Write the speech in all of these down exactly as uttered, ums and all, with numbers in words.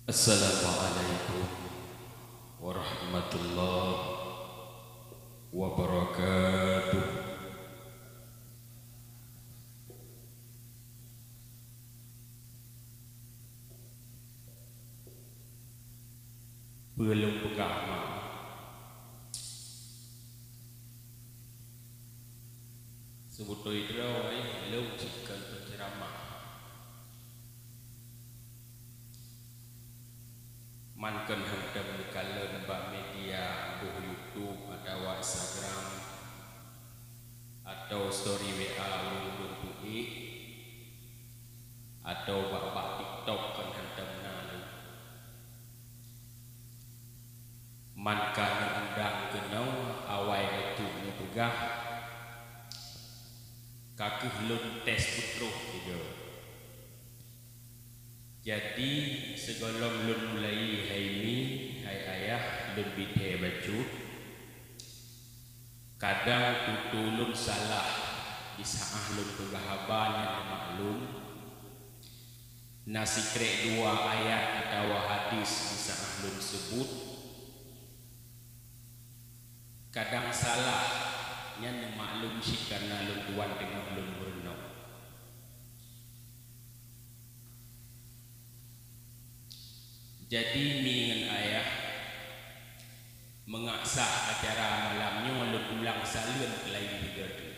Assalamualaikum warahmatullahi wabarakatuh. Peue lôn peugah ma? Seubeutôi droe lôn cit kon peuceuramah. Man kon hantom neukalon bak media boh YouTube atawa Instagram, atau story W A ulôn-ulôn peuék, atau bak-bak TikTok kon hantom na lôn. Man ka neuundang keunoe awai lôn teuk neupeugah, ka kheueh lôn tes peutroh keudroe. Jadi, sigohlom lôn mulai hai mi, hai ayah, lôn bithee bacut. Kadang tutoe lôn salah disaáh lôn peugah haba nyang neumaklum. Na sikrek dua ayat atawa hadis disaáh lôn seubut. Kadang salah, nyan neumaklum cit kareuna lôn tuan teungoh lôn meurunoe. Jadi, mi ngon ayah, meungasah acara malam nyoe lôn ulang saleuem keu laén sigoe teuk.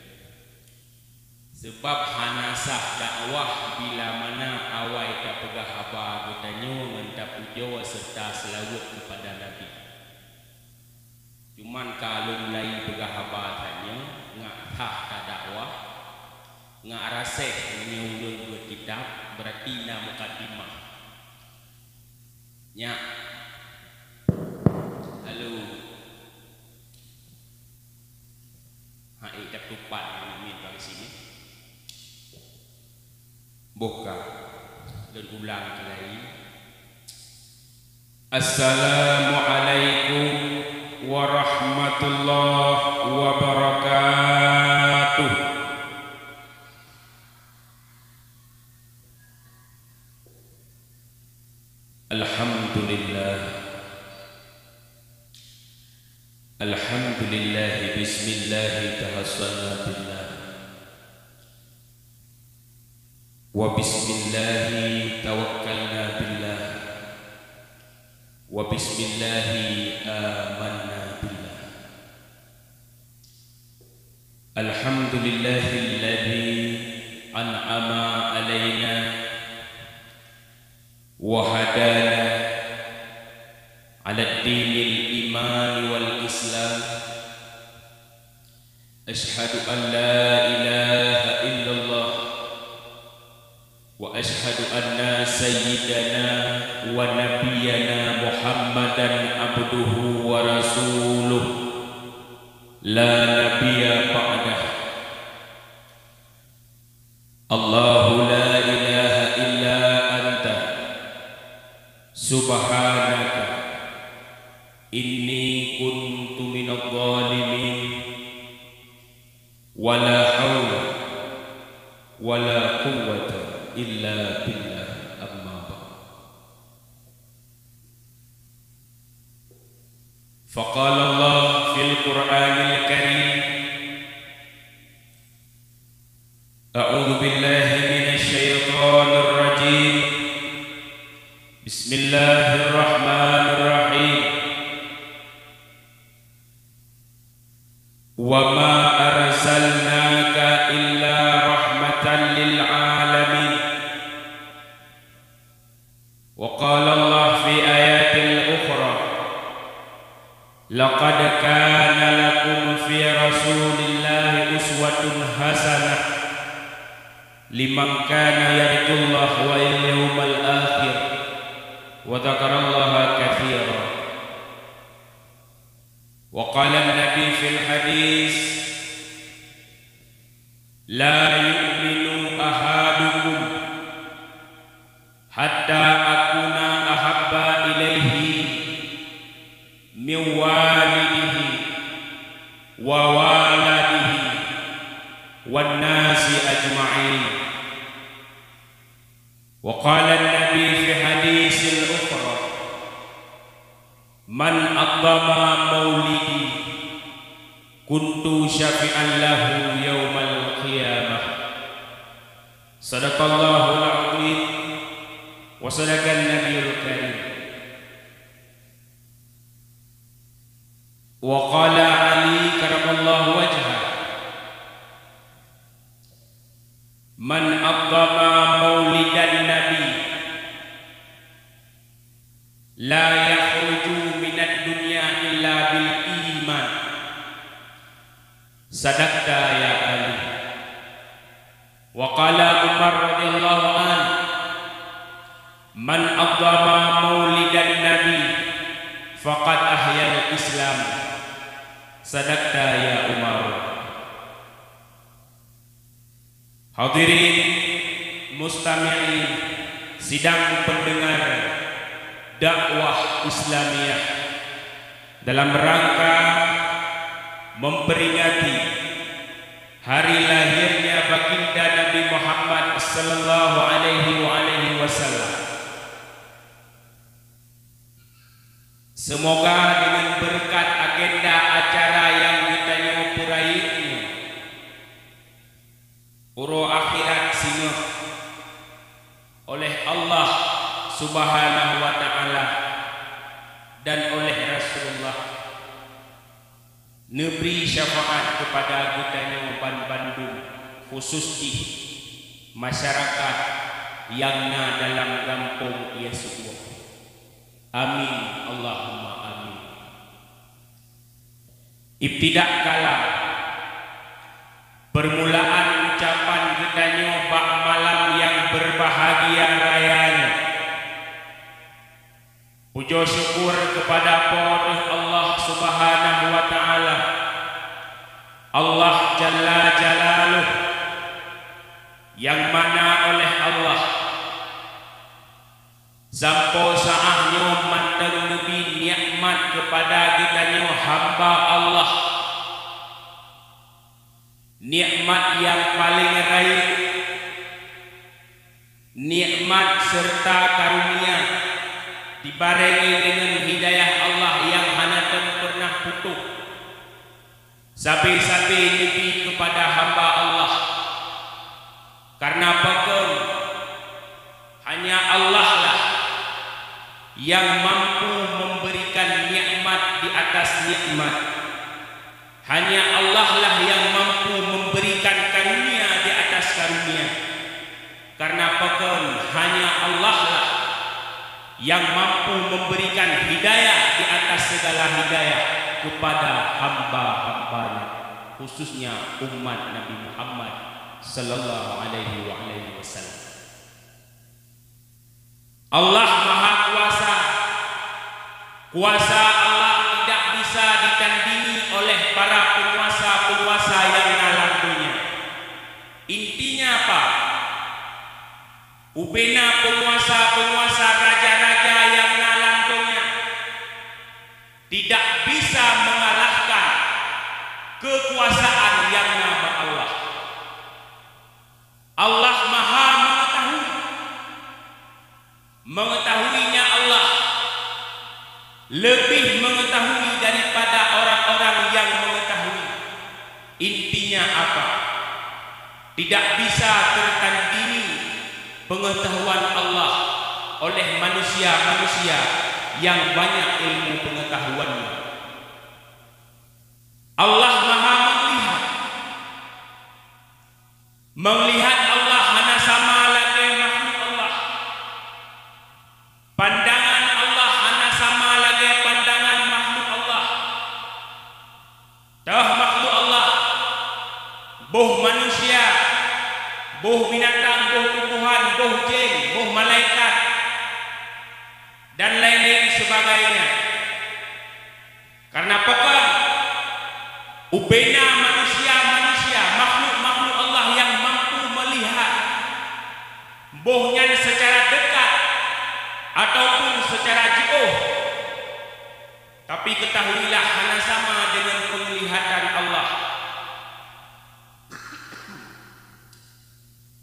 Seubab hana sah dakwah bila mana awai tapeugah haba geutanyoe ngon tapujoe seureuta seulaweuet keupada Nabi. Cuman ka lôn mulai peugah haba tanyoe, ngat sah tadakwah, ngat raseh meunyoe ulôn beuet kitab, beurati na mukadimah. Nyak. Halo. Hai, dak tupat nyan miet bak sini. Boh ka. Lôn ulang keuh lai. Assalamualaikum warahmatullahi wabarakatuh. Alhamdulillah. Alhamdulillah, bismillah tahassalna billah. Wa bismillah tawakkalna billah. Wa bismillah amanna billah. Alhamdulillahilladzi an'ama alaina wa hadana ala dinil iman wal islam. Asyhadu an la ilaha illallah wa asyhadu anna sayyidana wa nabiyyana Muhammadan abduhu wa rasuluh, la nabiyya ba'dah. Allahu la ilaha illa anta, subhanaka, inni kuntu minadh dhalimin. Wa la haula wa la quwwata illa billah, amma ba'd. Faqala Allah fil Qur'anil Karim, a'udzu billahi minasy syaithanir rajim. Bismillahirrahmanirrahim. Wa ma arsalnaka illa rahmatan lil alamin. Wa qala Allah fi ayatil ukhra, laqad kana lakum fi Rasulillahi uswatun hasanah liman kana yarjullaha wal yawmal akhir wa dzakarallaha katsira. Wa qala an-nabi fil hadis, la yu'minu ahadukum hatta akuna ahabba ilaihi min walidihi wa waladihi wan nasi ajma'in. Wa qala an-nabi fi hadisil ukhra, syafi'an lahu yaumal qiyamah. Sadaqallahul azim wa sadaqan nabiyul karim. Wa qala Ali karamallahu wajhah, "Man 'azzama maulidan nabi la yakhruju minad dunya illa bil iman." Sadaqta ya Ali. Wa qala Umar radhiyallahu anhu, "Man 'azzama maulidan nabi faqad ahyal Islam." Sadaqta ya Umar. Hadirin mustami'in sidang pendengar dakwah Islamiyah, dalam rangka memperingati hari lahirnya Baginda Nabi Muhammad sallallahu alaihi wa alihi wasallam. Seumoga deungon beureukat agenda acara nyang geutanyoe peurayeuk nyoe, uroe akhirat singoh oleh Allah Subhanahu wa Ta'ala dan oleh Rasulullah neubri syafaat keupada geutanyoe banbandum, khusos jih masyarakat nyang na dalam gampông Yesukwa. Amin, Allahumma amin. Ibtidak kalam, peurmulaan ucapan geutanyoe bak malam nyang beurbahagia raya nyoe. Pujoe syukur keupada Po teu Allah Subhanahu wa Ta'ala, Allah Jalla Jalaluh, nyang mana oleh Allah sampoe saát nyoe mantong neubri nikmat keupada geutanyoe hamba Allah. Nikmat nyang paleng rayeuk, nikmat seureuta karunia, dibarengi deungon hidayah Allah nyang hana tem peureunah putôh, sabe-sabe neubri keupada hamba Allah. Kareuna pakon, hanya Allah lah nyang mampu memberikan nikmat di atas nikmat. Hanya Allah lah nyang mampu memberikan karunia di atas karunia. Kareuna pakon, hanya Allah lah nyang mampu memberikan hidayah di atas segala hidayah kepada hamba-hamba-Nya, khususnya umat Nabi Muhammad sallallahu alaihi wa alihi wasallam. Allah Maha Kuasa. Kuasa Allah tidak bisa ditandingi oleh para penguasa-penguasa nyang na lam donya. Intinya apa? Ubena penguasa-penguasa, raja-raja nyang na lam donya tidak bisa mengalahkan kekuasaan nyang na bak Allah. Allah Maha Mengetahui. Mengetahuinya Allah lebih mengetahui daripada orang-orang yang mengetahui. Intinya apa? Tidak bisa tertandingi pengetahuan Allah oleh manusia-manusia yang banyak ilmu pengetahuannya. Allah Maha Melihat. Meulihat Allah hana sama lagée makhluk Allah. Pandangan Allah hana sama lagée pandangan makhluk Allah. Toh makhluk Allah, boh manusia, boh binatang, boh tumbuhan, boh jén, boh malaikat, dan lain-lain sebagainya. Karena pakon? Ubena manusia-manusia, makhluk-makhluk Allah yang mampu melihat, boh nyan secara dekat ataupun secara jiôh. Tapi ketahuilah, hana sama dengan penglihatan Allah.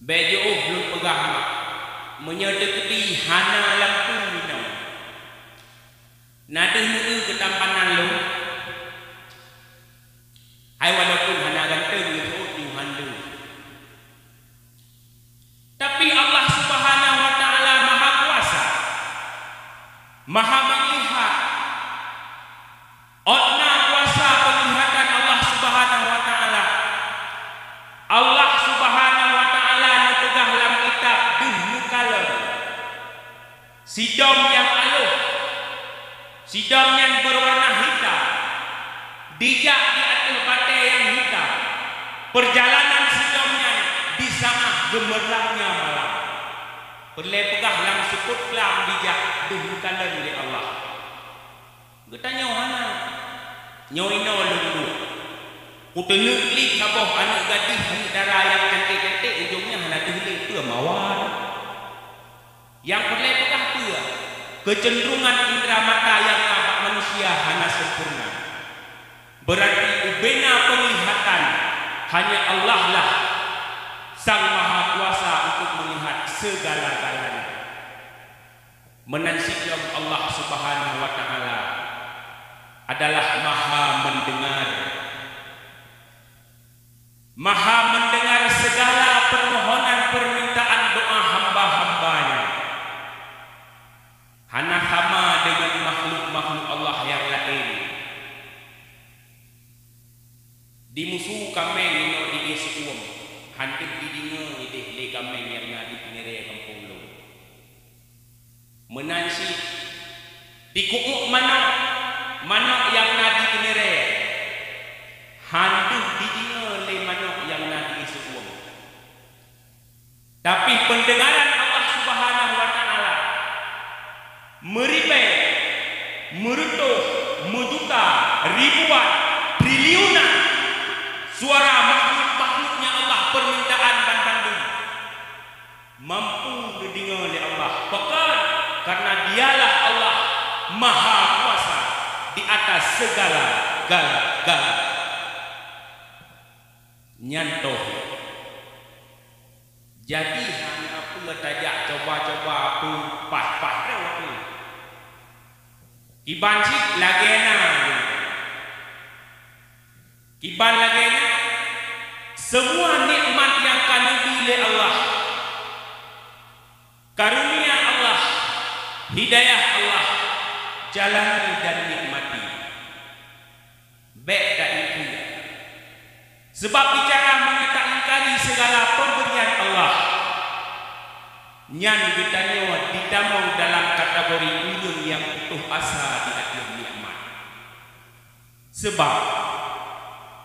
Bék jiôh lôn peugah mak, meunyoe teukeudi hana lampôh inong, na deuh meu-eu keu tampanan lôn? Hai walaupun hana Maha meulihat. Ôt na kuasa peunglihatan Allah Subhanahu wa Ta'ala. Allah Subhanahu wa Ta'ala neupeugah lam kitab deuh meukalon. Sidom nyang alôh, sidom nyang beuwarna hitam, dijak di ateueh batée nyang hitam. Peurjalanan sidom nyan di saát geumeurangnya malam. Peureulée peugah lam seupôt glam dijak deuh meukalon lé Allah. Geutanyoe hana. Nyoe inoe lôn duek. Kuteuneuk li saboh aneuëk gadih, aneuëk dara nyang canték-canték, ujong nyan hana teuh lé peue mawar. Nyang peureulée peugah peue? Keuceunderungan indra mata nyang na bak manusia hana sempurna. Beurati ubena peunglihatan hanya Allah lah Sang Maha Kuasa untuk meulihat seugala-galanya. Meunan cit lom Allah Subhanahu wa Ta'ala adalah Maha Mendengar. Maha Mendengar segala permohonan permintaan doa hamba-hamba-Nya. Hana sama deungon makhluk-makhluk Allah nyang laén. Dimusu kaméng inoe di ié siuem, hana deuh jideungoe idéh lé kaméng nyang na di keuneurée gampông lôn. Meunan cit, dikuuek manok, manok nyang na di keuneurée, hana deuh jideungoe lé manok nyang na di ié siuem. Tapi peundengaran Allah Subhanahu wa Ta'ala meuribée, meureutôh, meujuta, ribuan, triliunan suara makhluk-makhluk-Nya Allah, permintaan banmandum mampu neudeungoe lé Allah. Pakon? Karena Dialah Allah Maha Kuasa di atas segala gala-gala. Nyan toh. Jadi, hana peue tajak coba-coba peue paih-paih droe teuh. Kiban cit lagée na. Kiban lagée na, semua nikmat nyang ka neubi lé Allah, karunia Allah, hidayah Allah, jalani dan nikmati. Bék taingkari. Sebab bicara meunyoe taingkari segala pemberian Allah, nyan geutanyoe jitamong dalam kategori ureuëng nyang putôh asa di ateueh nikmat. Sebab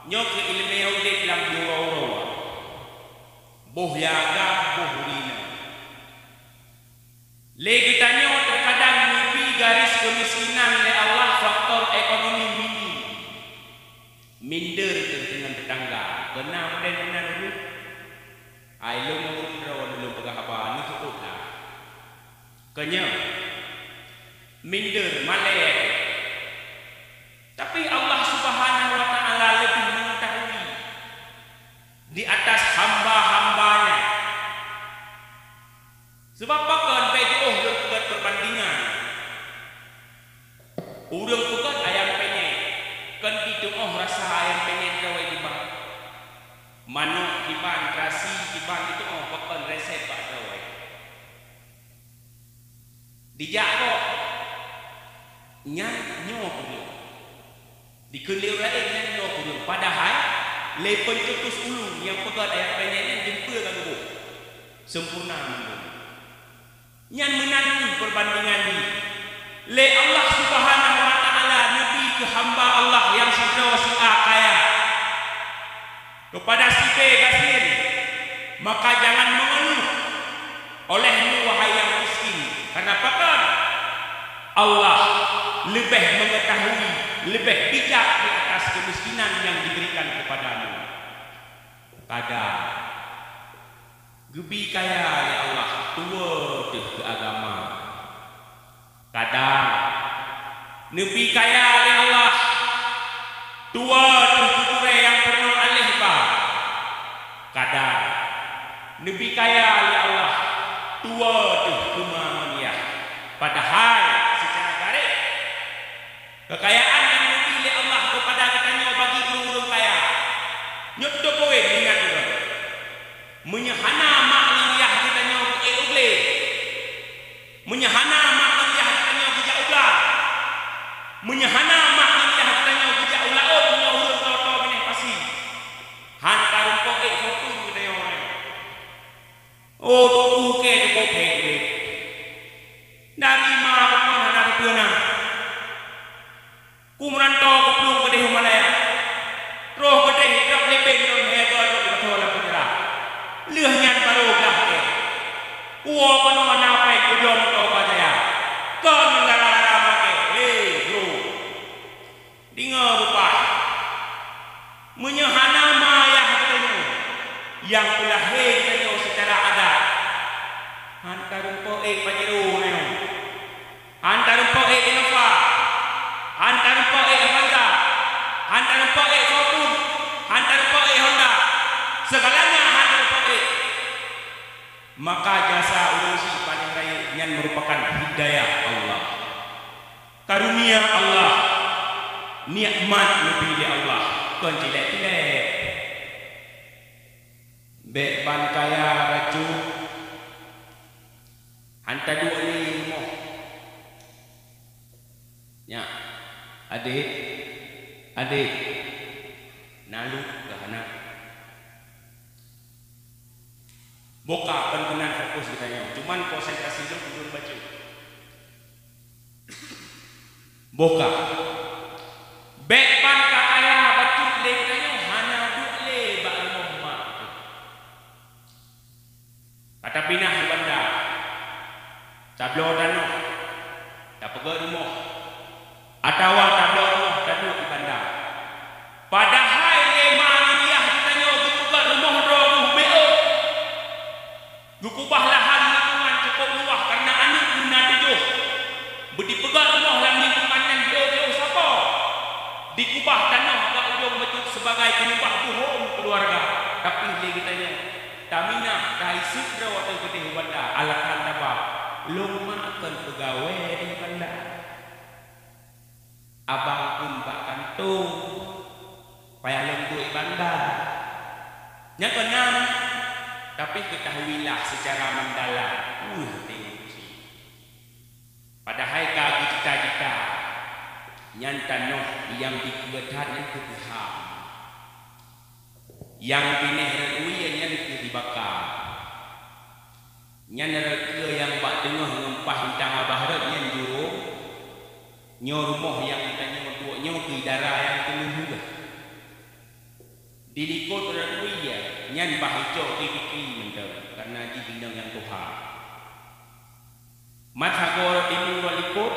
nyoe keuh iéleumé udeb lam uroe-uroe, boh nyang agam, boh ureuëng inong. Lé geutanyoe teukadang neubi garis keumiskinan lé Allah faktor ekonomi minim. Minder teuh deungon teutangga, keunan meunan-meunan ureuëng. Ai lôn ureuëng droe lôn peugah haba neuseuôt lah. Keunyoe minder malée. Tapi Allah Subhanahu wa Ta'ala leubeh mengetahui di atas hamba-hamba-Nya. Sebab pakon bék jiôh lôn peugét peubandingan? Ureuëng peugét ayam penyet, kon jitu'oh rasa ayam penyet droe kiban. Manok kiban, terasi kiban jitu'oh, pakon resep bak droe. Dijak kok nyan nyoe kureueng. Dikheun lé ureuëng laén nyan nyoe kureueng, padahai lé peucetus ulung nyang peugét ayam penyet nyan jeumpeu ka geuboh. Sempurna mandum. Nyan meunan peubandingan jih. Lé Allah Subhanahu wa Ta'ala neubi keu hamba Allah nyang sidroe si A kaya. Keupada si B gasien, maka jangan mengeluh olehmu, wahai nyang miskin, karena pakon? Allah leubeh mengetahui, leubeh bijak di atas keumiskinan nyang diberikan keupada mu. Kadang geubi kaya lé Allah tuwoe teuh keu agama. Kadang neubi kaya lé Allah tuwoe teuh keu gurée nyang peurunoe aléh ba. Kadang neubi kaya lé Allah tuwoe teuh keu ma ngon yah. Padahai seucara garéh, keukayaan nyang neubi lé Allah keupada geutanyoe bagi ureuëng-ureuëng kaya, nyoe teupeue ingat ulôn. Meunyoe hana mak ngon yah geutanyoe geuék u glé, meunyoe hana mak ngon yah geutanyoe geujak u blang, Oh, tuku kèe cukup hék udép. Dari ma bukan hana teupeue na. Ku meuranto kuplueng keudeh u Malaya. Troh keudeh idrop lé beng lôn hé goe lôn keutho lam penjara. Lheueh nyan barô glah kèe. Uwoe keunoe na pèng kujom meutoe ka jaya. Kon gara-gara maté. Hé, bro. Deungoe bupat. Meunyoe hana ma ayah geutanyoe nyang peulahé geutanyoe seucara adat, han tarumpok ék Pajero nyoe. Han tarumpok ék Innova. Han tarumpok ék Avanza. Han tarumpok ék Fortuner. Han tarumpok ék Honda. Segalanya han tarumpok ék. Maka jasa ureueng syiek paléng rayeuk nyan meurupakan hidayah Allah. Karunia Allah, nikmat neubi lé Allah, kon cilék-cilék. Bèk ban kaya bacut, han taduek lé rumoh. Nyak, adék, adék, na lôn kah hana? Boh ka kon keunan fokus geutanyoe, cuman konsentrasi lôn, lôn bacut. Boh ka. Bèk ban ka kaya bacut lé geutanyoe, hana duek lé bak rumoh mak. Ka tapinah u banda, tabloe tanoh, tapeugöt rumoh, atawa tabloe rumoh taduek u banda. Padahai lé ma ayah geutanyoe geupeugöt rumoh droe reuh beuet. Geukubah lahan lingkungan cukup luwah kareuna aneuk geuh na tujoh. Beudipeugah rumoh lam lingkungan nyan beuet-beuet sapo. Dikubah tanoh bak ujong bacut sibagai keuneubah buhom keuluwarga. Tapi lé geutanyoe, taminah, taiseuet droe ateueh keudeh u banda, alasan taba, lôn mak kon peugawée di banda. Abang kheun bak kantô, payah lôn duek banda. Nyan keunan, tapi keutahuilah seucara meudalam, uh, teuntèe. Padahai ka geucita-cita, nyan tanoh nyang dikeue that nyan keu peuham. Nyang binéh rot wie nyan keu dibaka. Nyan rot keue nyang bak teungoh ngon paih intang babah rot nyan jurông. Nyoe rumoh nyang geutanyoe duek nyoe keu idara nyang keuneulheueh. Di likot rot wie nyan bah icok di pike mantong, kareuna jih inong nyang tuha. Mat sagoe rot timu rot likot,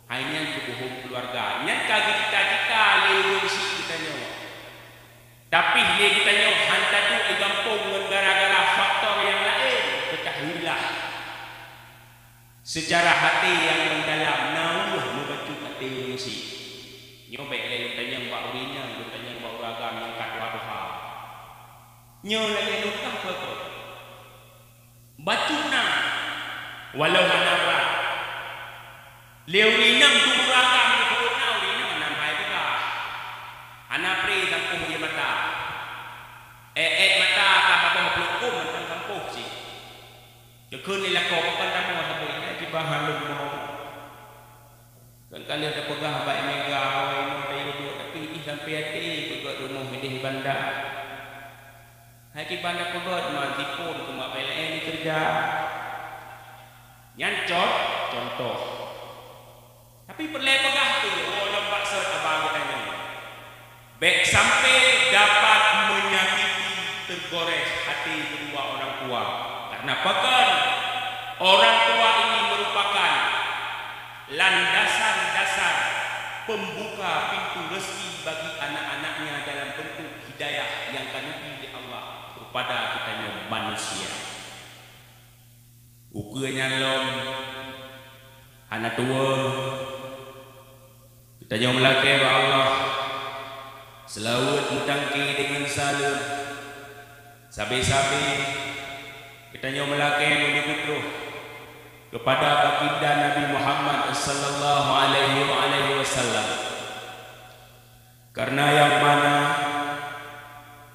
hai nyan keu buhom keuluwarga. Nyan ka geucita-cita lé ureueng syiek geutanyoe. Tapi lé geutanyoe han taduek di gampông ngon gara-gara faktor nyang laén, keutahuilah. Seucara até nyang meudalam na weueh meubacut até ureueng syiek. Nyoe bèk lé lôn tanyong bak ureueng inong, lôn tanyong bak ureueng agam nyang ka tuha-tuha. Nyoe lagèe lôn kah peue-peue. Bacut na, walau hana brat. Lé ureueng inong dum ureueng agam nyang peubuet na, ureueng inong hana meuhai peugah. Hana pré sampôh ie mata. Èk-èk mata ka saboh ploh kôm mantong sampôh cit. Geukheun lé lakoe, "Pakon tamoe saboh nyan?" "Kiban han lôn mo." Kan ka lheueh tapeugah bak imeum gawai nyoe tayue duek, tapi jih sampoe até peugöt rumoh idéh banda. Hai kiban tapeugöt ma, jipôn keu mak P L N keureuja. Nyan con-, contoh. Tapi peureulèe peugah keu lôn lom bak sot abang geutanyoe. Bèk sampai dapat menyakiti, tergores hati kedua orang tua. Karena pakon? Orang tua ini merupakan landasan dasar pembuka pintu rezeki bagi anak-anaknya dalam bentuk hidayah yang ka neubi lé Allah kepada kita nyoe manusia. Ukeue nyan lom hana tuwoe. Geutanyoe meulakèe bak Allah, seulaweuet meutangke deungon saleuem. Sabe-sabe geutanyoe meulakèe meunibeuet troh keupada Baginda Nabi Muhammad sallallahu alaihi wa alihi wasallam. Karena yang mana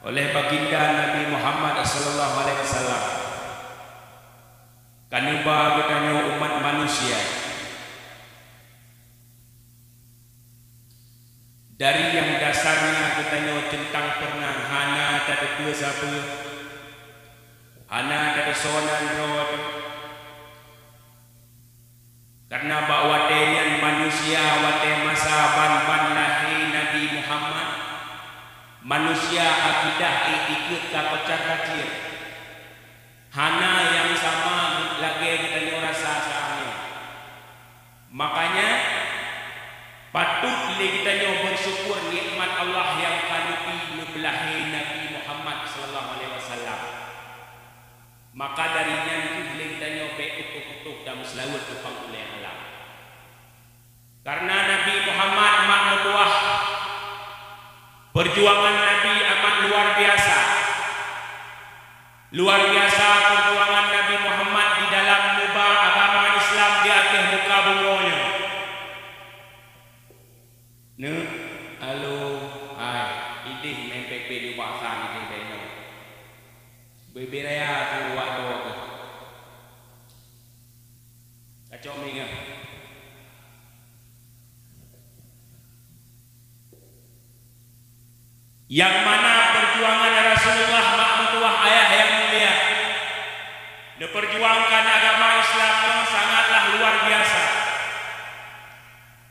oleh Baginda Nabi Muhammad sallallahu alaihi wasallam ka neuba geutanyoe umat manusia dari yang dasarnya geutanyoe teuntang peureunah hana tateupeue sapeue, Hana tadeungoe nan droe teuh. Karena bak watée nyan manusia watée masa ban-ban lahé Nabi Muhammad, manusia akidah iktikeuet ka kocar-kacir. Hana nyang sama lagée geutanyoe rasa saat nyoe. Makanya, patut lé geutanyoe beusyukur nikmat Allah nyang ka neubi neupeulahé Nabi Muhammad sallallahu alaihi wasallam. Maka dari nyan kheueh lé geutanyoe bék putôh-putôh dan meuseulaweuet leupang ulée alam. Karena Nabi Muhammad mak meutuwah, peujuangan Nabi amat luar biasa. Luar biasa peujuangan Nabi Muhammad di dalam neuba agama Islam di ateueh muka bumoe nyoe. Neuk, alo, hai, idéh meu'en pépé nibak san idéh bak inoe. Bubé raya tu wak droe keuh. Kacok mi nyan. Nyang mana peujuangan Rasulullah mak meutuwah ayah nyang mulia, neupeurjuangkan agama Islam nyoe sangatlah luar biasa.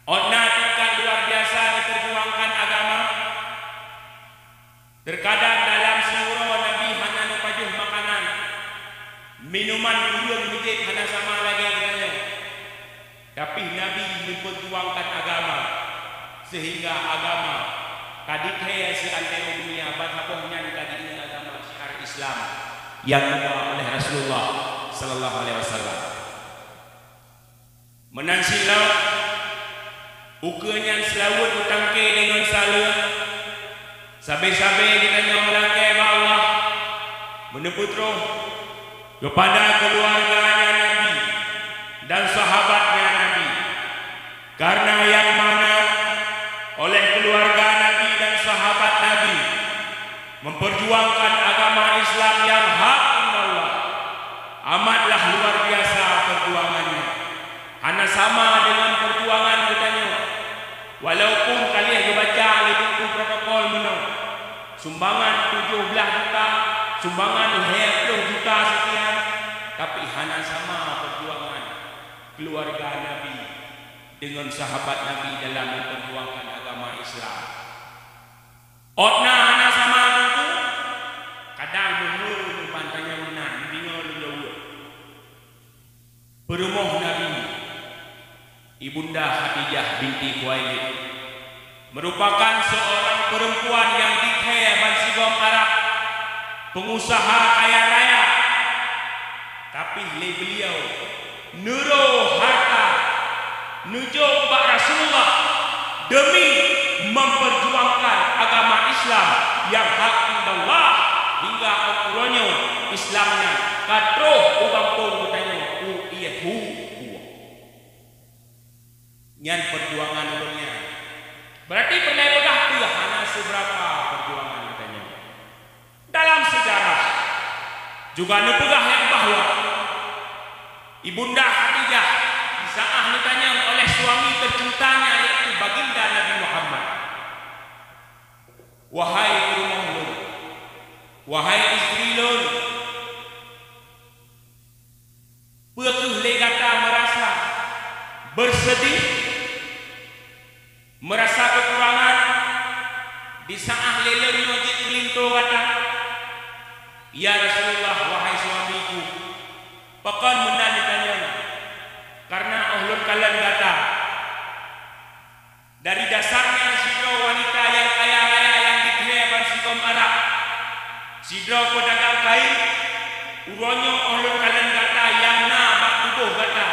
Ôt na tingkat luar biasa neupeurjuangkan agama. Teukadang dalam siuroe Nabi hana neupajoh makanan, minuman, ureuëng beujeuet hana sama lagée geutanyoe. Tapi Nabi neupeujuangkan agama, sehingga agama ka dikheun siantero dunia ban saboh nyan ka jieu agama syiar Islam nyang geuba oleh Rasulullah sallallahu alaihi wasallam. Meunan cit lom, ukeue nyan seulaweuet meutangke deungon saleuem, sabe-sabe geutanyoe meulangkée bak Allah, meuneupeutroh keupada keuluwarganya Nabi dan sahabatnya Nabi. Karena nyang mana oleh keuluwarga Nabi dan sahabat Nabi, memperjuangkan agama Islam nyang hak indallah, amatlah luar biasa perjuangannya. Hana sama dengan perjuangan geutanyoe. Walaupun ka lheueh geubaca lé buku protokol meunoe, sumbangan tujoh blaih juta, sumbangan lhée ploh juta sekian, tapi hana sama perjuangan keuluwarga Nabi dengan sahabat Nabi dalam memperjuangkan agama Islam. Ôt na hana sama teungku, kadang meunyoe ban tanyong meunan, deungoe lôn jaweueb. Peurumoh Nabi, Ibunda Khadijah binti Khuwailid, merupakan seorang perempuan nyang dikheun bansigom Arab, pengusaha kaya raya. Tapi lé beliau neuro harta neujok bak Rasulullah demi memperjuangkan agama Islam nyang hak indallah, hingga uroe nyoe Islam nyan ka troh u gampông geutanyoe, u ié hu. Nyan perjuangan ulôn nyan. Berarti peureulée peugah peue hana seuberapa perjuangan geutanyoe. Dalam sejarah juga neupeugah nyang bahwa Ibunda Khadijah disaáh neutanyong oleh suami tercintanya, yaitu Baginda Nabi Muhammad, "Wahai peurumoh lôn, wahai istri lôn, peu kheueh lé gata meurasa bersedih, meurasa keukurangan disaáh lé lôn nyoe jeuet keu linto gata?" "Ya Rasulullah, wahai suamiku, pakon meunan neutanyong, kareuna óh lôn kalon gata." Dari dasarnya sidroe wanita nyang kaya raya nyang dikheun bansigom Arab, sidroe peudagang kain, uroe nyoe óh lôn kalon gata nyang na bak tuboh gata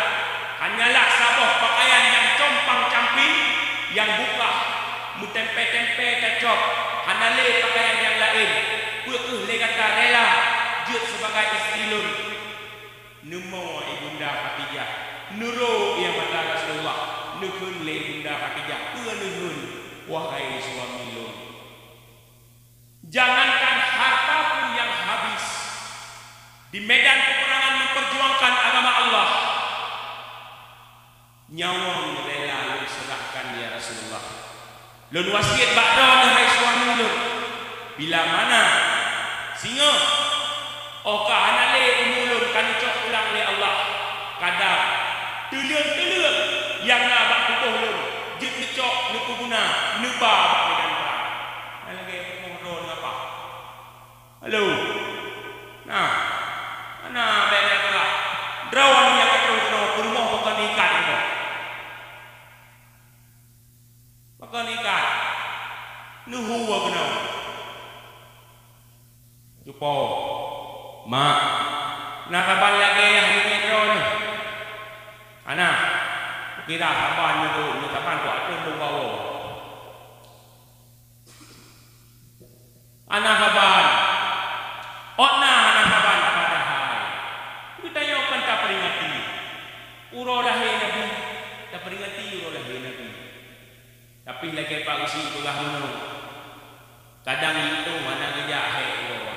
hanyalah saboh peukayan nyang compang-camping nyang bukah, meutempée-tempée tacok, hana lé peukayan nyang laén. Peu kheueh lé gata rela jeuet sibagai istri lôn? Neumoe Ibunda Khadijah, neuro ié mata Rasulullah, neukheun lé Ibunda Khadijah, "Peue neuheun, wahai suami lôn? Jangankan harta pun nyang habis di medan peperangan memperjuangkan agama Allah, nyawöng rela lôn seurahkan, ya Rasulullah. Lôn wasiet bak droeneuh, hai suami lôn, bila mana singoh Óh ka hana lé umu lôn ka neucok pulang lé Allah, kadang teuleueng-teuleueng nyang na bak tuboh lôn jeuet neucok neupeuguna neuba bak meudan prang. Nyan lagèe peurumoh droeneuh apa? Halo. Nah, hana bèk neupeugah. Droeneuh nyang ka troh keunoe peurumoh pakon ikat keunoe. Pakon ikat? Neuhu keunoe. Cupo. Mak, na saban lagèe nyang hana droeneuh? Hana. Kukira saban nyoe, nyoe saban keu ateueh lôn bawoe. Hana saban. Ôt na hana saban padahai geutanyoe kon taperingati uroe lahé Nabi, taperingati uroe lahé Nabi. Tapi lagèe Pak Usi peugah meunoe, kadang linto hana geujak hék uroe.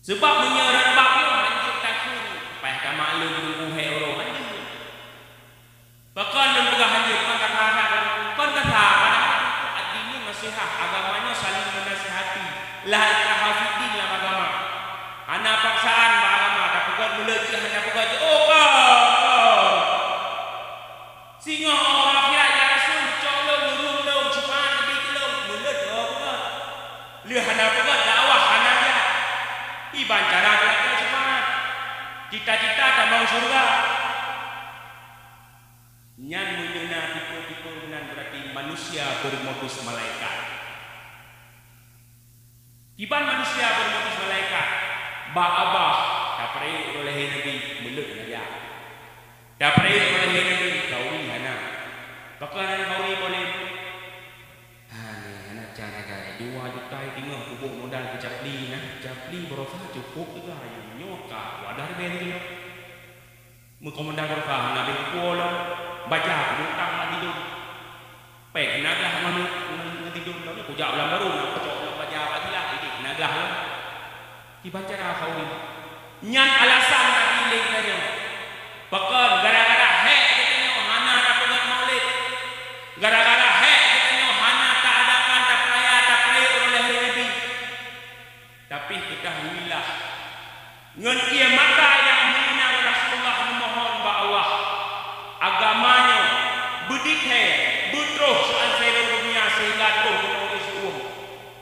Seubab meunyoe rot bak nyoe hanjeuet takheun, payah tamaklum teungku hék uroe hanjeuet. Pakon lôn peugah hanjeuet, kon kasa, kon kasa, padahai ad-din nyoe nasihah, agama nyoe saling menasihati. La ikraha fiddin lam agama. Hana paksaan bak agama, tapeugöt meuleuet jih, hana peugöt jih, oh, kon, kon. Singoh óh akhirat, "Ya Rasul, cok lôn, ureueng lôn, seumangat Nabi keu lôn." Meuleuet, oh, peugöt. Lheueh hana peugöt, dakwah hana jak. Kiban cara geulakèe seumangat. Cita-cita tamong syeuruga. Nyan meunyoe na tipe-tipe meunan, berarti manusia bermodus malaikat. Kiban manusia bermodus malaikat, bak babah, tapeurayek uroe lahé Nabi, meuleuet hana jak. Tapeurayek uroe lahé Nabi, khauri hana. Pakon hana khauri, Polém? Hana, hana can sagai. Dua juta teungoh kuboh modal keu capli na, capli baroesa cukôp teuga, nyoe ka wadah leubeh lom. Meukeumandang baroesa hana lé kuwoe lom, baja kuutang lam hidong. Péng hana glah manok ngon hidong lom, kujak u Pekanbaru na kucok lom baja bak gila, idéh hana glah lom. Kiban cara khauri. Nyan alasan Nabi lé geutanyoe. Pakon? Gara-gara hék geutanyoe hana tapeugöt maulid. Gara-gara hék geutanyoe hana taadakan, tapeuraya, tapeurayek uroe lahé Nabi. Tapi ketahuilah, ngon ié mata nyang meulinang Rasulullah meumohon bak Allah, agama nyoe beudit hai, beutroh seuasai donya sehingga troh keunoe di siuem.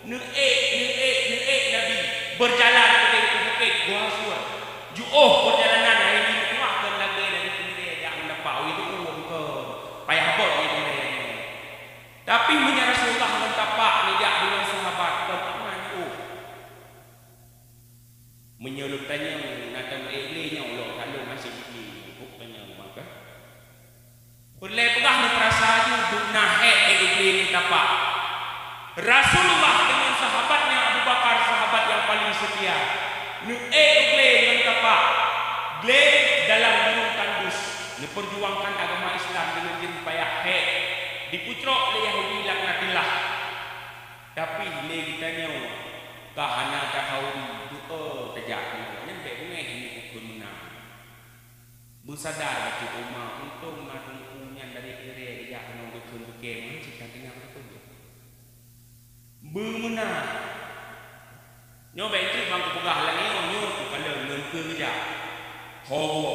Neuék, neuék, neuék Nabi beujalan keudéh u bukét Gua Sur. Jiôh peurjalanan hai jimeutuwah kon lagèe Nabi keudéh jak meunapa, oh, itu uem kon. Payah bot ié keudéh. Tapi meunyoe Rasulullah ngon tapak neujak deungon sahabat, kon teuma jiôh. Meunyoe lôn tanyong, na tam ék lé nyoe lôn kalon hase jih, kok tanyong maka. Peureulèe peugah neupeurasa jih, dum na hék ék lé ngon tapak. Rasulullah deungon sahabatnya Abu Bakar, sahabat nyang paleng seutia, neuék lé ngon tapak. Glé dalam gurun Kandus, neupeurjuangkan agama Islam deungon jeuet payah hék, dipeucrok lé Yahudi laknatillah. Tapi lé geutanyoe ka hana takhauri, dua tajak nyoe, nyan bèk beungèh nyoe keu meunang. Beusadar bacut umat, untông na teungku nyan dari Irèe geujak keunoe geukheun bukée meunan cit ka tinggai beutôi. Beumeunang. Nyoe bèk jeuet ban kupeugah lagèe nyoe, nyoe kukalon ngon keu geujak. Ho woe.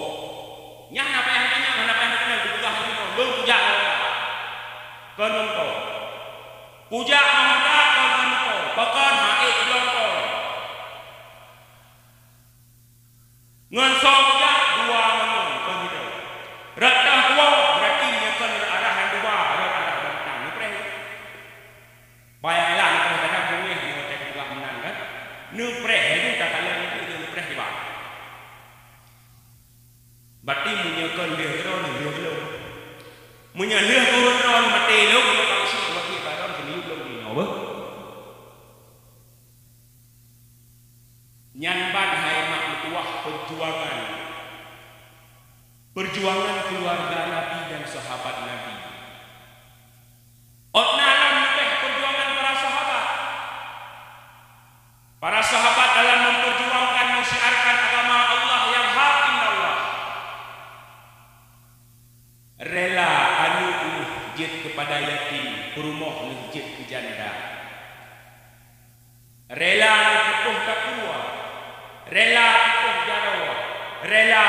Nyan na payah tanyong, hana payah tanyong, kupeugah lagèe nyoe, lôn kujak ngon ata. Kon ngon po. Kujak ngon ata, kon ngon po. Pakon? Ha ék lôn po. Ngon soe kujak? Dua ngon nyoe, kon gitu. Rot teuh kuwoe, berarti nyoe kon rot arah nyang dua, rot arah bantang. Neupreh. Bayang lah, neupreh kadang beungèh nyoe watèe peugah meunan kan. Neupreh, laju takalon nyoe, neupreh kiban. Berarti meunyoe kon lheueh droeneuh, lheueh lôn. Meunyoe lheueh ureueng droeneuh maté lôn, nyoe ka usie dua pih barang keumiyueb lôn di nyoe beuh. Nyan ban hai mak meutuwah peujuangan. Peujuangan keuluwarga Nabi dan sahabat Nabi. Ôt na lom leubeh peujuangan para sahabat. Para sahabat dalam memperjuangkan, mensyiarkan agama Allah yang hak, innallah. Rela aneuk neuh jeuet keupada yatim, peurumoh neuh jeuet keu janda. Rela neuputôh takue, Rela peutoh jaroe, rela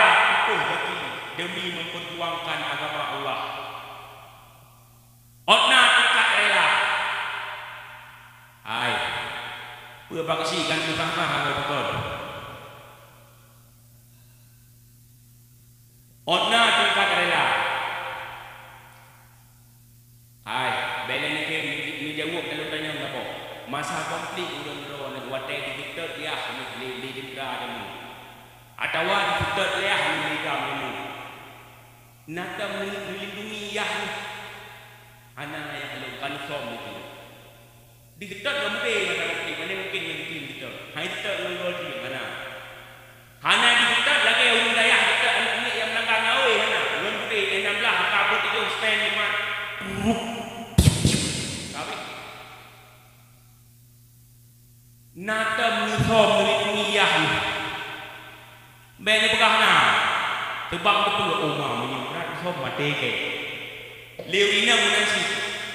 peutoh gaki demi memperjuangkan agama Allah. Ôt na tingkat rela. Hai, peue bak si kan susah mah agak beutôi. Ôt na tingkat rela. Hai, bèk lé neujaweueb dalam tanyong saboh. Masa konflik ureueng droeneuh watèe jiseutôt yah lé, lé tentara jameun, atawa jiseutôt yah lé gam jameun, na tom neulindungi yah nyoe? Hana, yah lôn ka neusöm nibak lôn. Diseutôt ngon beudé mata bukti, pane mungken ngon beudé diseutôt. Hai seutôt ngon goe jih, hana. Hana diseutôt lagèe ureueng dayah seutôt aneuk miet nyang meulanggar ngon awé, hana. Ngon beudé, eh, enam blah, ka beuet idong stand lima. Ka habéh. Na tom neusöm neulindungi yah nyoe. Bèk neupeugah na, teubang teupeue, "Oh ma, meunyoe brat hom maté kèe." Lé inong meunan cit,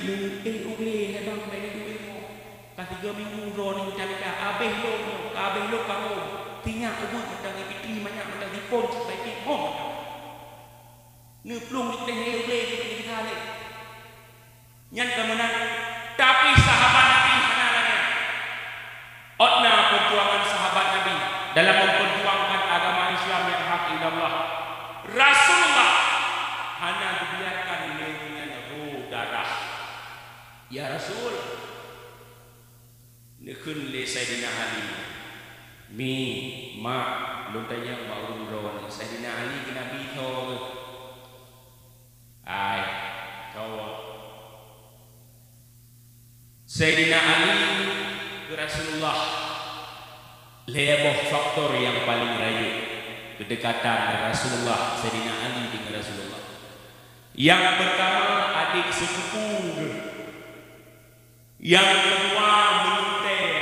"Neu-, eh, u glé hai bang, bèk neuduek mo. Ka tiga minggu droeneuh mita-mita, abéh lom nyoe, ka abéh lom kamoe. Sinyak ubeuet mantong, ipitri manyak mantong, sipon cit bai tiep hom mantong. Neuplueng cit u glé, cit u glé, cit u glé." Nyan ka meunan, tapi sahabat Nabi hana lagèe nyan. Ôt na peujuangan sahabat Nabi dalam memperjuangkan agama Islam yang hak inda Allah. Rasulullah hana geubiarkan lé ureueng nyan rô darah. "Ya Rasul," neukheun lé Saidina Ali, "Mi, Mak, lôn tanyong bak ureueng droeneuh, Saidina Ali keu Nabi tho keuh?" Hai, tho. Saidina Ali keu Rasulullah, lhèe boh faktor nyang paleng rayeuk keudekatan Rasulullah, Saidina Ali deungon Rasulullah. Nyang peurtama, adék sipupu geuh. Nyang keudua, meulintèe.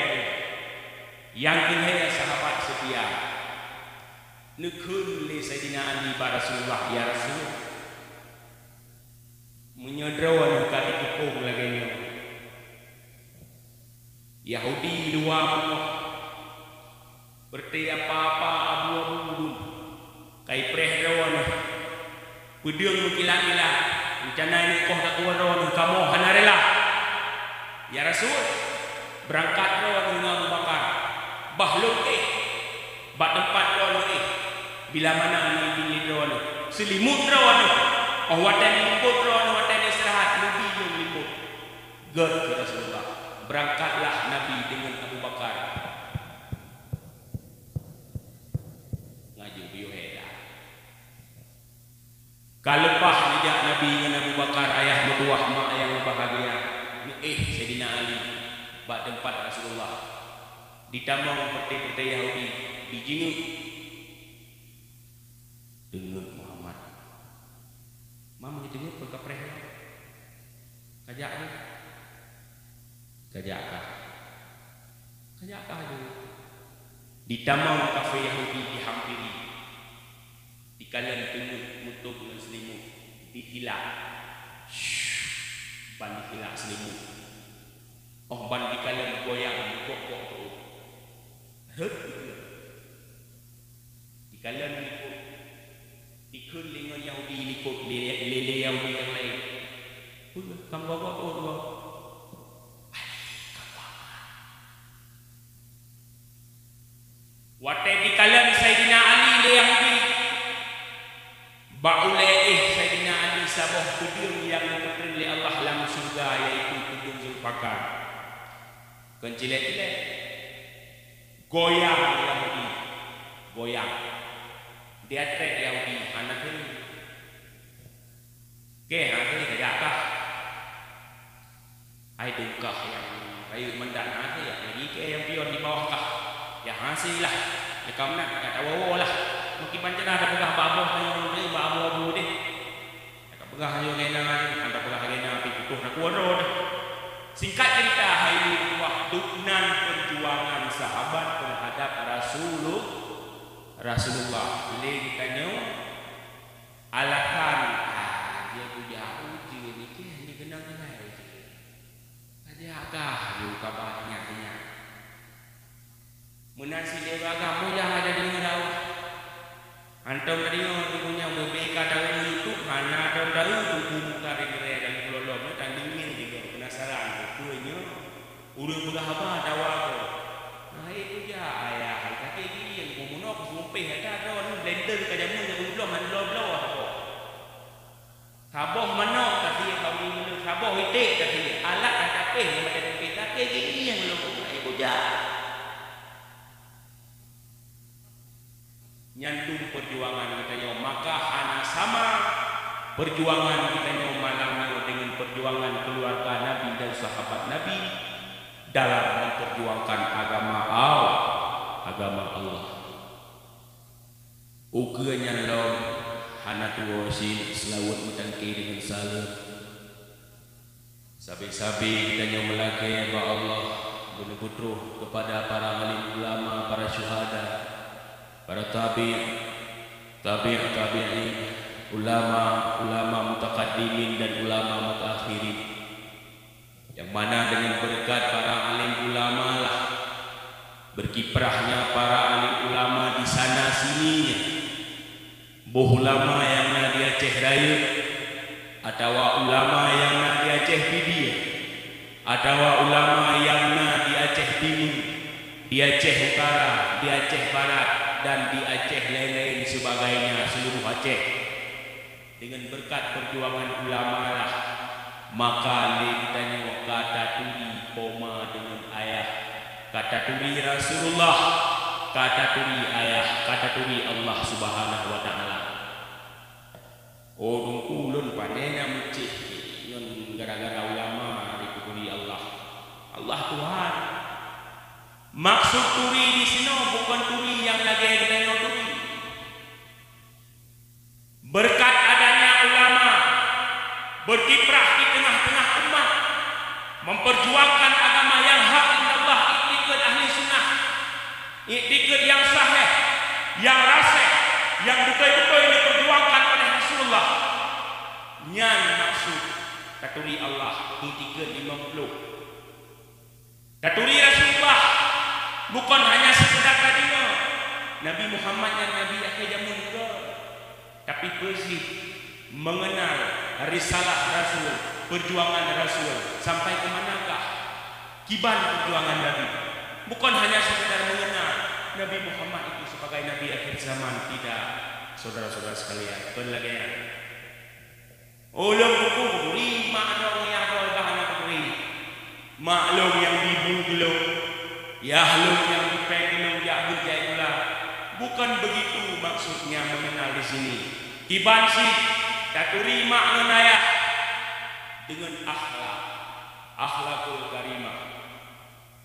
Nyang keulhèe, sahabat seutia. Neukheun lé Saidina Ali bak Rasulullah, "Ya Rasul, meunyoe droeneuh ka jikeuphon lagèe nyoe, Yahudi luwa beungoh, peureté apa-apa abu-abu dum, ka ipreh droeneuh, peudeueng meukilat-kilat, reuncana ineuk koh takuwoe droeneuh, kamoe hana rela. Ya Rasul, beurangkat droeneuh ngon Abu Bakar, bah lôn éh bak teumpat droeneuh éh, bila mana neuibi lé droeneuh, seulimot droeneuh, óh watèe neulimbot droeneuh, watèe neuistirahat, neubi lôn limbot." Gèt keu Rasulullah, beurangkatlah Nabi deungon Abu Bakar. Ngaju biyuhe dah. Ka leupah neujak Nabi ngon Abu Bakar, ayah meutuwah, mak nyang mubahgia, neuéh Saidina Ali bak teumpat Rasulullah. Ditamong peureté-peureté Yahudi, dijeungeuk. Deungon Muhammad. Mama itu nyoe peukapreh nyoe. Kajak nyoe. Kajak kah? Kajak kah nyoe? Ditamong kafé Yahudi, dihampiri. Dikalon teungeut, mutôb ngon seulimut. Dihilak. Shh. Ban dihilak seulimut. Óh ban dikalon goyang, digok-gok teuôt. Rhot. Dikalon likot. Dikheun lé ngon Yahudi likot, lé, lé, lé Yahudi nyang laén. Peue, kam gok-gok teuôt droe? Ali, kam gok-gok. Watèe dikalon Saidina Ali lé Yahudi, bak ulèe éh Saidina Ali saboh peudeueng nyang geupeutreun lé Allah lam syeuruga, yaitu peudeueng Zulfikar. Kon cilek-cilek. Goyang Yahudi. Goyang. Dia trek Yahudi, hana keuneuk. Kèe, hase kajak kah? Hai dum kah nyang rayeuk mandat, hase lagi kèe nyang pion di bawah kah? Ya hase lah. Nyang ka meunan, ka tawoe-woe lah. Meukiban cit na tapeugah bak boh tanyoe, bak abu-abu deh. Ka peugah nyoe ngon na, hana peugah lagèe na, pih putôh na kuwoe droe deh. Singkat cerita, hai nyoe buah duknan perjuangan sahabat terhadap Rasulu-, Rasulullah. Lé geutanyoe alasan, ah, dia bujang ujeuen ni keh, ni keunong keuhai ujeuen. Ka jak kah yue kaba sinyak-sinyak. Meunan cit lé ureueng agam, mujah aja deungoe dakwah. Hantom tadeungoe teungku nyang beubeka taeu YouTube, hana tom taeu teungku muka deungoe dalam pulo lom, tan deungoe, peunasaran, beutôi nyoe ureueng peugah haba dakwah ko. Nah, eh, kujak ayah, kaki gieng, bumunoe kusumpéh ata droe, blender ka jameun nyang bloe-bloe, han bloe-bloe ko. Saboh manok ka sie bak uneuen, saboh iték ka sie, alat ka tapéh ngon batèe putih, lakèe gieng lom, ai bujang. Nyan dum peujuangan geutanyoe, maka hana sama peujuangan geutanyoe malam nyoe deungon peujuangan keuluwarga Nabi dan sahabat Nabi dalam memperjuangkan agama Al-, agama Allah. Ukeue nyan lom hana tuwoe cit seulaweuet meutangke deungon saleuem. Sabe-sabe geutanyoe meulakèe bak Allah, beuneubutroh keupada para alim ulama, para syuhada, para tabi', tabi' tabi'in, ulama, ulama mutakaddimin dan ulama mutaakhirin. Nyang mana deungon beureukat para alim ulama lah, beukiprahnya para alim ulama di sana sini nyan. Boh ulama nyang na di Aceh Rayeuk, atawa ulama nyang na di Aceh Pidie, atawa ulama nyang na di Aceh Timu, di Aceh Utara, di Aceh Barat, dan di Aceh laén-laén seubagainya, seuluruh Aceh. Deungon beureukat peujuangan ulama lah, maka lé geutanyoe ka taturi poma deungon ayah, ka taturi Rasulullah, ka taturi ayah, ka taturi Allah Subhanahu wa Ta'ala. Oh, teungku, ulôn pané na meucéh ngon gara-gara ulama dituri Allah. Allah Tuhan. Maksud turi disinoe bukon turi nyang lagèe geutanyoe turi. Beureukat adanya ulama beukiprah di teungoh-teungoh umat, memperjuangkan agama nyang hak indallah, iktikeuet ahli sunnah, iktikeuet nyang sahih, nyang raséh, nyang beutôi-beutôi neupeurjuangkan oleh Rasulullah. Nyan maksud taturi Allah, iktikeuet limong ploh. Taturi Rasulullah bukon hanya seukeudar tadeungoe Nabi Muhammad nyan nabi akhé jameun, bukon, tapi peue cit mengenal risalah Rasul, peujuangan Rasul sampai keu manakah, kiban peujuangan Nabi. Bukon hanya seukeudar mengenal Nabi Muhammad itu sebagai nabi akhir zaman, tidak, saudara-saudara sekalian, kon lagèe nyan. Ulôn muphom kuturi mak droe ngon yah droe bah hana kuturi. Mak lôn nyang bi bu keu lôn, yah lôn nyang bi péng keu lôn jak beuet jai gula. Bukon beugitu maksud nyang meukeunal di sini. Kiban cit taturi mak ngon ayah deungon akhlak, akhlakul karimah.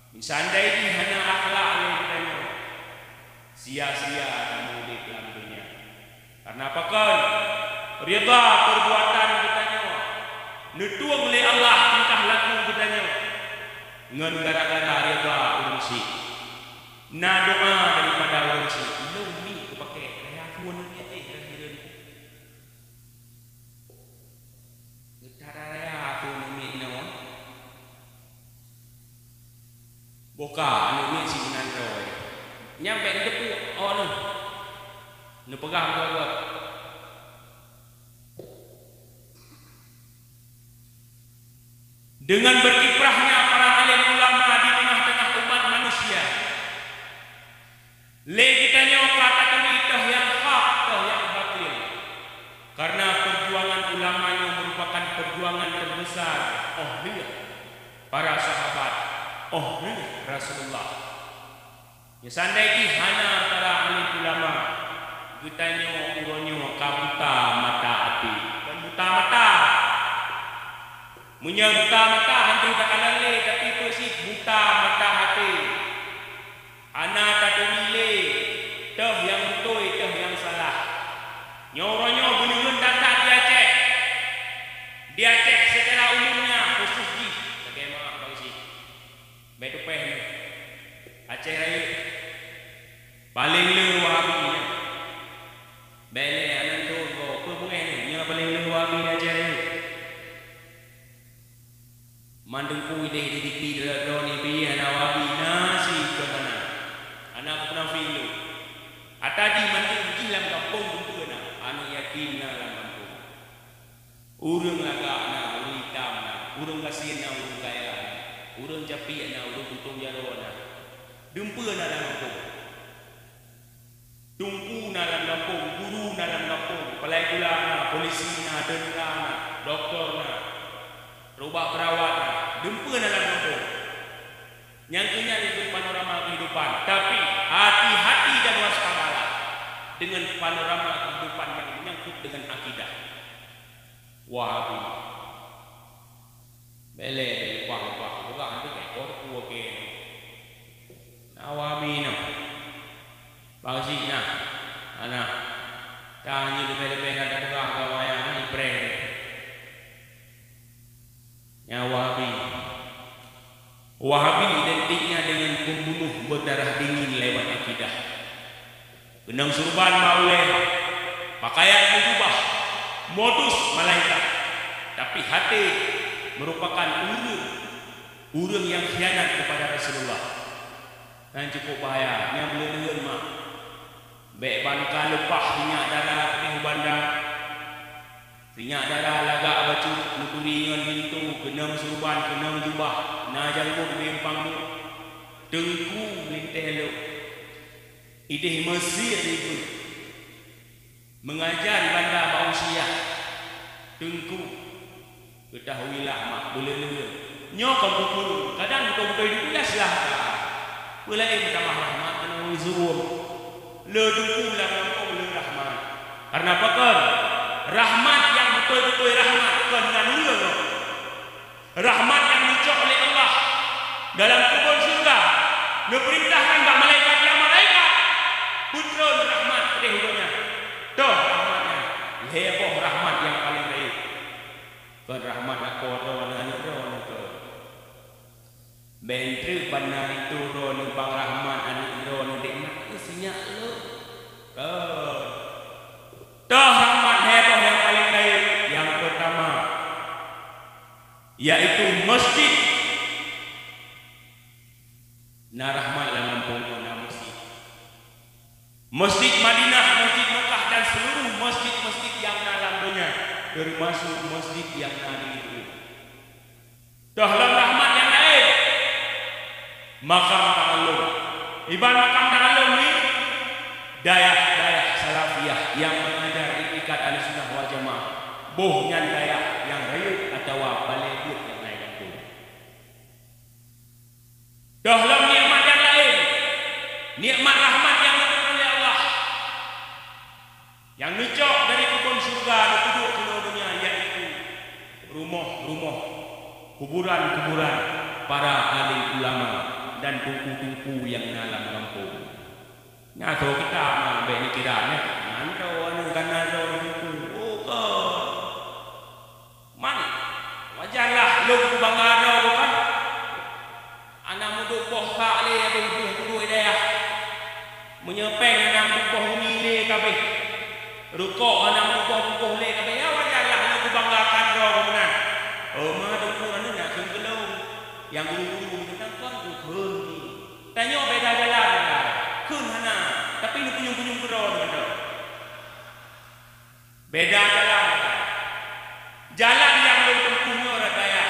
Meusandai jih hana akhlak lé geutanyoe, sia-sia kamoe udép lam donya. Kareuna pakon? Ridha peubuatan geutanyoe, neutueng lé Allah tingkah laku geutanyoe. Ngon gara-gara ridha ureueng syiek, na doa daripada ureueng syiek, lôn miet kupakék, raya phon éh, raya phon. Geutaraya keu mumiet nyoe. Boh ka aneuk miet si meunan droe. Nyan bèk neuteupeue, oh, neuh. Neupeugah beugöt-göt. Deungon beukiprahnya para alim ulama di teungoh-teungoh umat manusia, lé geutanyoe ka taturi toh nyang hak, toh nyang batil. Kareuna peujuangan ulama nyoe meurupakan peujuangan teubeusa 'oh lheueh para sahabat, 'oh lheueh Rasulullah. Meusandai jih hana para alim ulama, geutanyoe uroe nyoe ka buta mata até. Kon buta mata. Meunyoe buta mata, han teuh takalon lé, tapi peue cit buta mata até. Hana taturi lé, toh nyang beutôi, toh nyang salah. Nyoe uroe nyoe beuneuen that-that di Aceh. Di Aceh secara umumnya, khusus jih, lagèe meu'ah bang sih. Bèk teupèh nyoe. Aceh Rayeuk. Paleng le Wahabi nyan. Bèk lé aneuk teuh goe, peue beungèh nyoe, nyoe paleng le Wahabi di Aceh Rayeuk. Man teungku idéh di tipi droe-droe nibak hana Wahabi, na si kon hana. Na munafik lôn. Ata jih mandum jih lam gampông dumpeue na, aneuk yatim na lam gampông. Ureueng lagak na, ureueng itam na, ureueng gasien na, ureueng kaya na, ureueng capiek na, ureueng tutong jaroe na. Dumpeue na lam gampông. Teungku na lam gampông, guru na lam gampông, peulayan gula na, polisi na, teuntra na, dokto na, rubak peurawat na, dumpeue na lam gampông. Nyang keu nyan dikeue panorama kehidupan, tapi hati-hati dan waspadalah dengan panorama kehidupan yang menyangkut dengan akidah. Wahabi. Bèk lé leupah-leupah, peugah tu bèk, oh, peue keu na. Na Wahabi na. Bang Zik na. Ana. Tanyoe leubeh-leubeh na tapeugah keu awak nyan, ibreh. Nyan Wahabi. Wahabi identiknya dengan pembunuh berdarah dingin lewat akidah. Keunong surban bak ulèe, pakaian meujubah, modus malaikat, tapi hati merupakan ureueng, ureueng yang khianat kepada Rasulullah. Nyan cukup bahaya, nyan beuleudeuen mak. Bèk ban ka leupah sinyak dara keudéh u banda. Sinyak dara lagak bacut, neuturi ngon linto, keunong surban, keunong jubah, na janggot di empang duek. Teungku meulintèe lôn. Idéh meusiet dikeue. Meungaja di banda bak usia. Teungku. Keutahuilah mak beuleuleuen. Nyoe kon peue-peue, kadang beutôi-beutôi dikeue ya silahkan. Peue laén meutamah rahmat keunoe di suruem. Le teungku lam gampông le rahmat. Kareuna pakon? Rahmat nyang beutôi-beutôi rahmat kon nan ureueng nyoe. Rahmat nyang neucok lé Allah dalam keubon syeuruga, neupeurintahkan bak malaikat nyang malaikat beutreun rahmat keudéh u donya. Toh rahmat nyan, lhèe boh rahmat nyang paleng rayeuk. Kon rahmat lakoe droeneuh, aneuk droeneuh kon. Bèk treuk ban na linto droeneuh bang rahmat aneuk droeneuh, dék na kheueh sinyak lôn. Kon. Toh rahmat lhèe boh nyang paleng rayeuk. Nyang peurtama, yaitu masjid. Na rahmat lam gampông nyoe na masjid. Masjid Madinah, Masjid Mekah, dan seluruh masjid-masjid nyang na lam donya, teumasok masjid nyang na di N U. Toh lom rahmat nyang laén, makam takallum. Iban makam takallum nyoe, dayah-dayah salafiyah nyang mengajar iktikat Ahlussunnah wal Jamaah, boh nyan dayah nyang rayeuk atawa balèe buet nyang na i gampông. Toh lom nikmat nyang laén, nikmat rahmat nyang geubri lé Allah, nyang neucok dari keubon syeuruga neupeuduek keunoe donya, yaitu rumoh-rumoh, kuburan-kuburan para alim ulama dan teungku-teungku nyang na lam gampông. Nyan soe kita na bèk neukira nyan. Nyan droe nyan, kana droe nyan. Oh, kon. Man, wajarlah lôn kubangga droe, bukan? Hana meuduek boh sak lé, adoh, boh peuduek dayah. Meunyoe péng hana meuduek boh uni lé kabeh. Rukok hana meuduek boh bungkôh lé kabeh. Ya wajarlah lôn kubanggakan droe meunan. Oh, ma teungku, aneuk nyan kheun keu lôn. Nyang guru-guru nyan kon kheun jih. Tanyoe beda jalan, kheun hana, tapi neukunyueng-kunyueng keudroe nibak droe. Beda jalan. Jalan nyang lôn tempuh nyoe rot dayah,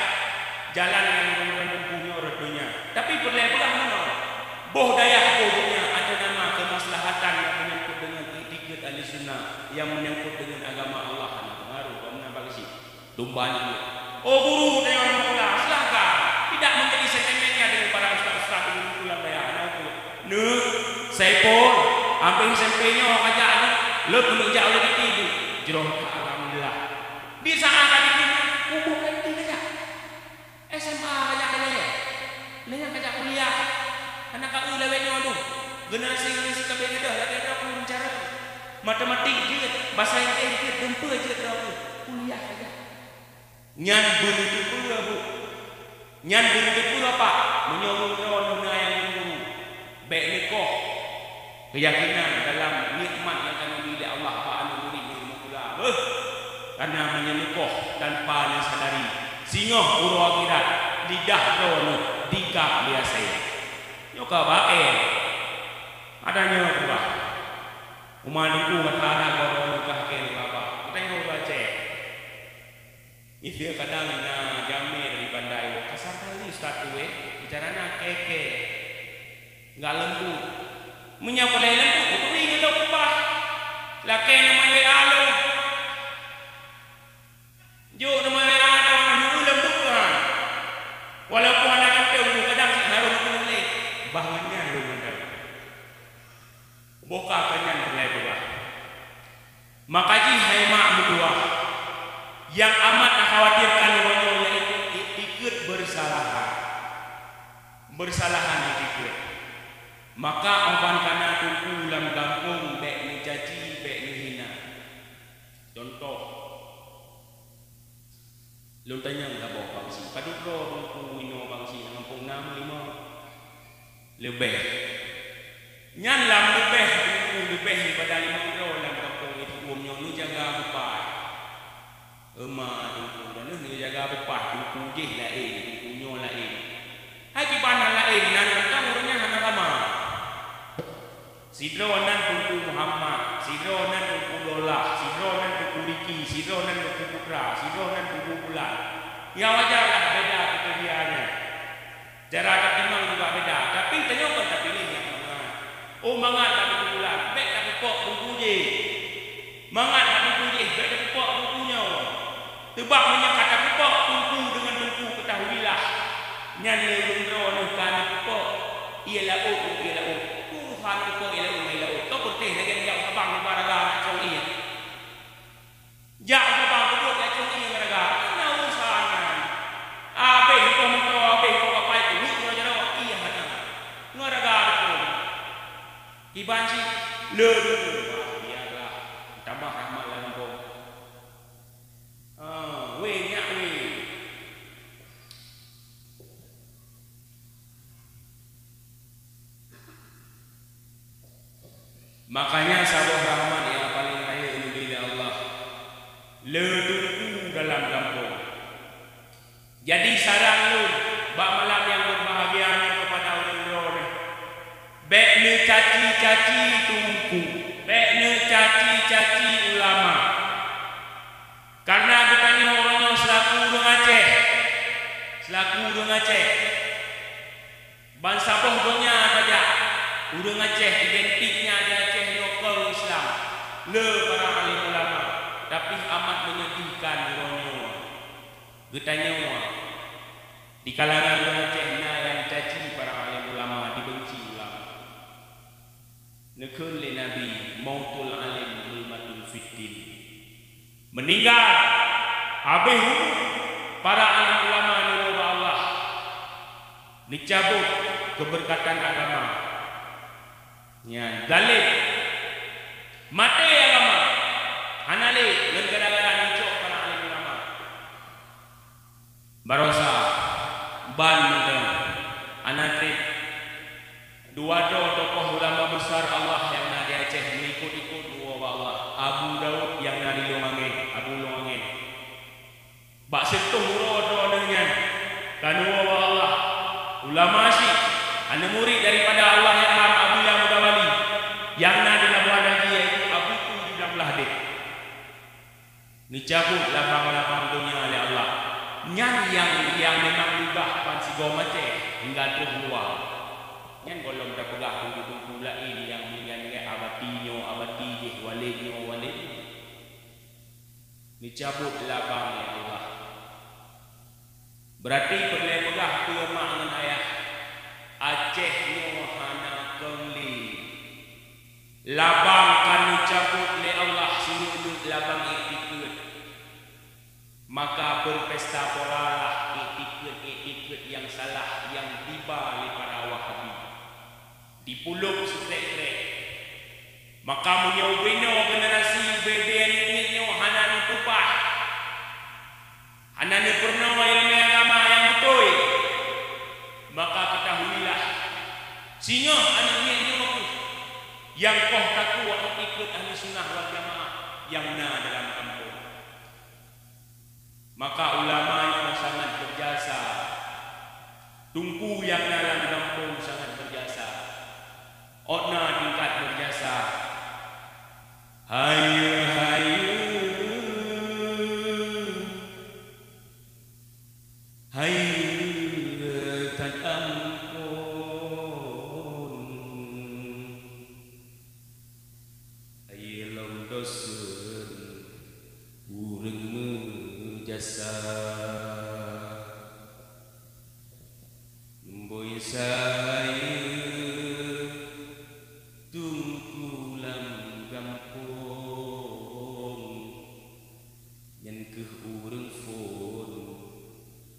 jalan nyang lôn tempuh nyoe rot donya. Tapi peureulèe peugah meunoe, boh dayah boh donya ata nama keumaslahatan nyang meunyangkut deungon iktikad Ahlussunnah, nyang meunyangkut deungon agama Allah hana peungaruh, kon na bak geuchik. Dumba nyan. Oh, guru, tanyoe aneuk sikula, silahkan. Tidak menjadi sentimennya dengan para ustaz-ustaz di dalam dayah. Aneuk, Saipul, ambil S M P nyoe kajak aneuk, leuet keuneuk jak oleh giti tu. Jroh ka, alhamdulillah. Di saat tadi tu, kubu lagi kajak. S M A kajak lé. Lé nyang kajak kuliah. Aneuk ka eu lawét nyoe tu. Generasi-generasi ka beda, lagèe droe pun cara. Matematik jeuet, bahasa Inggris jeuet, dumpeue jeuet droe. Kuliah kajak. Nyan beuneuteupeu, Bu. Nyan beuneuteupeu apa? Meunyoe droeneuh na nyang guru, bèk neukoh keuyakinan dalam nikmat nyang ka neubri lé Allah bak aneuk murit nyang meusikula. Beuh! Kareuna meunyoe neukoh tanpa neusadari, singoh uroe akhirat lidah droeneuh dikab lé asèe. Nyoe ka bae. Tanyoe keubah. Uma Teungku mata anak baroe meukah keu Baba. Tanyoe baca. Isi kadang na jamé dari bandai. Kasar kali ustaz tu, eh. Bicara na keke. Enggak lembut. Meunyoe boleh lembut, beutôi ngon lôn keubah. Lakée nama W A lôn. Jok nama W A lôn, lembut kan. Walaupun hana ganteng, kadang si harun pun boleh. Bah ngon nyan lôn ganteng. Boh ka keu nyan peureulée peugah. Maka jih hai mak meutuwah, nyang amat takhawatirkan uroe nyoe yaitu iktikeuet beusalahan. Beusalahan iktikeuet. Maka óh ban kana teungku lam gampông bék neucaci, bék neuhina. Cuntoh, Lôn tanyong saboh bangsi, padub droe teungku inoe bangsi nyang gampông na meulima? Leubeh. Nyan lam leubeh teungku, leubeh daripada limong droe lam gampông itu uem nyoe neujaga beupaih. Euma teungku dan neujaga beupaih, teungku jih laén, teungku nyoe laén. Hai kiban hana laén, nan mantong ureuëng nyan hana sama. Sidroe nan Teungku Muhammad, sidroe nan Teungku Dolah, sidroe nan Teungku Riki, sidroe nan Teungku Putra, sidroe nan Teungku Bulan. Ya wajar lah beda kriteria nyan. Cara tatimang juga beda, tapi tanyoe kon tapiléh nyang mangat. Oh mangat lah Teungku Bulan, bék tapeupok teungku jih. Mangat hana teungku jih, bék tapeupok teungku nyoe. Teubak meunyoe ka tapeupok teungku deungon teungku, keutahuilah, nyan lé ureuëng droeneuh ka neupeupok ié laôt ngon ié laôt. Peue urusan peupok ié laôt ngon ié laôt? Toh peureuteh lagée jak u sabang nibak raga aneuk cong ié. Jak u sabang peubuet jak cong ié ngon raga. Hana urusan nyan. Abéh uroe meutoe, abéh uroe kapai, teubiet ngon jaroe, ié hana. Ngon raga teupeue. Kiban cit le dulu, ah, biarlah, tamah rahmat lam gampông. Ah, weh, nyak weh. Makanya saboh rahmat nyang paleng rayeuk neubri lé Allah, le teungku dalam gampông. Jadi saran lôn bak malam nyang beubahgia nyoe keupada ureuëng droeneuh, bék neucaci-caci teungku, bék neucaci-caci ulama. Karena geutanyoe uroe nyoe seulaku ureuëng Aceh, seulaku ureuëng Aceh, bansaboh donya tajak, ureuëng Aceh identiknya di Aceh nyoe kon Islam, le para alim ulama, tapi amat menyedihkan uroe nyoe. Geutanyoe di kalangan ureuëng Aceh na nyang caci para alim ulama, dibenci ulama. Neukheun lé Nabi, "Mautul alim zulmatun fiddin." Meuninggai habéh umu para alim ulama neuwoe bak Allah. Neucabot keubeurkatan agama. Nyan, galeh. Maté agama. Hana lé ngon gara-gara neucok para alim ulama. Barosa ban mantong hana treb dua droe tokoh ulama besar Allah nyang na di Aceh meuikot-ikot neuwoe bak Allah, Abu Daud nyang na di Lông Angén, Abu Lông Angén. Bak seutoh uroe droeneuh nyan ka neuwoe bak Allah ulama syiek, aneuk murit daripada Allahyarham Abuya Muda Bali nyang na di Labuhan Haji, yaitu Abu Tujuh Belas Deh. Neucabot labang-labang donya lé Allah. Nyan nyang, nyang memang peugah bansigom Aceh hingga troh luwa. Nyan gohlom tapeugah teungku-teungku laén nyang, nyang, nyang abati nyoe, abati jih, waled nyoe, waled nyoe. Neucabot labang lé Allah. Beurati peureulée peugah keu mak ngon ayah, Aceh nyoe hana kon lé. Labang ka neucabot lé Allah, sineuk labang iktikeuet. Maka beurpesta poralah iktikeuet-iktikeuet nyang salah nyang tiba lé para Wahabi. Dipulop seukrek-krek. Maka meunyoe ubé nyoe generasi ubé-ubé aneuk miet nyoe hana neupeupah, hana neupeurunoe ileumé agama nyang beutôi, maka keutahuilah, singoh aneuk miet nyoe kheueh nyang poh takue iktikeuet Ahlussunnah wal Jamaah nyang na dalam gampông. Maka ulama nyoe sangat beujasa. Teungku nyang na lam gampông sangat beujasa. Ôt na tingkat Hayeue, hayeue, hayeue that amphon. Hayeue lom doseun ureuëng meujasa. Bui sayeue teungku lam gampông, nyan kheueh ureuëng phon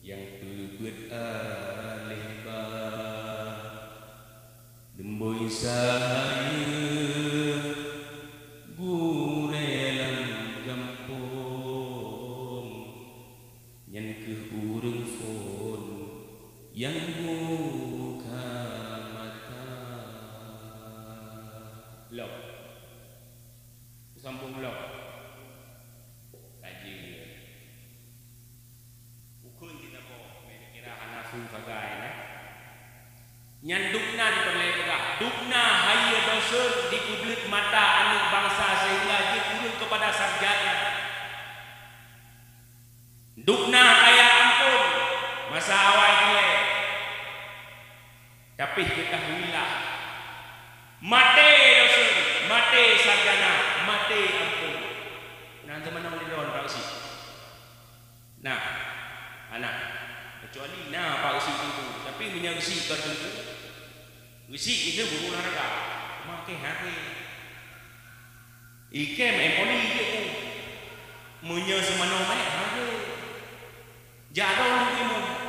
nyang peubeuet aléh ba. Bui sayeue gurée lam gampông, nyan kheueh ureuëng phon nyang buka mata. Lom. Sambung lom. Kaji. Ukeuen jinoe boh, meunan kira hana su sagai, nah. Nyan dubna peureulée peugah, dubna hayeue doseun dikeubleut mata aneuëk bansa sehingga jeuet ureuëng keupada sarjana. Dubna kaya amphon masa awai dilée. Tapi ketahuilah, maté doseun, maté sarjana, maté amphon. Nah, teuma na lé droe Pak Geuchik. Nah, hana. Kecuali na Pak Geuchik teungku, tapi meunyoe Geuchik kon teungku, Geuchik itu guru olahraga. Maké hana. Ikém, eh, poli jeuet ku. Meunyoe seumanoe meuet, hana. Jak droe lom keu imum.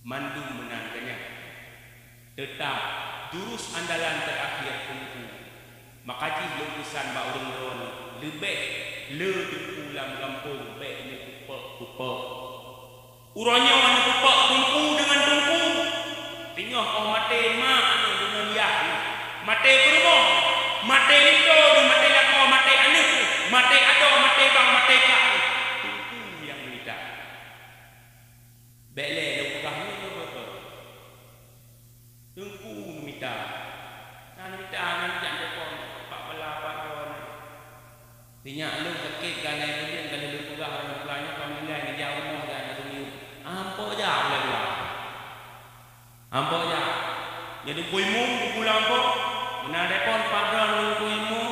Mandum meunan keu nyan. Teutap, jurus andalan teurakhir teungku. Maka jih lôn peusan bak ureuëng droeneuh, leubeh le teungku lam gampông bék neupeupok-peupok. Uroe nyoe neupeupok teungku deungon teungku. Teungoh óh maté mak neuh deungon yah neuh, maté peurumoh neuh, maté linto neuh, maté lakoe, maté aneuëk neuh, maté adoe, maté bang, maté kak neuh, teungku nyang mita. Bék lé lôn peugah nyoe beutôi. Teungku neumita. Na neumita, na neujak telepon, Pak Bala, Pak Don. Sinyak lôn sakét ka lhée buleuen ka lheueh lôn peugah ureuëng Bala nyoe ka meuninggai, neujak rumoh dan neureumiet. Amphon jak ulée dua. Amphon jak. Jadi Teungku Imum, Teungku Lampôh, meunan telepon Pak Don ngon Teungku Imum.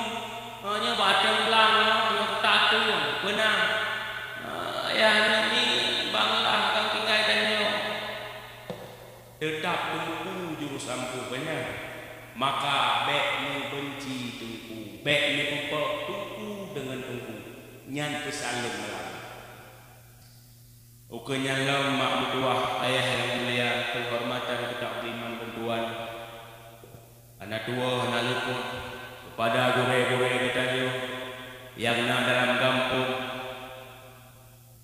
Oh, nyoe bak ateueh blang nyoe, nyoe tatu, beuna. Ah, ayah nyoe ni bang lah kang tinggai tanyoe. Teutap teungku jurus ampuh beuna, maka bék neubeunci teungku, bék neupeupok teungku deungon teungku. Nyan peusaleueng malam. Ukeue nyan lom mak meutuwah, ayah nyang mulia, peunghormatan keutakziman lôn tuan. Hana tuwoe hana luput keupada gurée-gurée geutanyoe nyang na dalam gampông.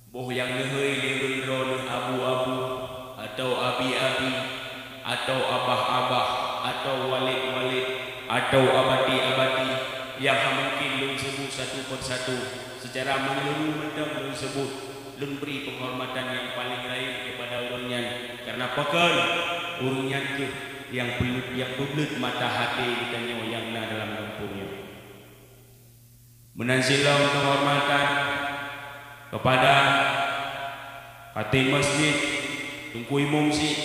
Boh nyang neuhôi lé ureuëng droeneuh abu-abu, atawa abi-abi, atawa abah-abah, atawa walét-walét, atawa abati-abati, nyang hana mungken lôn seubut satu per satu, seucara meunyeluruh mantong lôn seubut, lôn bri peunghormatan nyang paleng rayeuk keupada ureuëng nyan, kareuna pakon ureuëng nyan kheueh nyang peuleuet, nyang peubleut mata até geutanyoe nyang na dalam gampông nyoe. Meunan cit lom peunghormatan keupada khatib masjid, teungku imum cit,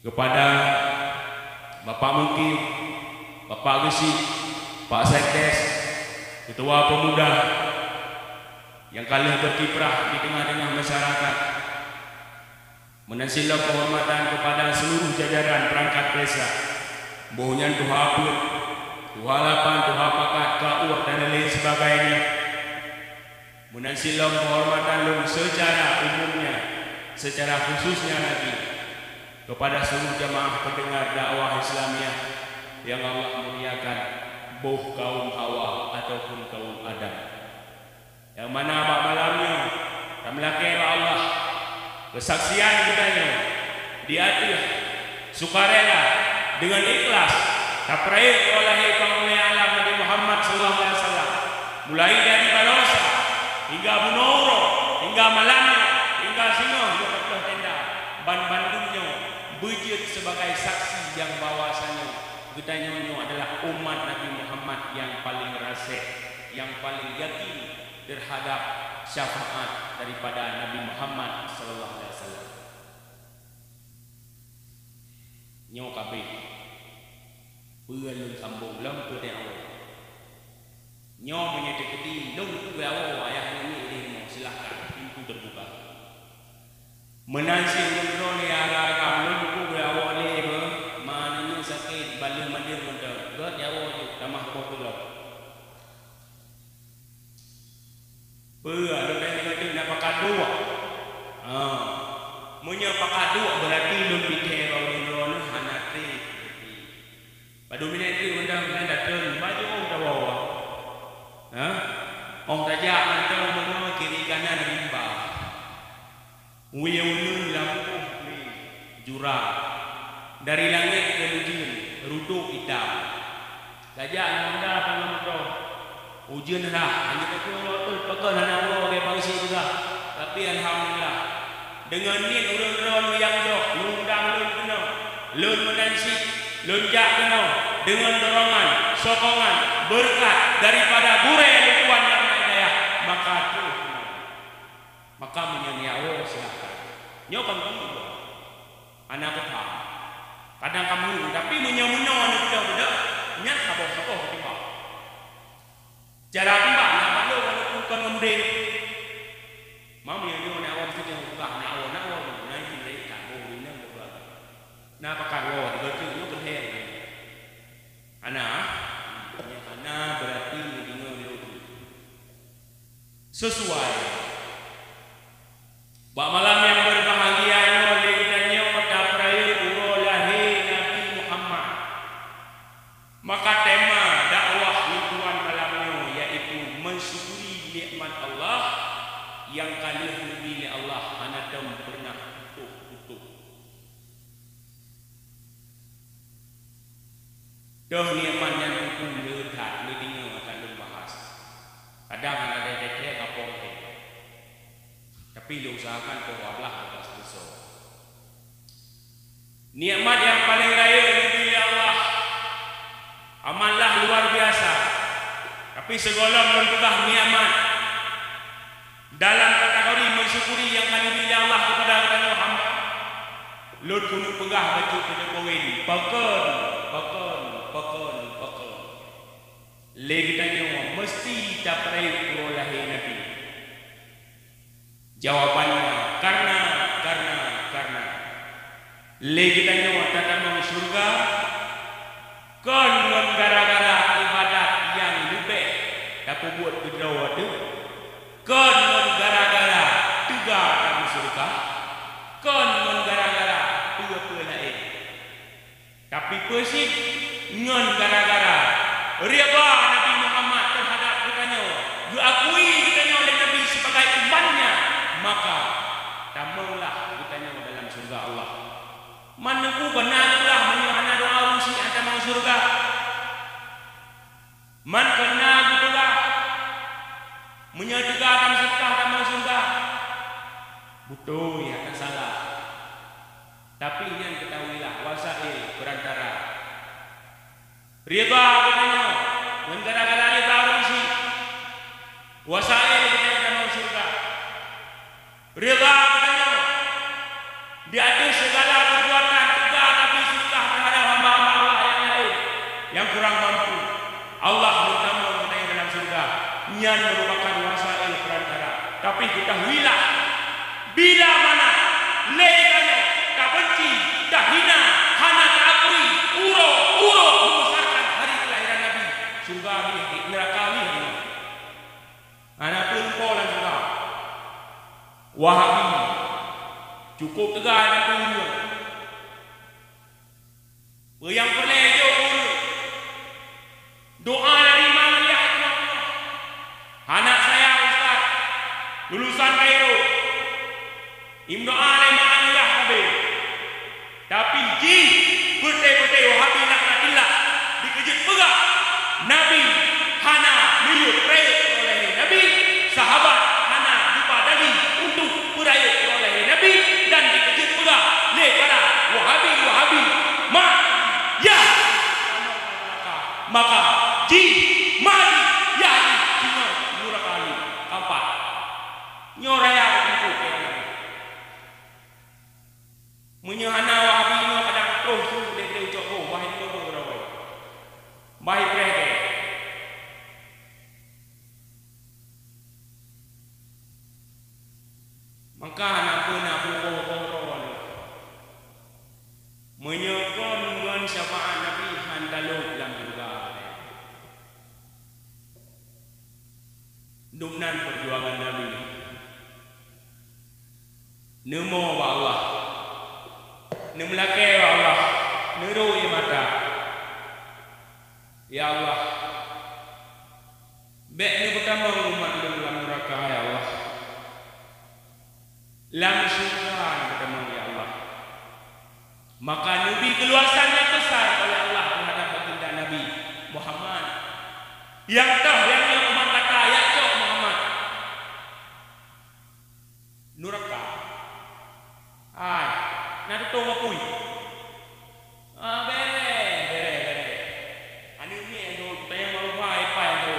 keupada Bapak Mukim, Bapak Geuchik, Pak Sekdes, Keutua Peumuda nyang ka lheueh beukiprah di teungoh-teungoh masyarakat. Meunan cit lom peunghormatan keupada seuluruh jajaran peurangkat desa, boh nyan tuha peuet, tuha lapan, tuha pakat, kaur dan lain sebagainya. Meunan cit lom peunghormatan lôn seucara umumnya, seucara khususnya lagi keupada seuluruh jamaah pendengar dakwah Islamiah nyang Allah muliakan, boh kaum Hawa ataupun kaum Adam. Nyang mana bak malam nyoe tameulakée bak Allah keusaksian geutanyoe di ateueh sukarela deungon ikhlas tapeurayeuk uroe lahé Pangulée Alam Nabi Muhammad sallallahu alaihi wasallam, mulai dari baroesa hingga bunoe uroe, hingga malam nyoe, hingga singoh nyoe teuh tenda, ban bandum nyoe beujeuet sibagai saksi nyang bahwasanya Geutanyoe nyoe adalah umat Nabi Muhammad nyang paleng rasek, nyang paleng yakin terhadap syafaat daripada Nabi Muhammad sallallahu alaihi wasallam. Nyoe kabeh peue lôn sambong lom peue teuh awai. Nyoe meunyoe teukeudi lôn peugah woe ayah nyoe ideh rumoh, silahkan, pintu terbuka. Meunan cit lôn droe lé agam-agam lôn peugah woe lé beuh, ma aneuk sakét, ban lheueh mandum mantong, gét nyawoe jeuet tamah boh tulông. Peue lôn tanyong keu na pakat duek? Ha. Meunyoe pakat duek, beurati lôn pike roh lôn droeneuh hana treb. Padub minèt teuk mantong nyan dateng, baju ong tawoe. Ha? Ong tajak mantong meunyoe kiri kanan rimba. Wie uneun lampôh lé jurang. Dari langét keu ujeuen, rudôk itam. Tajak ngon da tangon meudoh. Ujeuen rhah, hana teupeue uroe teuh pakon hana uroe lagèe bansa teuga. Tapi alhamdulillah, deungon niet ureueng droeneuh nyang doh, lôn undang lôn keunoe, lôn meunan cit, lôn jak keunoe deungon dorongan, sokongan, beureukat daripada gurèe lôn tuan nyang na hidayah, maka troh keunoe. Maka meunyoe nyawoe, silahkan. Nyoe kan guru. Hana kupham. Kadang kamoe, tapi meunyoe meunoe aneuk muda-muda, nyan saboh-saboh timbang. Cara timbang na balô walaupun kon ngon mudeng. Mam nyoe nyoe na awam tu jangan peugah na awam, na awam, na izin dari kamoe, inong beureukat. Na pakat woe, dibantu nyoe keuhai. Hana, nyoe hana beurati neudeungoe lé ureueng. Sesuai. Bak malam nyang beubahgia nyoe lé geutanyoe tapeurayeuk uroe lahé Nabi Muhammad. Maka tema dakwah lôn tuan malam nyoe yaitu mensyukuri nikmat Allah nyang ka lheueh neubi lé Allah hana tom peureunah putôh-putôh. Toh nikmat nyan teungku le that neudeungoe akan lôn bahas. Kadang hana teuka kapong lé. Tapi lôn usahakan peuet blah beubaih seuleusoe. Nikmat nyang paleng rayeuk neubi lé Allah. Amanlah luar biasa. Tapi sigohlom lôn peugah nikmat. Dalam kategori mensyukuri nyang ka neubi lé Allah keupada geutanyoe hamba, lôn keuneuk peugah bacut keu poin, pakon, pakon, pakon, pakon. Lé geutanyoe meuseuti tapeurayeuk uroe lahé Nabi. Jawabannya, karena, karena, karena. Lé geutanyoe tatamong syeuruga, kon ngon gara-gara iébadat nyang leubeh tapeubuet keudroe teuh, kon ngon gara-gara teuga tamong syeuruga, kon ngon gara-gara peue-peue laén. Tapi peue cit ngon gara-gara ridha Nabi Muhammad teuhadab geutanyoe, geuakui geutanyoe lé Nabi sibagai umat-Nya, maka tamonglah geutanyoe dalam syeuruga Allah. Man Teungku, beuna geupeugah meunyoe hana doa ureueng syiek hana tamong syeuruga? Man keunan geupeugah meunyoe teuga dan seudeukah tamong syeuruga? Beutôi, hana salah. Tapi nyan ketahuilah, wasail, perantara. Ridha geutanyoe ngon gara-gara ridha ureueng syiek, wasail geutanyoe tamong syeuruga. Ridha geutanyoe di ateueh segala perbuatan teuga Nabi seudeukah teuhadab hamba-hamba Allah nyang laén nyang kurang mampu. Allah meutamong geutanyoe dalam syeuruga, nyan meurupakan wasail perantara. Tapi ketahuilah, bila mana lé geutanyoe tabenci, tahina, hana taakui uroe-uroe meubesarkan hari kelahiran Nabi, syeuruga lé, neuraka lé. Hana peue lumpoe lam syeuruga. Wahabi, cukup teuga lam dunia. Peue nyang peureulèe jok ureueng? Doa dari Imam Yahya Imam Hana sayang ustaz lulusan Kairo. Imdoa lé meu'ah lurah sabe. Tapi jih beutôi-beutôi Wahabi laknatillah dikeujeuet peugah Nabi hana miyueb rayeuk uroe Nabi, sahabat hana jiba dali untuk peurayeuk uroe Nabi, dan dikeujeuet peugah lé para Wahabi-Wahabi, "Ma, ya!" Maka jih mari, ya jih singoh nuraka lé kapat. Nyoe raya keu teungku keu Nabi. Meunyoe hana Wahabi nyoe kadang troh su lé teucok boh, bah itu boh droe. Bah ipreh deh. Maka hana peue na boh-boh droe. Meunyoe kon ngon syafaat Nabi han talop lam syeuruga. Dum nan peujuangan Nabi. Neumo bak Allah. Neumeulakée bak Allah. Neurôk ie mata. Ya Allah, bék neupeutamong umat lôn lam nuraka, ya Allah. Lam syeuruga neupeutamong, ya Allah. Maka neubri keuluasan nyang besar oleh Allah teuhadap baginda Nabi Muhammad. Nyang toh nyang nyoe umat gata, jak cok Muhammad. Nuraka. Hai, na tutong apui. Ah, bere, bere, bere. Aneuk miet tu, tanyong maluha ipai tu.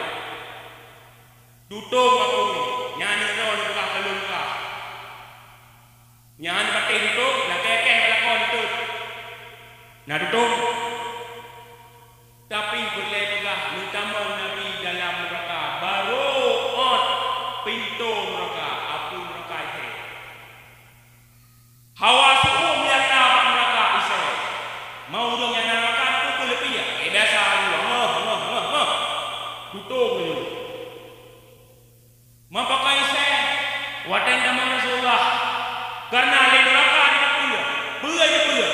Tutong apui. Nyan nyoe droe peugah keu lôn ka. Nyan patéh tutong, na keu-keu balakon tu. Na tutong. Tapi peureulée peugah meutamong Nabi dalam nuraka, barô ôt pintoe nuraka, apui nuraka jih. Hawa siuem nyata bak nuraka isée. Meu ureuëng nyang na nuraka tu keuleupie, eh, biasa laju, ngeh, ngeh, ngeh, ngeh. Tutong laju. Meupakai isée, watée tamong Rasulullah, kareuna lé nuraka jiteupeue, peue jiteupeue.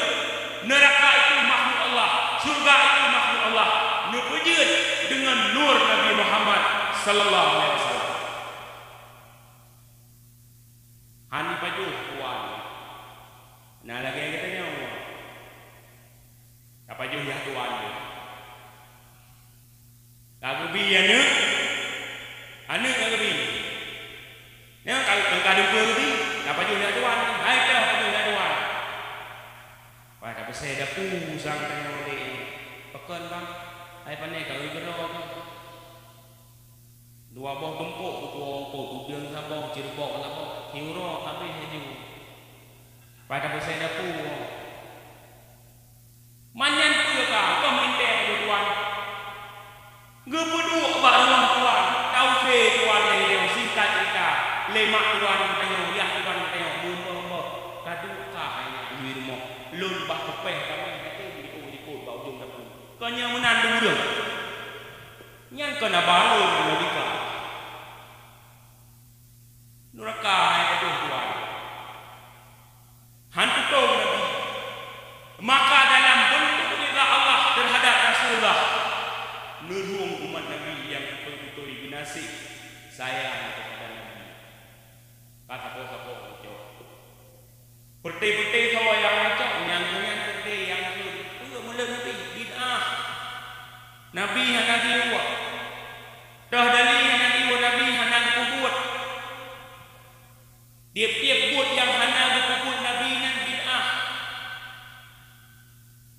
Nuraka itu makhluk Allah, syeuruga itu makhluk Allah. Neupeujeuet deungon nur Nabi Muhammad sallallahu alaihi wasallam. Han ipajoh tuan. Na lagée geutanyoe. Tapajoh yah tuan. Ka geubi aneuk, aneuk ka geubi. Nyang ka, nyang ka deukeue geubi, tapajoh yah tuan. Hai toh pajoh yah tuan. Wah, tapeusée dapu sang tanyoe lé. Pakon bang, hai pane ka geubi keudroe. Dua boh tumpok, dua boh tumpok, udeueng saboh, cirebok saboh, hiuroe habéh laju. Pada peusai dapu. Manyan peue ka, keuh meuntée keu tuan. Geupeuduek bak rumoh tuan, tause tuan lé lheueh singkat cerita, lé mak tuan geutanyoe, yah tuan geutanyoe, beumoh-moh, ka duka hai nyan di rumoh, lôn bah peupéh kamoe hase jilikot-likot bak ujong dapu. Kon nyang meunan lôn ureuëng. Nyan kon haba lôn lagée ka. Nuraka hai padum tuan. Han tutong Nabi. Maka dalam bentuk ridha Allah terhadap Rasulullah, neurhueng umat Nabi nyang beutôi-beutôi geunaséh sayang kepada Nabi. Ka saboh-saboh ucok. Peureute-peureute soe nyang ucok, nyang nyan peureute nyang kheun. Peue meuleuet Nabi? Bid'ah. Nabi hana geuyue. Toh dalil hana geuyue, Nabi hana geupeubuet. Tieb-tieb buet nyang hana geupeubuet Nabi nyan bid'ah.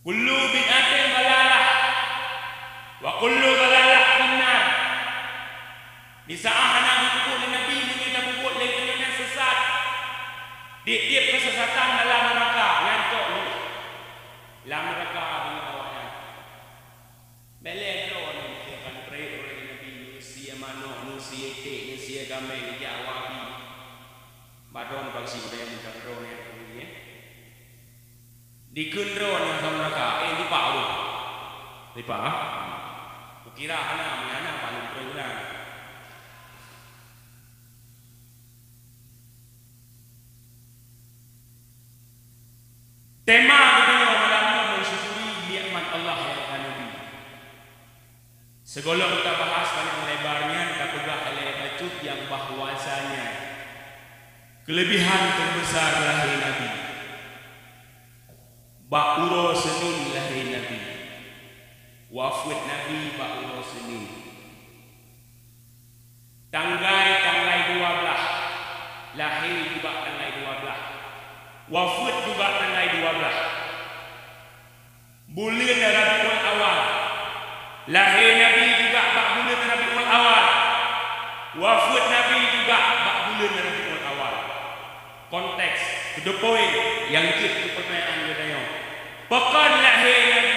Kullu bid'atin dalalah, wa kullu dalalah finnar. Di saát hana geupeubuet lé Nabi, meunyoe tapeubuet lé geutanyoe nyan sesat. Tieb-tieb keusesatan dalam neuraka, nyan cok lé lam neuraka deungon awaknyan. Bèk lé droeneuh siakan pré ureueng Nabi, neusie manok, neusie ék, neusie kaméng, jak Wahabi. Bak droeneuh bak si budaya mantong droeneuh nyang peue, ya. Dikheun droeneuh lam neuraka, eh, dipak ureueng. Dipak, ah? Kukira hana, meunan hana, paléng pré ureueng. Tema geutanyoe malam nyoe, mensyukuri nikmat Allah nyang ka neubri. Sigohlom tabahas panyang lebar nyan, tapeugah lé bacut nyang bahwasanya keulebihan teubeusa lahé Nabi. Bak uroe Senin lahé Nabi. Wafeuet Nabi bak uroe Senin. Tanggai, tanggai dua blaih. Lahé juga tanggai dua blaih. Wafeuet juga tanggai dua blaih. Buleuen Rabiul Awal. Lahé Nabi juga bak buleuen Rabiul Awal. Wafeuet Nabi juga bak buleuen Rabiul Awal. Konteks, to the point, nyang jeuet keu peutanyaan geutanyoe. Pakon lahé Nabi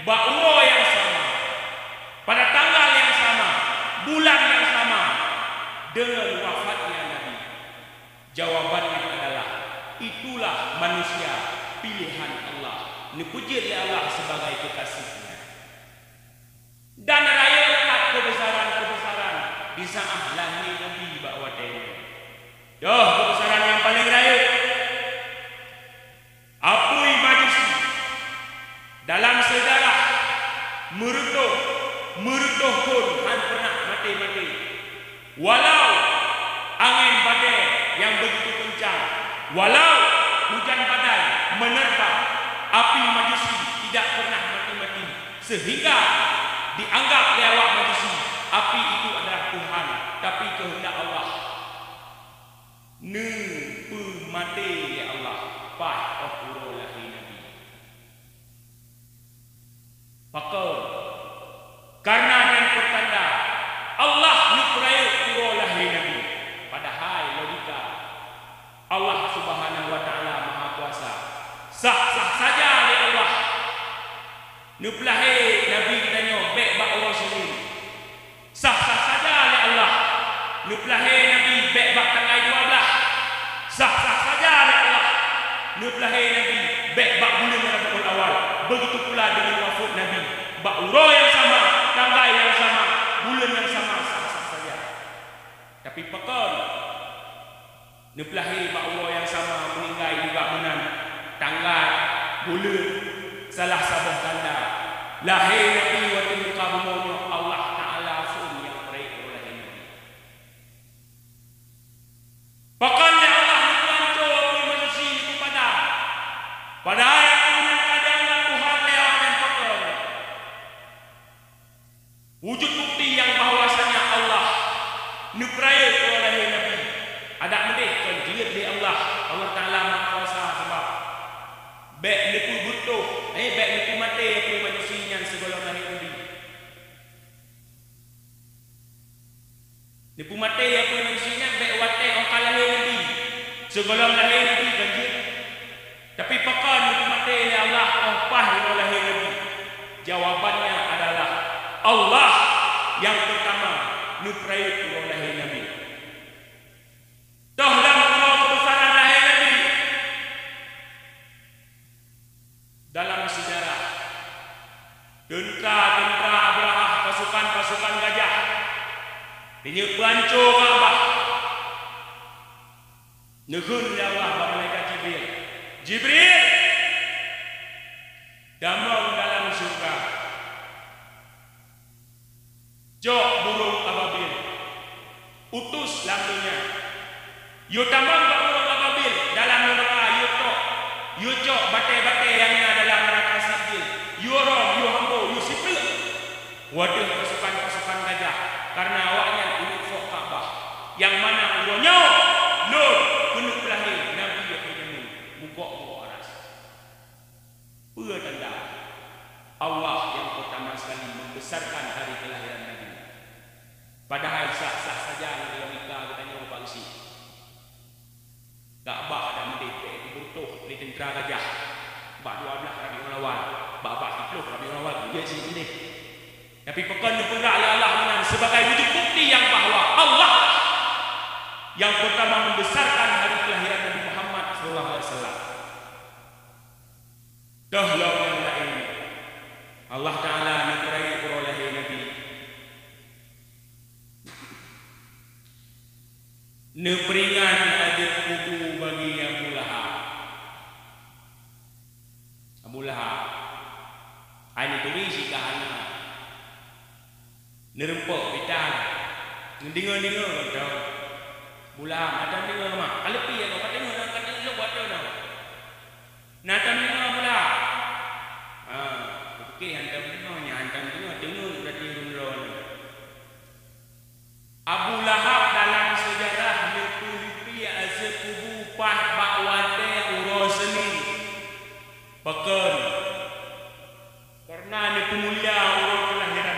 bak uroe nyang sama, pada tanggal nyang sama, bulan nyang sama deungon wafatnya Nabi? Jawabannya adalah, itulah manusia pilihan Allah, neupeujeuet lé Allah sibagai keukaséh-Nya. Dan rayeuk that keubeusaran-keubeusaran di saát lahé Nabi bak watée nyan. Yoh, keubeusaran nyang paleng rayeuk, apui Majusi. Dalam seujarah, meureutôh, meureutôh thon han pernah maté-maté. Walau angén badée nyang beugitu keuncang, walau hujan badai meuneurpa, api Majusi tidak pernah mati-mati, seuhingga dianggap lé awak Majusi api itu adalah Tuhan, tapi keuheundak Allah. Neupeumaté lé Allah paih óh uroe lahé Nabi. Pakon? Kareuna nyan peutanda Allah neupeurayeuk uroe lahé Nabi. Padahai logika, Allah Subhanahu wa Ta'ala Maha Kuasa. Sah-sah saja lé Allah neupeulahé Nabi geutanyoe bék bak uroe Senin. Sah-sah saja lé Allah neupeulahé Nabi bék bak tanggai dua blaih. Sah-sah saja lé Allah neupeulahé Nabi bék bak buleuen Rabiul Awal. Begitu pula deungon wafeuet Nabi, bak uroe nyang sama, tanggai nyang sama, buleuen nyang sama, sah-sah saja. Tapi pakon? Neupeulahé bak uroe nyang sama, meuninggai juga meunan. Tanggai, buleuen, salah saboh tanda lahé Nabi watée muka bumoe nyoe, Allah Ta'ala seuem nyang peureuet uroe lahé Nabi. Pakon lé Allah neupeuhanco apui Majusi, neupeupadam? Padahai apui nyan ka dianggap Tuhan lé awaknyan. Pakon? Wujud bukti nyang bahwasanya Allah neupeurayeuk uroe lahé Nabi. Adak meudeh kon jeuet lé Allah, Allah Ta'ala Maha Kuasa, sabab bék neupeubeutôh, eh, bék neupeumaté apui Majusi nyan sigohlom lahé Nabi. Neupeumaté apui Majusi nyan bék watée óh ka lahé Nabi, sigohlom lahé Nabi, kon jeuet. Tapi pakon neupeumaté lé Allah óh paih uroe lahé Nabi? Jawabannya adalah Allah nyang peurtama neupeurayeuk uroe lahé Nabi. Toh lam uroe keubeusaran lahé Nabi, dalam seujarah, teuntra-teuntra Abrahah, pasukan-pasukan gajah, teunyeuk peuhanco Ka'bah. Neukheun lé Allah bak malaikat Jibril, "Jibril, tamong dalam syeuruga, cok burông ababil, utus lam donya. Yue tamong bak burông ababil dalam neuraka, yue tok, yue cok batée-batée nyang na dalam neuraka Sijil, yue rhom, yue hambo, yue sipreuk." Watée pasukan-pasukan gajah, kareuna awaknyan uneuk fok Ka'bah, nyang mana uroe nyoe lôn keuneuk peulahé Nabi Ibrahim, mubôk-bôk aras. Peue tanda Allah nyang peurtama sekali membesarkan hari kelahiran Nabi? Padahai sah-sah saja ngon logika geutanyoe bak geuchik. Ka'bah adak meudeh bék geubeureutoh lé teuntra gajah bak dua blaih Rabiul Awal, bak, bak siplôh Rabiul Awal, jeuet cit meudeh. Tapi pakon neupeugah lé Allah meunan sebagai wujud bukti nyang bahwa Allah nyang peurtama membesarkan hari kelahiran Nabi Muhammad sallallahu alaihi wasallam. Toh lom nyang laén, Allah Ta'ala neupeurayeuk uroe lahé Nabi. Neupeuringat azeub kubu bagi Abu Lahab. Abu Lahab, hai neuturi sikah hana. Neureumpok bitan, neudeungoe-deungoe mantong. Abu Lahab, na tadeungoe mak? Ka leupi ya, ka tadeungoe, ka tadeungoe lôn buat droe na. Na tadeungoe Abu Lahab? Ha, oke, hantom deungoe, nyan hantom deungoe, deungoe berarti ureueng droe nyoe. Abu Lahab dalam seujarah neupeuleupi azeub kubu paih bak watée uroe Senin. Pakon? Kareuna neupeumulia uroe keulahiran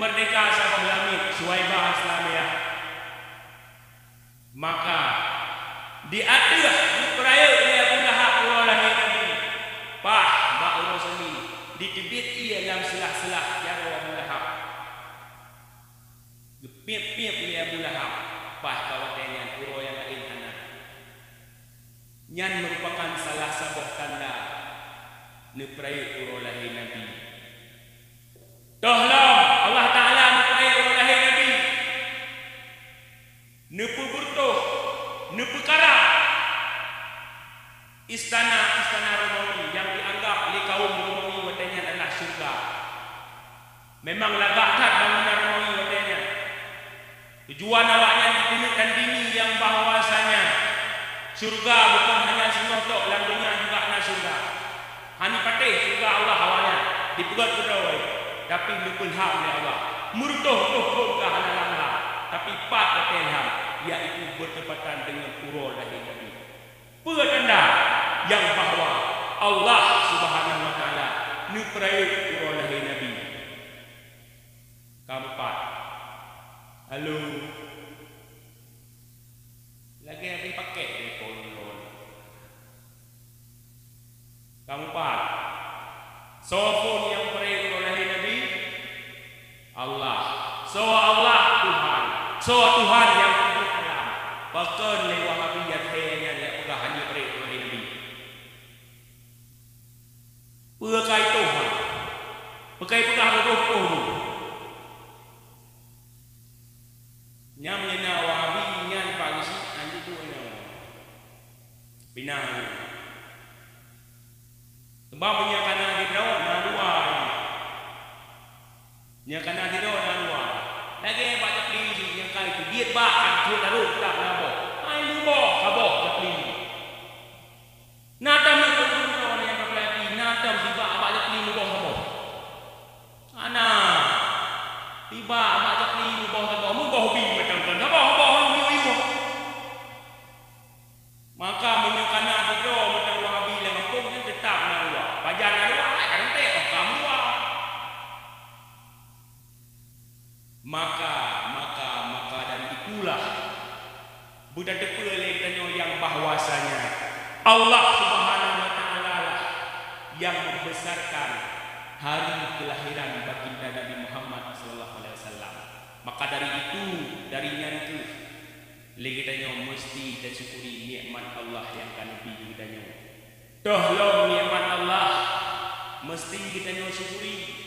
Meurdeka saboh lamiet, Suwaibah Islamiyah. Maka, di ateueh geupeurayeuk lé Abu Lahab uroe lahé Nabi, paih bak uroe Senin, jiteubiet ié lam seulah-seulah jaroe Abu Lahab. Geupiep-piep lé Abu Lahab, paih bak watée nyan uroe nyang laén hana. Nyan meurupakan salah saboh tanda neupeurayeuk uroe lahé Nabi. Toh lom, Allah Taala neupeurayeuk uroe lahé Nabi. Neupeubeureutoh, neupeukarab istana-istana Romawi nyang jianggab lé kaum Romawi watée nyan adalah syeuruga. Memang lagak that bangunan Romawi watée nyan. Tujuan awaknyan jikeuneuk tandingi nyang bahwasanya syeuruga bukon hanya singoh tok, lam donya juga na syeuruga. Hana patéh syeuruga Allah awaknyan dipeugét keudroe, tapi neupeulham lé Allah. Meureutoh-reutoh phon ka hana lam-lam, tapi pat watée lham, yaitu beutepatan deungon uroe lahé Nabi. Peue tanda nyang bahwa Allah Subhanahu wa Taala neupeurayeuk uroe lahé Nabi? Kamupat. Halo. Lagée habéh paket telepon ulôn. Kamupat. Soe phon nyang peurayeuk uroe lahé Nabi? Allah. Soe Allah? Tuhan. Soe Tuhan nyang peubuet alam? Pakon lé Wahabi nyang kayée nyan nyang peugah hana peurayeuk uroe lahé Nabi? Peue ka itoh nyan? Peue ka ipeugah lé roh-roh nyoe? Nyang meunyoe na Wahabi nyan paléng anti tu nyoe. Pinah nyoe. Sebab meunyoe kana sidroe na dua. Nyoe kana sidroe na dua. Lagée bak Japli jih nyang ka iteubiet bak, ka jeuet tarot kitab na boh. Hai muboh saboh Japli. Na tam na geutanyoe nyang ka peulaki, na tam sibak bak Japli muboh saboh. Hana. Sibak bak Japli muboh saboh, muboh bi mantong kon saboh, muboh yue-yue. Maka meunyoe kana sidroe mantong Wahabi lam gampông nyan teutap na dua. Pajan na dua, hai ka teuntée oh ka meudua. Maka, maka, maka dari itulah beutateupeue lé geutanyoe nyang bahwasanya Allah Subhanahu wa Taala lah yang membesarkan hari kelahiran Baginda Nabi Muhammad sallallahu alaihi wasallam. Maka dari itu, dari nyan kheueh lé geutanyoe meusti tasyukuri nikmat Allah nyang ka neubri keu geutanyoe. Toh lom nikmat Allah meusti geutanyoe syukuri.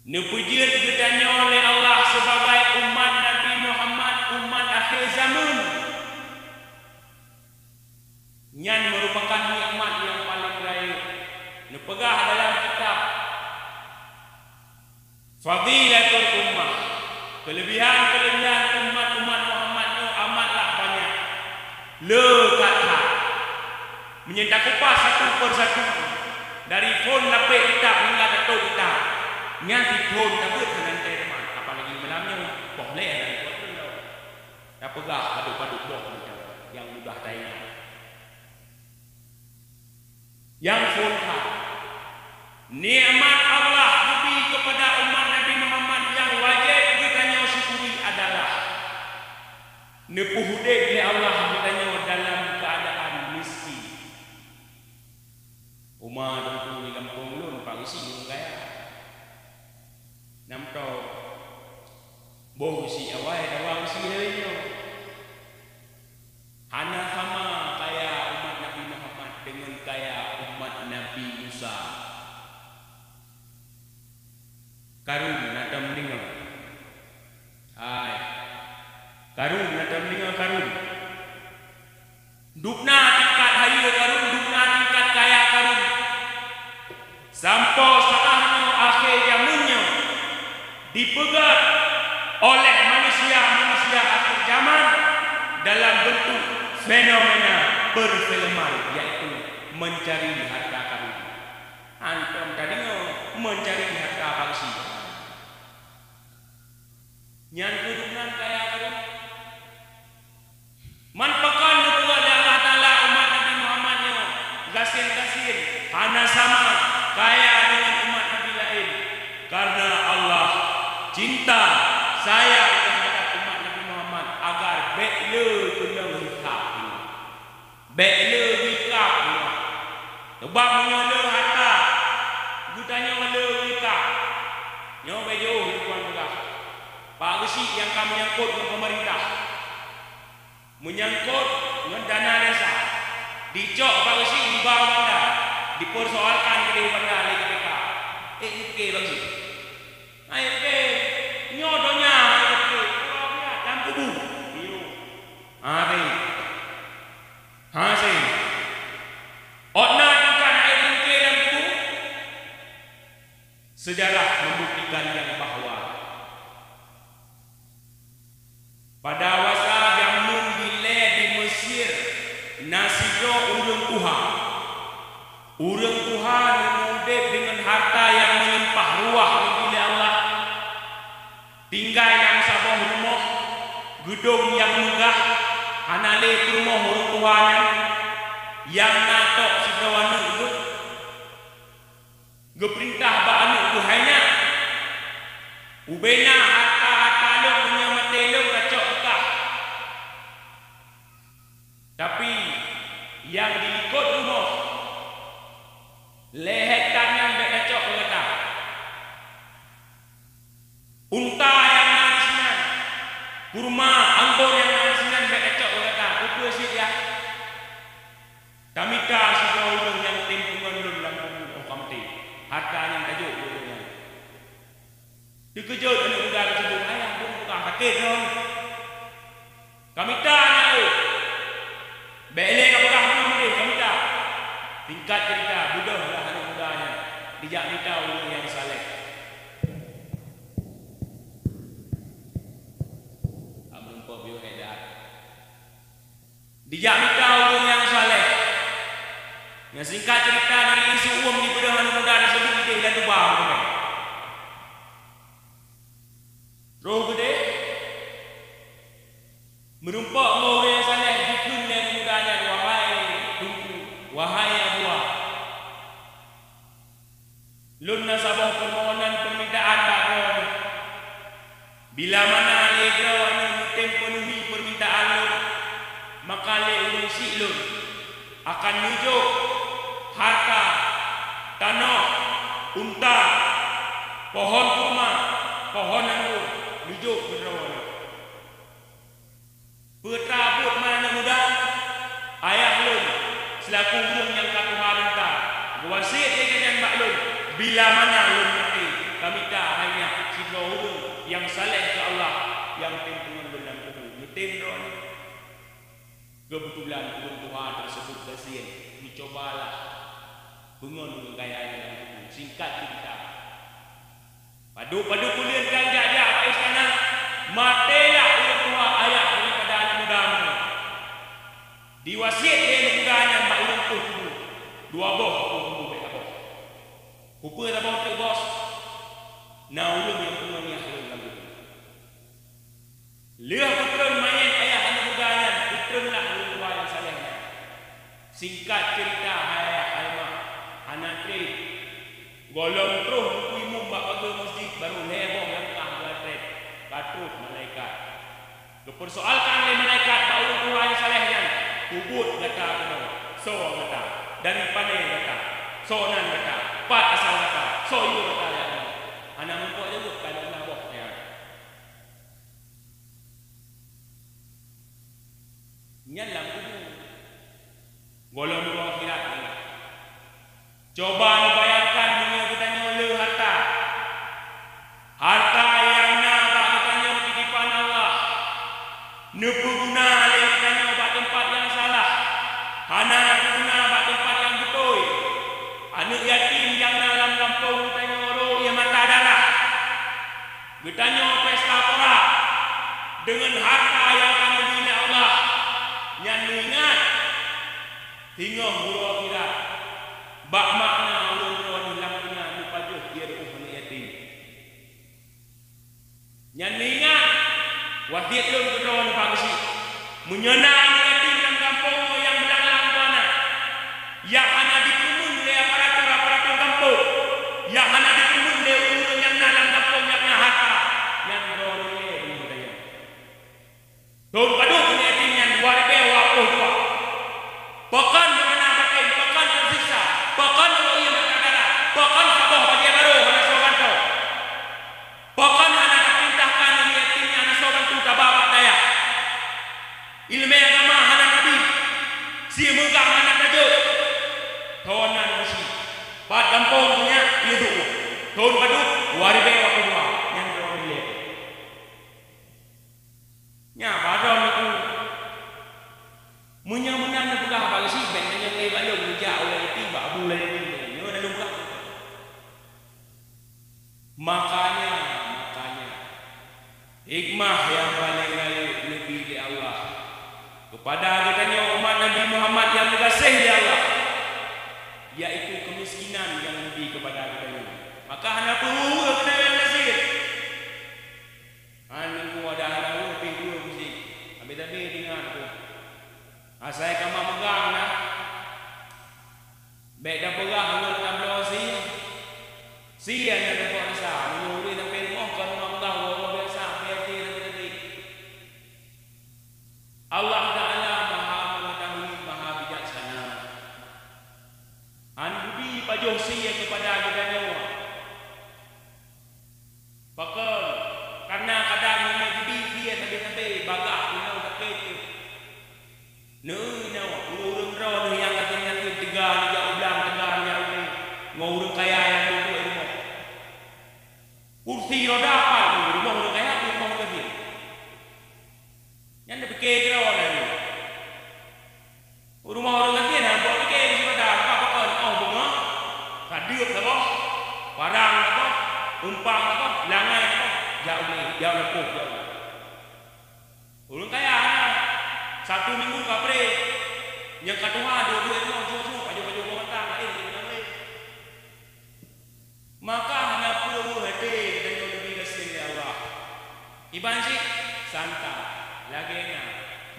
Neupeujeuet geutanyoe lé Allah sibagoe umat Nabi Muhammad, umat akhé zameuan. Nyan meurupakan nikmat nyang paleng rayeuk. Neupeugah dalam kitab Fadhilatul Ummah, keuleubihan-keuleubihan umat-umat Muhammad nyoe amatlah banyak. Le that-that. Meunyoe takupas satu per satu, dari phon lapék kitab hingga tatôp kitab, nyan siphon tabeuet hana teurimong, apalagi malam nyoe, poh lhée hana teurimong. Tapeugah padub-padub boh mantong nyang mudah taingat. Nyang phon that, nikmat Allah geubri keupada umat Nabi Muhammad nyang wajéb geutanyoe syukuri adalah neupeuudép lé Allah geutanyoe dalam keuadaan miskin. Uma teungku di gampông lôn, Pak Geuchik ureueng kaya. Nam tô, boh Geuchik awai, dawa Geuchik lawét nyoe. Hana sama kaya umat Nabi Muhammad deungon kaya umat Nabi Musa. Karun na tom deungoe. Hai. Karun na tom deungoe, Karun. Dubna tingkat hayeue Karun, dubna tingkat kaya Karun. Sampoe saat nyoe akhé jameun nyoe dipeugét oleh manusia-manusia akhir zaman dalam bentuk fenomena perfilman, yaitu mencari harta karun. Antom tadeungoe mencari harta palsu. Nyan keuh dubnan kaya karun. Man pakon neupeugah lé Allah Taala umat Nabi Muhammad nyoe gasien-gasien, hana sama kaya deungon umat nabi laén, karena Cinta, sayang terhadap umat Nabi Muhammad agar bék le keunong hisab. Bék le geuikab. Sabab meunyoe le harta, geutanyoe le geuikab. Nyoe bék jiôh lé tuan peugah. Pak Geuchik nyang ka meunyangkot ngon peumeurintah. Meunyangkot ngon dana desa, dicok Pak Geuchik diba u banda, dipersoalkan keudeh banda lé K P K. Eh, oke Pak Geuchik. Hai, oke. Nyoe donya, hai, oke. Uroe akhirat lam kubu. Iyo. Hai. Hai. Ôt na tingkat hai tingkat lam kubu. Sejarah membuktikan yang bahwa pada masa jameun dilée di Mesir, na sidroe ureuëng tuha. Ureuëng tuha nyang udeb deungon harta nyang meulimpah ruah geubri lé Allah. Tinggai lam saboh rumoh, geudong nyang meugah, hana lé peurumoh ureuëng tuha nyan, nyang na tok sidroe aneuëk geuh. Geupeurintah bak aneuëk geuh hai nyan, "Ubena harta-harta lôn meunyoe maté lôn kacok beukah." Tapi nyang di likot rumoh, lhée hekta nyan bék kacok keu gata. Unta nyang na disinan, kurma, anggor nyang na disinan bék tacok keu gata. Peue-peue cit nyan? Tamita sidroe ureuëng nyang tem pungon lôn lam kubu óh ka maté. Harta nyan tajok keu ureuëng nyan. Teukeujot aneuëk muda teuseubut, "Ayah, lôn peugah sakét lôn." Kamita na eu. Bék lé kapeugah peue udeh, kamita. Singkat cerita, beudôh lah aneuëk muda nyan dijak mita ureuëng nyang saleh. Ameurumpok biôh ék dah. Dijak mita ureuëng nyang saleh. Nyang singkat cerita, dari isu uem dibeudôh aneuëk muda teuseubut ideh dan tuba. Roh geude, meurumpok ngon ureuëng nyang saleh, jikheun lé muda nyan, "Wahai Teungku, wahai Abuwa, lôn na saboh peumohonan peumintaan bak droeneuh. Bila mana lé droeneuh neutem peunuhi peumintaan lôn, maka lé ureuëng syiek lôn akan neujok harta, tanoh, unta, pohon kurma, pohon anggô, neujok keu droeneuh." "Peue teurabot meunan aneuëk muda? Ayah lôn, seulaku ureuëng nyang ka tuha reuta, geuwasiet lé gobnyan bak lôn, bila mana lôn maté, kamita hai nyan sidroe ureuëng nyang saleh keu Allah nyang tem pungon lôn lam kubu." Neutem droeneuh. Keubeutulan ureuëng tuha teuseubut gasien, neucubalah pungon ureuëng kaya nyan lam kubu. Singkat cerita, padub-padub buleuen ka geujak-jak bak istana, matélah ureuëng tuha, ayah daripada aneuëk muda nyoe. Diwasiet lé aneuëk muda nyan bak ureuëng tuha kubu, dua boh kubu bék saboh. Kupeue saboh teuk, Bos? Na ureuëng nyang pungon yah lôn lam kubu. Lheueh peutreun manyét ayah aneuëk muda nyan, peutreunlah ureuëng tuha nyang saleh nyan. Singkat cerita, hai ayah, hai mak, hana treb. Gohlom troh neupeuimum bak pageue meuseujid, barô lhée boh langkah geuatreb, ka troh malaikat. Geupeursoalkan lé malaikat bak ureuëng tuha nyang saleh nyan, "Peubuet gata keunoe, soe gata, dari pane gata, soe nan gata, pat asai gata, soe yue gata jak keunoe?" Hana meurumpok jaweueb, ka lheueh boh nyan. Nyan lam kubu. Gohlom uroe akhirat nyan. Coba neubayangkan meunyoe geutanyoe le harta. Harta nyang na bak geutanyoe titipan Allah, neupeuguna lé geutanyoe bak teumpat nyang salah, hana neupeuguna bak teumpat nyang beutôi. Aneuëk yatim nyang na lam gampông geutanyoe rhot ié mata darah. Geutanyoe pesta pora deungon harta nyang ka neubri lé Allah. Nyan neuingat, singoh uroe akhirat, bak mak na ureuëng droeneuh lam dônya neupajoh ié reuôh aneuëk yatim. Nyan neuingat, wasiet lôn keu droeneuh bak geuchik. Meunyoe na aneuëk yatim lam gampông nyoe nyang beulang-lang keu aneuk, nyang hana jipeurumeun lé aparatur-aparatur gampông, nyang hana jipeurumeun lé ureuëng-ureuëng nyang na lam gampông nyang na harta, Pakon saboh bajée barô hana soe gantoe? Pakon hana tapeurintahkan aneuk yatim nyang hana soe bantu taba bak dayah? Ileumé agama hana tabi, sie meugang hana tajok. Thon nan meusi, pat gampông nyak piôh duek, thon padub dua ribée dua puluh dua, nyan droe ilée. Nyan baroe niku. Meunyoe meunan neupeugah bak geuchik, bék neujak lé bak lôn, neujak ulée geuti bak Abu Lain nyoe, nyoe na lôn peugah. Makanya, makanya, hikmah nyang paleng rayeuk neubi lé Allah keupada geutanyoe umat Nabi Muhammad nyang geugaséh lé Allah, yaitu keumiskinan nyang neubi keupada geutanyoe. Maka hana peue-peue geutanyoe nyang gasien. Hana peue, ada hana peue, pih dua musim. Habéh-habéh deungon aku. Asai kama meugang na. Bék tapeugah ngon tabloe sie. Sie nyang teupeu rasa, meunyoe ureuëng sampai rumoh kon rumoh Allah, woe-woe biasa, biasa lagée tadi. Allah Ta'ala Maha Mengetahui, Maha Bijaksana. Hana geubi pajoh sie keupada geutanyoe. Pakon? Kareuna kadang meunyoe geubi sie sabe-sabe, bagah keunoe sakét. Neunoe, ureuëng droeneuh nyang gasien-gasien teuga neujak u blang, teuga neujak u blang, ngon ureuëng kaya nyang duek-duek rumoh. Kursi roda pat, rumoh ureuëng kaya, rumoh ureuëng gasien. Nyan neupike droeneuh. Rumoh ureuëng gasien hana pike kursi roda, sabab pakon? Oh beungoh, ka deuek saboh, parang saboh, umpang saboh, langai saboh, jak u blang, jak u lampôh, jak u blang. Ureuëng kaya hana, satu minggu ka pré, nyang ka tuha dua buleuen lom, jok-jok, pajoh-pajoh boh mata, laén lé ureuëng laén. Maka hana peue-peue até geutanyoe neubi gasien lé Allah. Iban cit santai, lagée na,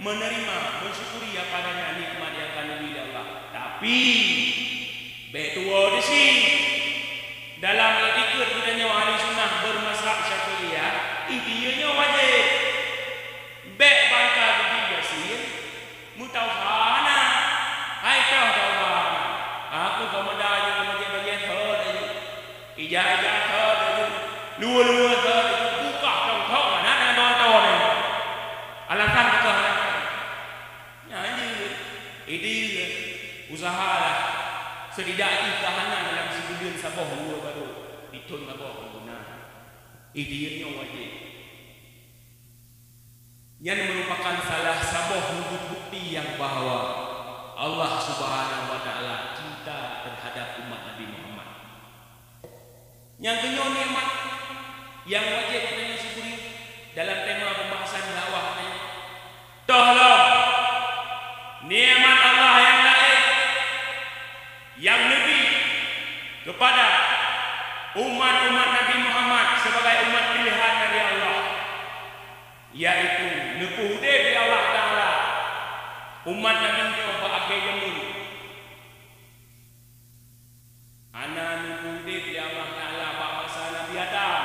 meuneurima, meusyukuri apa adanya nikmat nyang ka neubi lé Allah. Tapi, bék tuwoe disi. Dalam iktikeuet geutanyoe ahli sunnah beurmazhab Syafi'iyah, ihtiyeu nyoe wajéb. Bék bangka geubi gasien, meutauha na. Hai toh tauha na. Aku ka meuda nyang bajée-bajée thot laju. Ija-ija thot laju. Luweue-luweue thot laju. Bukah thong-thong na, na, na, na, na. Alasan bukah na. Nyan jeuet. Idéh, usahalah. Setidak jih ka hana dalam sibuleuen saboh luweue barô. Dithon saboh guna. Idéh nyoe wajéb. Nyan meurupakan salah saboh wujud bukti nyang bahwa Allah Subhanahu wa Ta'ala cinta teuhadab umat Nabi Muhammad. Nyang keunyoe nikmat nyang wajéb geutanyoe syukuri dalam tema pembahasan dakwah nyoe. Toh lom, nikmat Allah nyang laén nyang neubi keupada umat-umat Nabi Muhammad sibagai umat piléhan dari Allah, yaitu neupeuudép lé Allah Ta'ala umat Nabi nyoe bak akhé jameun. Hana neupeuudép lé Allah Ta'ala bak masa Nabi Adam,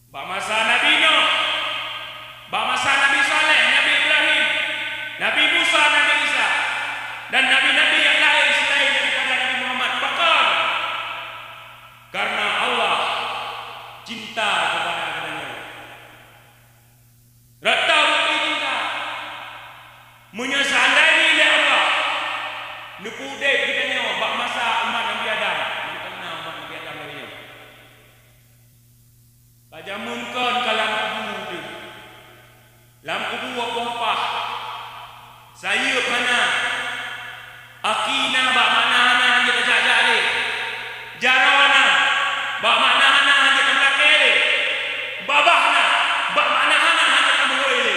bak masa Nabi Nuh, bak masa Nabi Saleh, Nabi Ibrahim, Nabi Musa, Nabi Isa, dan nabi-nabi nyang laén seulaén daripada Nabi Muhammad. Pakon? Karena Allah cinta keupada geutanyoe. Rata bukti cinta. Meunyoe seandai lé Allah neupeuudép geutanyoe bak masa umat Nabi Adam, mantong na umat Nabi Adam lagée nyoe. Ka jameun kon ka lam kubu teuh. Lam kubu boh paih. Sayeuep hana. Aki na bak makna hana hanjeuet tajak-jak lé. Jaroe na bak makna hana hanjeuet tameulakée lé. Babah na bak makna hana hanjeuet tameurôi lé.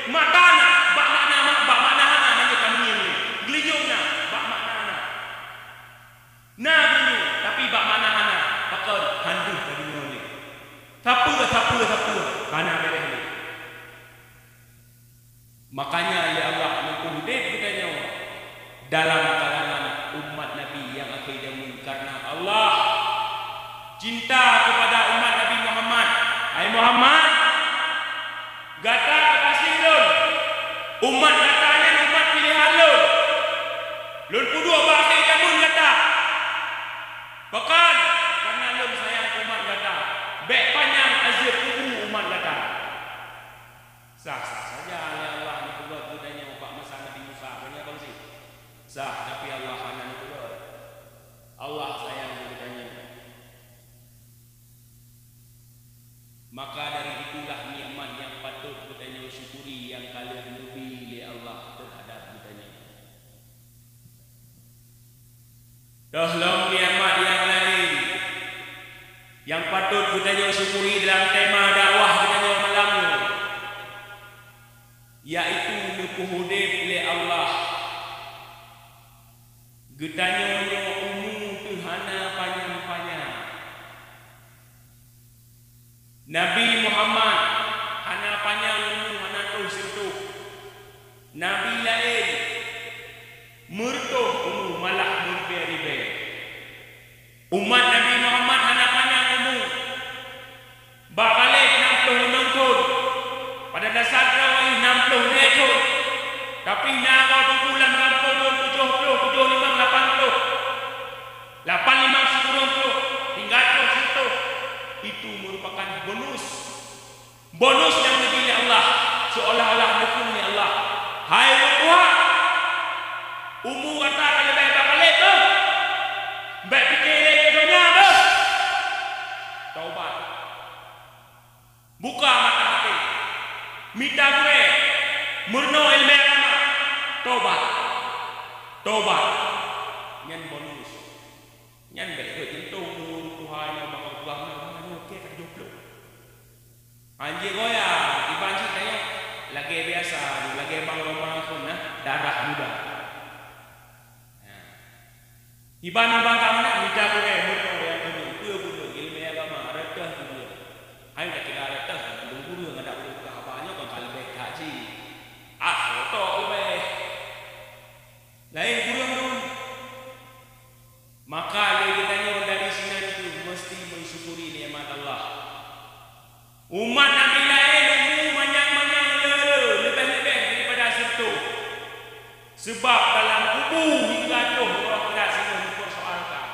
Mata na bak makna, bak makna hana hanjeuet tameungieng lé. Geulinyueng na bak makna hana. Na geulinyueng, tapi bak makna hana. Pakon? Hana deuh tadeungoe lé. Sapeue, sapeue, sapeue hana béréh lé. Makanya, ya Allah, neupeuudép geutanyoe dalam kalangan umat Nabi nyang akhé jameun, karena Allah cinta keupada umat Nabi Muhammad. Hai Muhammad, gata kekasih lôn, umat gata nyan umat piléhan lôn. Lôn peuduek bak akhé jameun gata. Sah, tapi Allah hana neupeurhot. Allah sayang keu geutanyoe. Maka dari itulah nikmat nyang patôt geutanyoe syukuri nyang ka lheueh neubi lé Allah teuhadap geutanyoe. Toh lom nikmat nyang laén nyang patôt geutanyoe syukuri dalam tema dakwah geutanyoe malam nyoe, yaitu neupeuudép lé Allah geutanyoe nyoe umu teuh hana panyang-panyang. Nabi Muhammad hana panyang umu, hana troh sireutôh. Nabi laén meureutoh umu, malah meuribèe-ribèe. Umat Nabi Muhammad hana panyang umu. Bak Ghalib nam ploh limong thon. Pada dasar droe nam ploh lhèe thon. Tapi na goe teungku lam gampông nyoe tujoh ploh, tujoh limong, lapan ploh. Lapan limong sikureueng ploh, tinggai ploh sireutôh. Itu merupakan bonus. Bonus nyang geubri lé Allah, seolah-olah neukheun lé Allah, "Hai Ulôn Tuhan, umu gata ka leubeh bak Ghalib beuh. Bèk pike lé keu donya beuh. Taubat. Buka mata até. Mita gurèe. Meurunoe ileumèe agama. Taubat. Taubat." Nyan bonus. Nyan bèk geuh jeuntông Ulôn Tuhan nyang bangai buah meunan, nyoe kèe ka tujoh ploh. Anjing goyang, iban cit tanyoe lagèe biasa, lagèe bang lomba phon na, darah muda. Nah. Iban-iban ka meunan, mita gurèe, meurunoe nyang keuneuk, peue peunoh, ileumèe agama, reutôh peunoh. Hai takira reutôh, mandum gurèe ngadap ulôn peugah haba nyoe kon ka leubeh that cit. Ah, soe tok leubeh. Laén gurèe lôn. Maka lé geutanyoe dari sinan kheueh meusti meusyukuri nikmat Allah. Umat Nabi laén umu manyang-manyang le, leubeh-leubeh daripada sireutôh. Seubab dalam kubu hingga troh uroe akhirat singoh neupeursoalkan.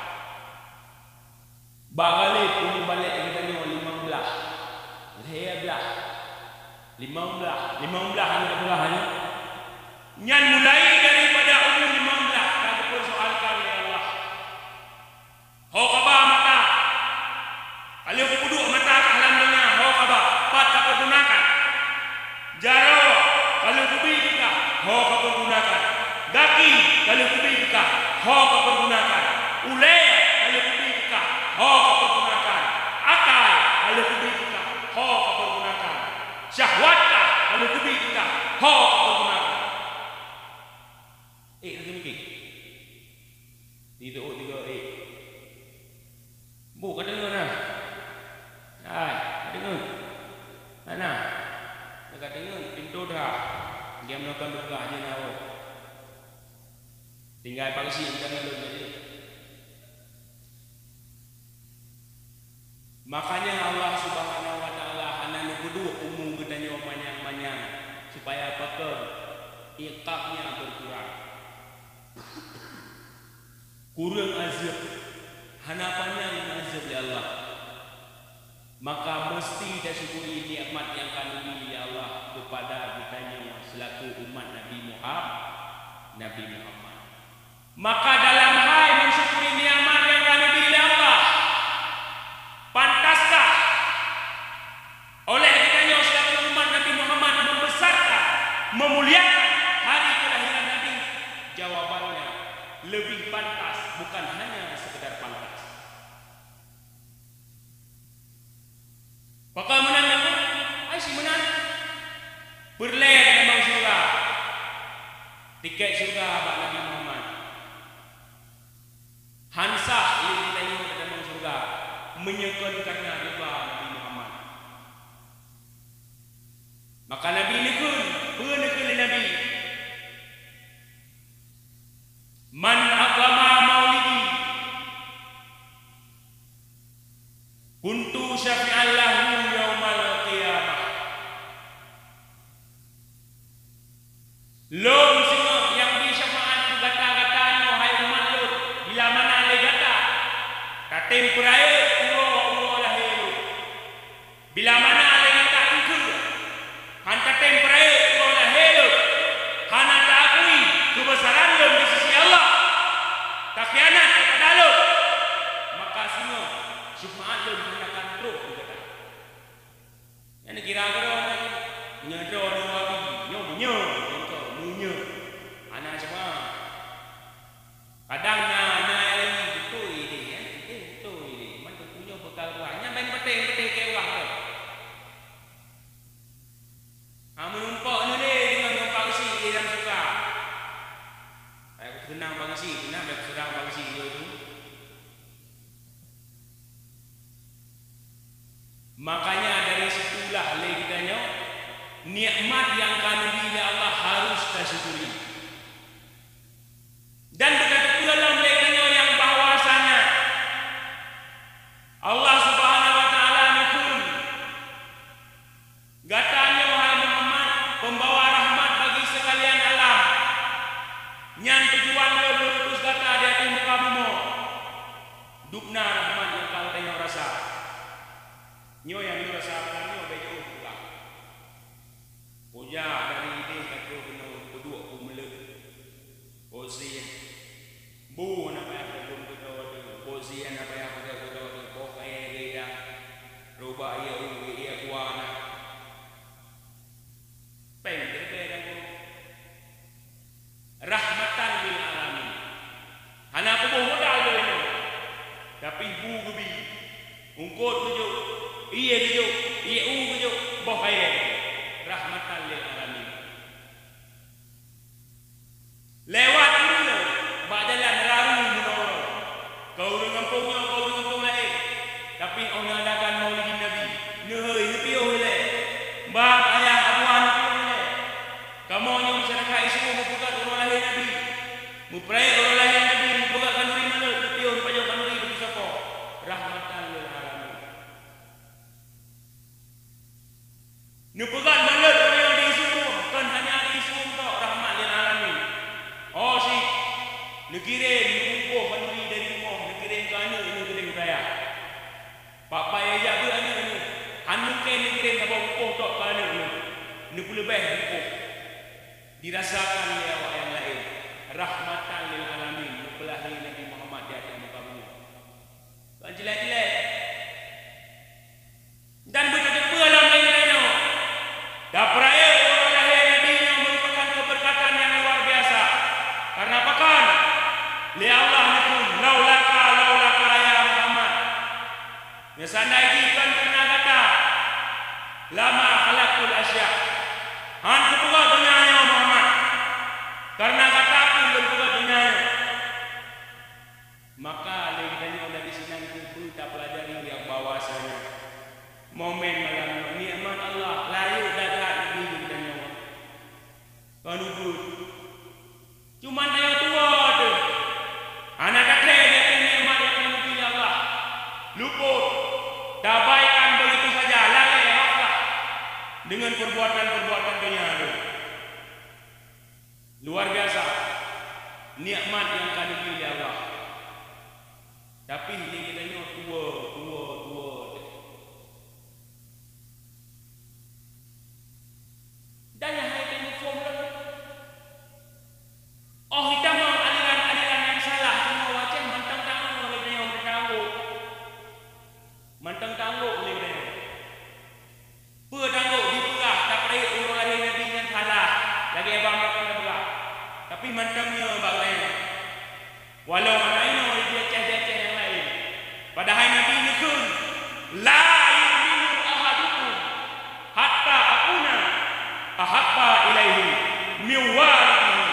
Bak Ghalib umu balek geutanyoe limong blaih, lhèe blaih, limong blaih, limong blaih aneuk buah nyan. Nyan mulai daripada umu limong blaih ka geupeursoalkan lé Allah. Ho kaba mata. Ka lheueh kupeuduek mata kah lam donya, ho kaba, pat kapeurgunakan? Jaroe ka lheueh kubi keu kah, ho kapeurgunakan. Gaki ka lheueh kubi keu kah, ho kapeurgunakan. Ulèe ka lheueh kubi keu kah, ho kapeurgunakan. Akai ka lheueh kubi keu kah, ho kapeurgunakan. Syahwat kah ka lheueh kubi keu kah, ho kapeurgunakan. Eh, lagèe nyoe. Di teuôt tiga, eh. Bu, ka deungoe na? Hai, ka deungoe. Hana. Ka deungoe, pintoe dra. Diam nonton dukah je na, oh. Tinggai paksi bukan lôn jadi. Makanya Allah Subhanahu wa Ta'ala hana neupeuduek umu geutanyoe manyang-manyang, supaya pakon? Iqabnya berkurang. Kureueng azeueb, hana panyang azeueb lé Allah. Maka meusti tasyukuri nikmat nyang ka neubri lé Allah keupada geutanyoe seulaku umat Nabi Muham-, Nabi Muhammad. Maka dalam hai meusyukuri nikmat nyang ka neubri lé Allah, pantaskah oleh geutanyoe seulaku umat Nabi Muhammad membesarkan, memuliakan hari kelahiran Nabi? Jawabannya, lebih pantas, bukan hanya sekedar pantas. Pakon meunan nyan, hai si meunan. Peureulèe tatamong syeuruga. Tiket syeuruga bak Nabi Muhammad. Han sah lé geutanyoe tatamong syeuruga meunyoe kon kareuna ridha Nabi Muhammad. Maka Nabi neukheun, peue neukheun lé Nabi? "Man aqama maulidi, kuntu syafi'an lahu yaumal qiyamah." Lôn singoh nyang bri syafaat keu gata-gata nyoe, hai umat lôn, bila mana lé gata tatem peurayeuk uroe-uroe lahé lôn. Bila mana lé gata eungkeu, han tatem peurayeuk uroe lahé lôn, hana taakui keubeusaran lôn di sisi Allah, Manfaat lôn hana akan trok keu gata. Nyan kira-kira nyan, nyoe droe nyoe Wahabi, nyoe meunyoe, contoh, meunyoe. Hana cuma. Kadang na, na nyang beutôi idéh, ya. Idéh beutôi idéh. Man teupeue nyoe peukara. Nyan ban patéh-patéh keu Allah tu. Ha, meurumpok nyoe lé deungon ureueng Parsi di dalam syeuruga. Hai, seunang Parsi, seunang dan seunang Parsi nyoe tu. Makanya dari situlah lé geutanyoe, nikmat nyang ka neubri lé Allah harus tasyukuri. Dan beuteupeue lom lé geutanyoe nyang bahwasanya Allah Subhanahu wa Taala neukheun, gata nyoe, hai Muhammad, peumbawa rahmat bagi seukalian alam. Nyan tujuan lôn meuutus gata di ateueh muka bumoe. Dubna rahmat nyang ka geutanyoe rasa. Nyoe nyang lôn rasa, nyoe bèk jiôh peugah. Kujak dari idéh ka troh keunoe peuduek u Meuleuek. Boh sie. Bu na payah peugon keudroe teuh. Boh sie na payah peugon keudroe teuh. Boh kayèe geuda. Rubak ié u, ié kuah na. Péng teuh kayèe dan bu. Rahmatan lil alamin. Hana peuboh modal lé nyoe. Tapi bu geubi. Eungkôt geujok, ié geujok, ié u geujok, boh kayèe geujok. Rahmatan lil alamin. Lewat ureueng bak jalan raru meunoe. Ka ureueng gampông nyoe, ka ureueng gampông laén. Tapi 'oh neuadakan Maulidin Nabi, neuhôi, neupiôh ilèe. Bak ayah abuhan neupiôh ilèe. Kamoe nyoe masyarakat Iseue meupeugöt uroe lahé Nabi. Meuprayek uroe lahé Nabi, meupeugöt khanduri malôt, neupiôh, neupajoh khanduri bak sapo. Rahmatan lil alamin. Neupeugöt malôt uroe nyoe di Iseue, kon hanya di Iseue tok, rahmat lil alamin. Oh si, neukirém bungkôh khanduri dari rumoh, neukirém keu aneuk nyoe keudéh u dayah. Bak-bak jak beuet aneuk nyoe, han mungken neukirém saboh bungkôh tok keu aneuk nyoe. Neupeuleubeh bungkôh. Dirasakan lé awak nyang laén. Rahmatan lil alamin, neupeulahé Nabi Muhammad di ateueh muka bumoe. Kon jilek-jilek. Dan beuteupeue lam lagèe nyoe, tapeurayek uroe lahé Nabi nyoe meurupakan keubeurkatan nyang luar biasa. Kareuna pakon? Lé Allah neukheun, "Laulaka, laulaka ya Muhammad." Meusanan jih kon kareuna gata, "Lama khalaqtul asya." Han kupeugöt donya nyoe Muhammad. Kareuna gata pun lôn peugöt donya nyoe. Maka lé geutanyoe dari sinan keuh tapeulajari nyang bahwasanya momen malam nyoe nikmat Allah rayeuk that-that geubri keu geutanyoe. Kon ubeut. Cuman tanyoe tuwoe teuh hana tathèe di ateueh nikmat nyang geubri lé Allah. Luput. Taabaikan begitu saja, lalè, ghaflah deungon perbuatan-perbuatan donya teuh. Luar biasa nikmat nyang ka neubri lé Allah. Tapi lé geutanyoe tuwoe, tuwoe, tuwoe teuh. Dan nyang hai teuh muphom lom. Oh, hitamong aliran-aliran nyang salah, teuma wacée mantong tanggong lé geutanyoe meutanggong. Mantong tanggong lé geutanyoe. Peue tanggong dipeugah tapeurayek uroe lahé Nabi nyan salah, lagée bang makan tapeugah. Tapi mantong nyoe bak laén. Walau hana inoe di Aceh-Aceh nyang laén. Padahai Nabi neukheun, "La yu'minu ahadukum hatta akuna ahabba ilaihi min walidihi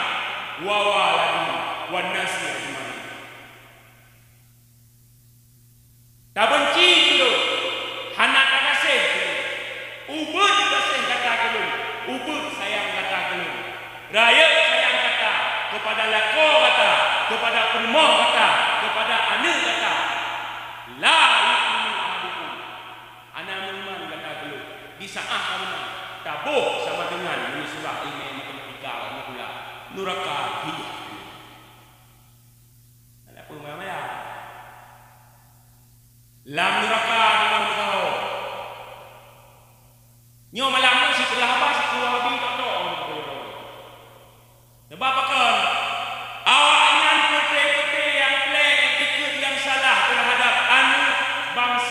wa waladihi wan nasi ajmain." Tabeunci keu lôn, hana tagaséh keu lôn. Ubeut gaséh gata keu lôn, ubeut sayang gata keu lôn. Rayeuk sayang gata keupada lakoe gata, keupada peurumoh gata, keupada aneuk gata. La yu'minu ahadukum. Hana meuiman gata keu lôn. Di saát ka meunan, taboh sama deungon meunyoe surah ilmu matematika, ilmu kula. Nuraka hijrah. Ada peue maya-maya. Lam nuraka teungoh meusaho. Nyoe malam nyoe sipeugah haba sipeugah Wahabi tok-tok. Sebab pakon? Awaknyan peuté-peuté nyang plek, iktikeuet nyang salah teuhadab aneuk bansa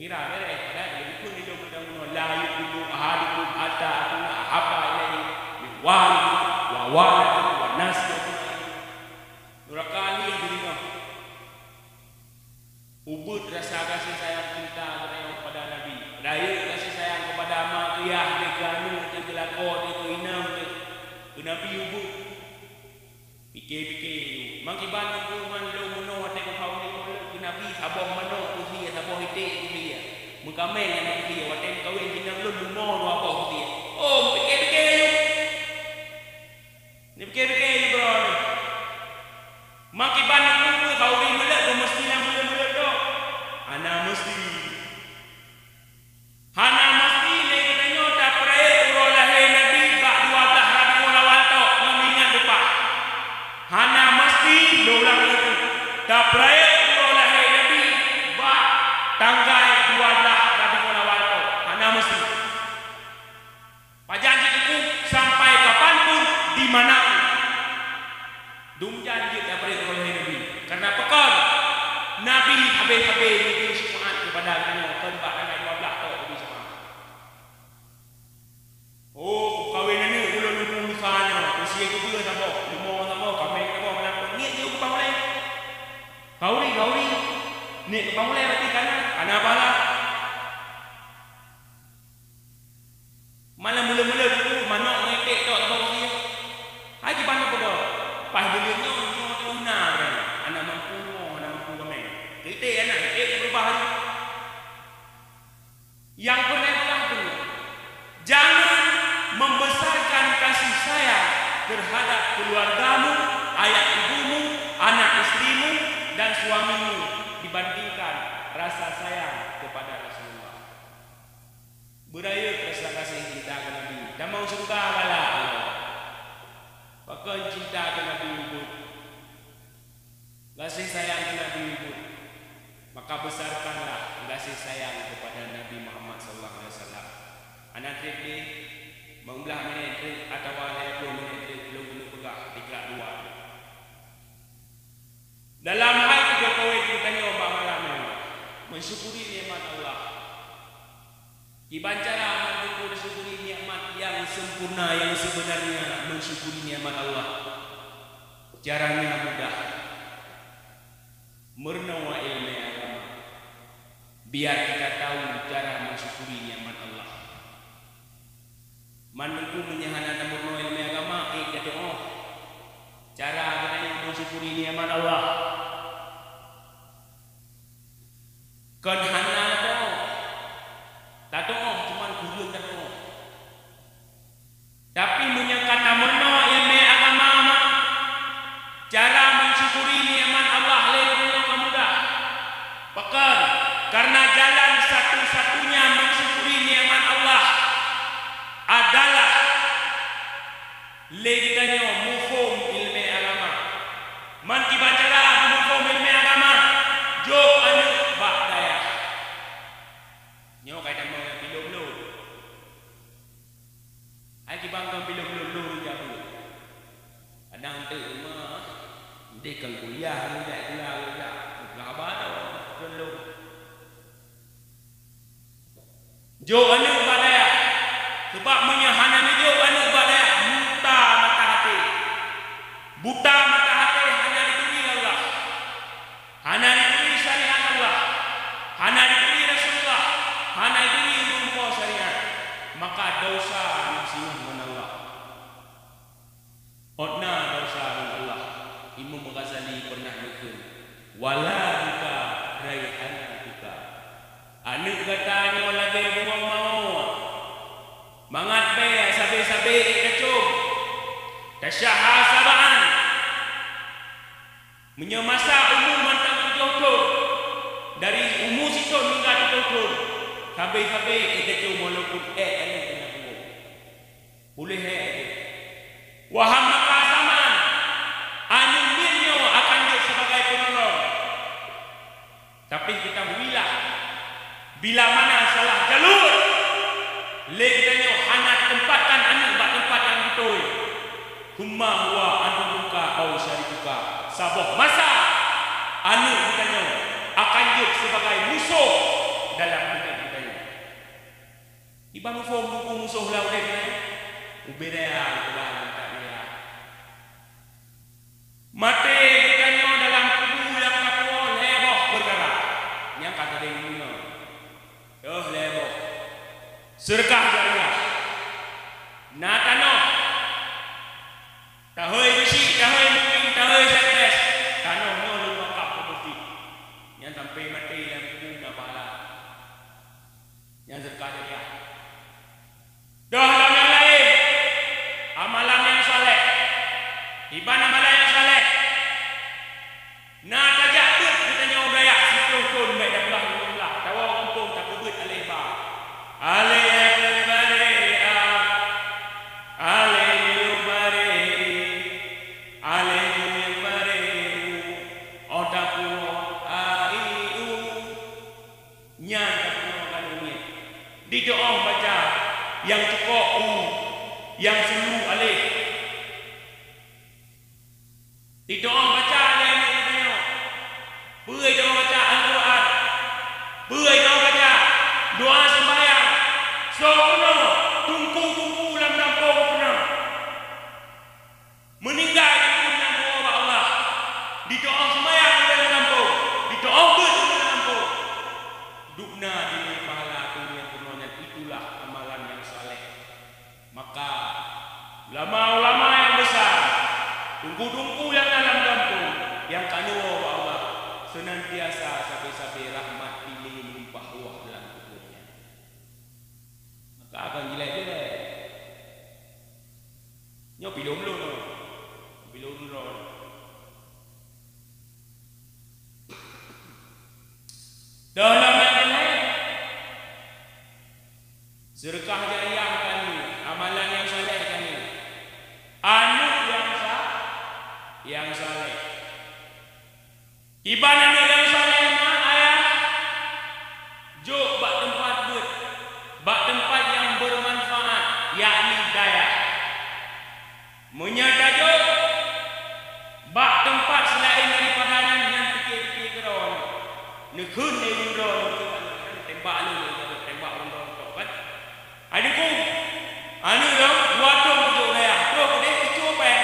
Kira beres, padahai leupeue lom meunoe, "La yu'minu ahadukum hatta akuna ahabba ilaihi min walidihi wa waladihi wan nasi ajma'in." Nuraka lheueh di deungoe. Ubeuet rasa gaséh sayang cinta geutanyoe keupada Nabi. Rayeuk gaséh sayang keupada ma keu yah, keu aneuk, keu lakoe, keu inong, keu Nabi ubeuet. Pike-pike, makiban nibak man lôn meunoe watée keu Nabi, saboh manok keu sie, saboh iték keu sie. Meukaméng aneuk sie, watée meukawen inong lôn leumo dua boh keu sie. Oh, pike-pike. Nipike-pike droeneuh. Makiban nibak khauri meuleuet, meuseuti na meuleuet-meuleuet dok? Hana meuseuti. Hana meuseuti lé geutanyoe tapeurayeuk uroe lahé Nabi bak dua blaih Rabiul Awal tok ngon ingat lupa. Hana meuseuti, lôn ulang lagi, tapeurayeuk uroe lahé Nabi bak tanggai dua blaih Rabiul Awal tok. Hana meuseuti. Pajan jeuet teungku, sampai kapan pun, di mana pun. Dum jan jeuet tapeurayeuk uroe lahé Nabi. Karena pakon? Nabi habéh-habéh neubri syafaat keupada geutanyoe, kon bak tanggai dua blaih tok neubri syafaat. Oh, kawen aneuk ulôn lusa nyoe, usie geubeue saboh, leumo saboh, kaméng saboh, meunan pun niet jeuet keu pangulée. Khauri, khauri. Niet keu pangulée berarti kana, kana pahala. Malam buleuen-buleuen dulu, manok ngon iték tok saboh usie. Hai kiban peugah, paih buleuen nyoe, nyoe teuh na, hana mampu nyoe, hana mampu kaméng. Keu iték aneuk, iték beurubah laju. Nyang peureulée peugah dulu, jangan membesarkan kasih sayang terhadap keluargamu, ayah ibumu, anak istrimu, dan suamimu dibandingkan rasa sayang kepada Rasulullah. Beurayeuk rasa gaséh cinta keu Nabi. Tamong syeuruga galak. Pakon cinta keu Nabi ubeuet? Gaséh sayang keu Nabi ubeuet. Maka besarkanlah gaséh sayang kepada Nabi Muhammad sallallahu alaihi wasallam. Hana treb lé, limong blaih minét treb atawa lhée ploh minét treb, lôn keuneuk peugah di gerak dua. Dalam hai keu Jokowi geutanyoe bak malam nyoe, mensyukuri nikmat Allah. Kiban cara mandum mensyukuri nikmat nyang sempurna, nyang sebenarnya mensyukuri nikmat Allah. Caranya mudah. Meurunoe ilmu agama. Biar kita tahu cara mensyukuri nikmat Allah. Mandum meunyoe hana tameurunoe ilmu agama, ék tatu'oh. Cara geutanyoe mensyukuri nikmat Allah. Kon hana tatu'oh. Tatu'oh, cuman kureueng tatu'oh. Tapi meunyoe ka tameurunoe ilmu agama, cara mensyukuri nikmat Allah lé geutanyoe ka mudah. Pakon? Karena jalan satu-satunya mensyukuri nikmat Allah adalah lé geutanyoe muphom ilmu agama. Man kiban cara muphom ilmu agama, jok aneuk bak dayah. Nyoe ka itamong nyang pilom lom. Hai kiban kon pilom lom-lom jabu. Kadang teuk uma, deh kon kuliah, ngidak kuliah, ngidak. Gaba tau lom-lom. Jok aneuk bak dayah. Sebab meunyoe hana neujok aneuk bak dayah, buta mata até. Buta mata até hana dituri Allah. Hana dituri syariat Allah. Hana dituri Rasulullah. Hana dituri ureueng tuha syariat. Maka desya nyang singoh ngon Allah. Ôt na desya ngon Allah. Imam Ghazali pernah neukheun, "Waladuka raihanatuka." Aneuk gata nyoe lagée bungong mawar. Mangat bée sabe-sabe ék tacôm. Tasyaha sabaan. Meunyoe masa umu mantong tujoh thon, dari umu sithon hingga tujoh thon, sabe-sabe ék tacôm walaupun ék aneuk nyang tuwoe. Puléh ék tacôm. Wa hammaka zaman, aneuk miet nyoe akan jeuet sibagai peunolong. Tapi ketahuilah, bila mana salah jalur, lé geutanyoe hana teupatkan aneuk bak teumpat nyang beutôi, summa huwa aduwwuka au syarifuka, saboh masa aneuk geutanyoe akan jeuet sibagai musoh dalam Ban muphom buku musoh lam udeb nyan, ubé daya keuban that daya. Maté geutanyoe dalam kubu nyang ka puwoe lhée boh peukara nyang ka teudeungoe. Yoh lhée boh. Seudeukah jariah. Na tanoh. Tahôi beusi, tahôi mungkin, tahôi stres. Tanoh nyoe lôn wakaf keu beutih. Nyan sampai maté lam kubu na pahala. Nyan seudeukah jariah. Dua lam nyang laén, amalan nyang saleh. Kiban amalan nyang saleh. Na tajak beuet geutanyoe u dayah siplôh thon bèk tapeugah limong blah, tawoe gampông tapeubeuet aléh ba. Aléh baré a, aléh baré, aléh baré u, oh tapuwoe a i u. Nyan tapuwoe ka lheueh miet. Dito'oh baca nyang cukok u, nyang sulu aléh. Dito'oh baca lé aneuëk geutanyoe. Peue jito'oh baca Al-Qur'an? Peue jito'oh baca doa seumbahyang? Soe keunoe teungku-teungku lam gampông keunoe? Meuninggai teungku nyang woe bak Allah. Dito'oh seumbahyang ureuëng lam gampông, dito'oh beuet ureuëng lam gampông. Dubna dineuk pahala keu ureuëng keunoe nyan, itulah amalan nyang saleh. Maka, ulama-ulama nyang besar, teungku-teungku nyang na lam gampông, nyang ka neuwoe bak Allah, seunantiasa sabe-sabe rahmat dilée meulimpah ruah lam kubu nyan. Maka kon jilée-jilée. Nyoe pilom lôn, pilom lôn. Dalam nyang keuneuk, seudeukah jariah ka lheueh, amalan nyang saleh ka lheueh, aneuk nyang sa-, nyang saleh. Kiban aneuk nyang saleh, ma, ayah, jok bak teumpat beuet, bak teumpat nyang beumanfaat, yakni dayah. Meunyoe tajok bak teumpat seulaén daripada nyan, nyan pike-pike keudroe, neukheun lé ureuëng droe, tembak lé ureuëng droe, tembak ureuëng droe, kan? Hai Teungku, aneuk lôn dua thon kujok dayah, troh keudeh icu péng,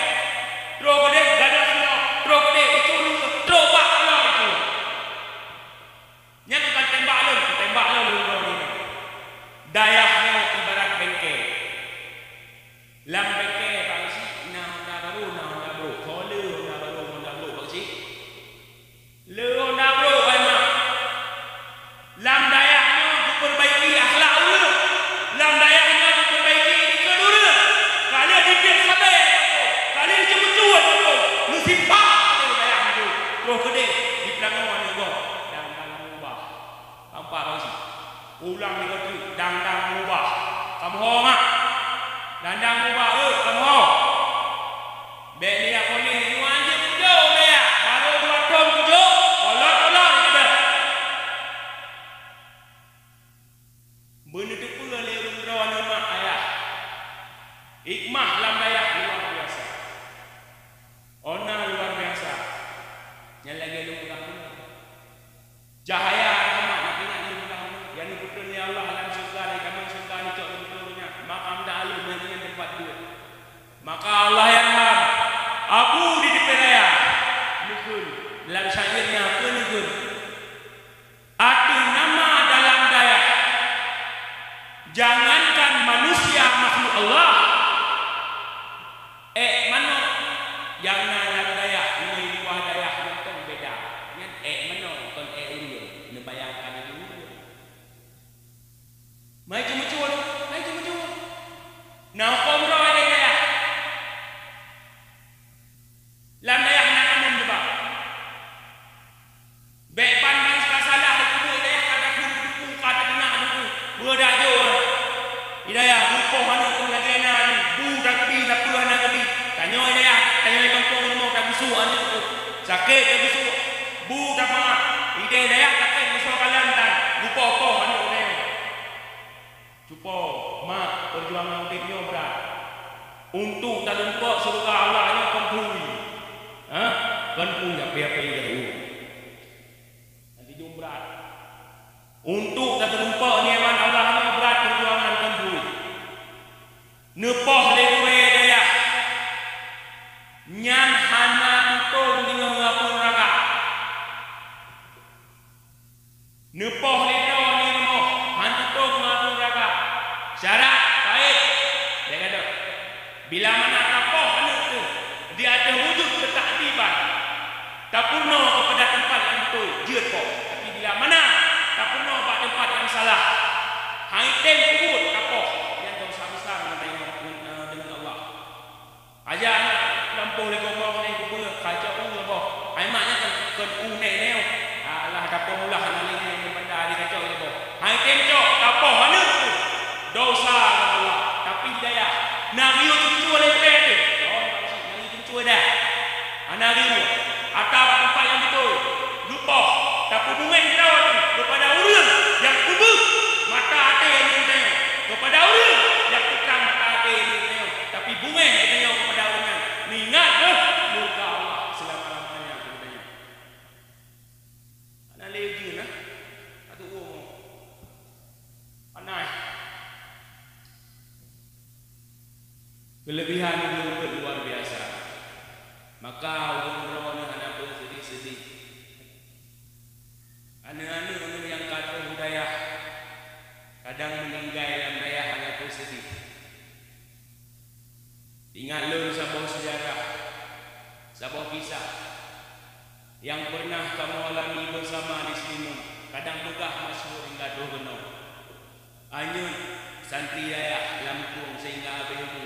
troh keudeh gada sidroe, troh keudeh icu leueh, troh bak uroe icu. Nyan bukan tembak lôn, tembak lôn lôn lôn nyoe. Dayah nyoe ibarat bengke. Lam bengke bak geuchik na honda barô, na honda brôk. Ho le honda barô, honda brôk bak geuchik? Le honda brôk, hai mak. Lam dayah nyoe geupeurbaiki akhlak ureuëng. Lam dayah nyoe geupeurbaiki ikot ureuëng. Ka lheueh jibiet sabe, ka lheueh jimeutuwot, meusipat sabe dayah nyoe. Troh keudeh jipeulangoe aneuk gob dan ka lheueh ubah. Tampak bak geuchik. Ulang lé goe teuk, dang-dang mubah. Kamoe ho mak. Dang-dang mubah, eh, kamoe ho. Bèk liak polis, nyoe anjeuk kujok dayah, barô dua thon kujok, olot-olot keudeh. Beuneuteupeu lé ureuëng droe nyoe mak ayah. Hikmah lam dayah luar biasa. Ona luar biasa. Nyang lagèe lôn peugah nyoe. Cahaya rahmat, maka ingat lôn peugah nyoe, nyang neupeutrön lé Allah lam syeuruga, di kamoe syeuruga neucok lé beutôi nyan, makam ta'alum nyang ingat teumpat duek. Maka Allahyarham Abu di Teupin Raya neukheun lam syair nyan, peue neukheun? Ateueh nama dalam dayah, jangankan manusia makhluk Allah, ék manok nyang na lam dayah ngon luwa dayah mantong beda. Nyan ék manok, kon ék ureuëng. Neubayangkan ureuëng. Mai ceumeucue, mai ceumeucue. Na hukôm droe di dayah. Lam dayah na aneuëk teuba. Bék ban-ban ka salah, dikeubeuet dayah ka takheun duku, ka tadeungoe duku. Peue dak jok? Di dayah geupoh aneuëk teuh lagèe na nyoe, bu takeubi, sapeue hana geubi. Tanyoe di dayah, tanyoe di gampông rumoh tageusu aneuëk teuh. Sakét tageusu, bu tapa. Idéh dayah sakét meusoe kalon tan, geupoh-poh aneuëk teuh. Cupo, mak, peujuangan udeb nyoe brat. Untuk talumpok syeuruga Allah nyoe kon phui. Hah? Kon phui, api-api jauh. Nanti jom brat. Untuk talumpok nikmat Allah nyoe brat peujuangan kon phui. bak teumpat nyang salah, han tem peubuet tapoh, nyan desya besar ngon, ngon, eh, deungon Allah. Aja aneuk lampôh lé gomoe keuneuk peubeuet, kacok u saboh. Hai mak nyan kan, kan u nék nyoe. Alah, tapoh ulah hana lé nyoe, banda dikacok saboh. Han tem cok, tapoh aneuk tu. Desya ngon Allah, tapi di dayah. Na riuh cucu lé peureulèe tu. Oh, na riuh cucu dah. Hana riuh. Ata bak teumpat nyang beutôi. Lupoh. Tapeubungéh droe tu keupada ureueng nyang peubeuet mata até aneuk geutanyoe. Keupada ureueng nyang peutrang mata até aneuk geutanyoe. Tapi bungéh geutanyoe keupada ureueng nyan. Ingat kheueh, murka Allah seulama-lamanya keu geutanyoe. Hana lé ujeuen, nah. Ateueh uroe. Panas. Keuleubihan ureueng peuet luar biasa. Maka ureueng droeneuh hana peuseudeh-seudeh. Aneuk-aneuk ureueng nyang ka troh u dayah, kadang meuninggai lam dayah hana peuseudeh. Ingat lôn saboh seujarah, saboh kisah nyang peureunah kamoe alami beusama di Seulimeum, kadang peugah masyhur hingga troh keunoe. Anyut santri dayah lam muphom sehingga habéh umu.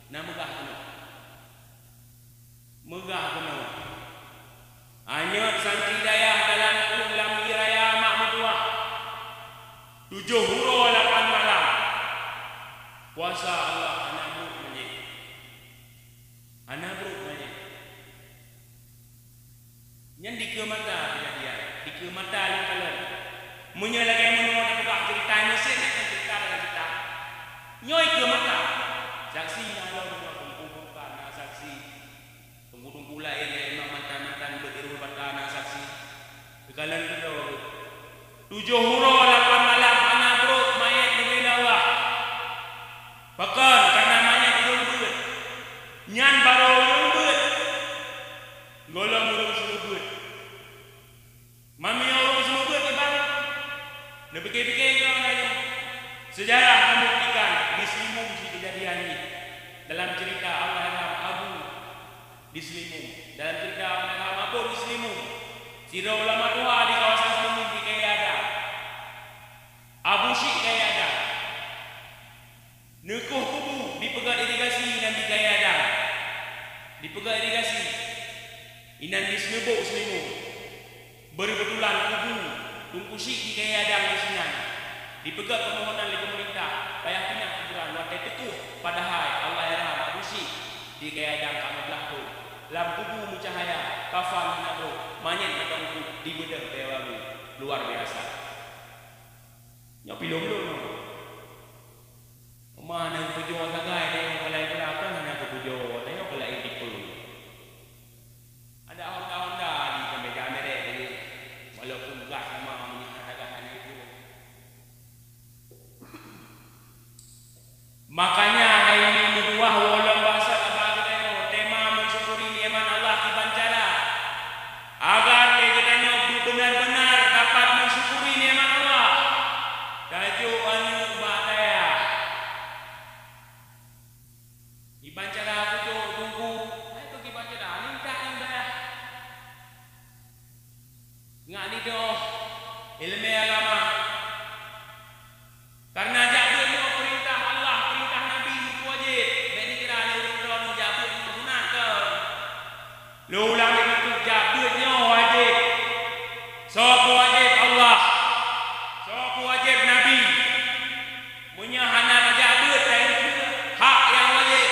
Na meugah keunoe. Meugah keunoe. Anyut santri dayah dalam muphom lam ie raya mak meutuwah. Tujoh uroe lapan malam. Kuasa Allah hana brok manyét. Hana brok manyét. Nyan dikeue mata keujadian, dikeue mata lé kalon. Meunyoe lagèe meunoe tapeugah ceurita Mesir, nyan kan ceurita dalam kitab. Nyoe dikeue mata. Saksi na lom nyoe, Teungku Bungka na saksi. Teungku-teungku laén nyang imam mantan-mantan beuet di Uluweurbata na saksi. Teukalon keudroe, tujoh uroe lapan malam hana brok manyét neubri Allah. Pakon? Kareuna manyét ulôn beuet. Nyan barô ulôn beuet. Gohlom ureueng seumeubeuet. Meunyoe ureueng seumeubeuet, iban neupike-pike nyoe na nyoe. Seujarah membuktikan di Seulimeum cit keujadian nyoe. Dalam ceurita Allahyarham Abu di Seulimeum, dalam ceurita Allahyarham Abu di Seulimeum, sidroe ulama tuha di kawasan Seulimeum di Kayèe Adam. Abu Syik Kayèe Adam. Neukoh kubu dipeugöt irigasi inan di Kayèe Adam. Dipeugöt irigasi inan di Seumeubok Seulimeum. Beureubetulan kubu Teungku Syik di Kayèe Adam di sinan. Dipeugöt peumohonan lé peumeurintah payah pinah kuburan watèe teukoh, padahai Allahyarham Abu Syik di Kayèe Adam ka meublah thôn. Lam kubu meucahya, kafan hana brok, manyét mantong brok, dibeudôh bèe wangi. Luar biasa. Nyoe pih lôn-lôn nyoe. Uma hana geupujoe sagai, tanyoe keuhai beurapa hana geupujoe, tanyoe keuhai tipe. Ada honda-honda di kaméja merek tadi. Walaupun gas sama meunyoe hana gas hana itu. Makanya hai mi meutuwah, woe lom basa kaba geutanyoe, tema mensyukuri nikmat Allah kiban cara. Agar lé geutanyoe benar-benar dapat mensyukuri nikmat Allah. Tajok aneuk bak dayah. Kiban cara kujok teungku, hai keu kiban cara, ningkat nyang dayah. Ngat didoh ileumèe agama. Kareuna jak beuet nyoe peurintah Allah, peurintah Nabi, wajéb. Bèk dikira lé ureueng droeneuh jak beuet nyoe sunat keu. Lôn ulang lé bacut, jak beuet nyoe wajéb. Soe keu wajéb? Allah. Soe keu wajéb? Nabi. Meunyoe hana tajak beuet, taingkeu hak nyang wajéb.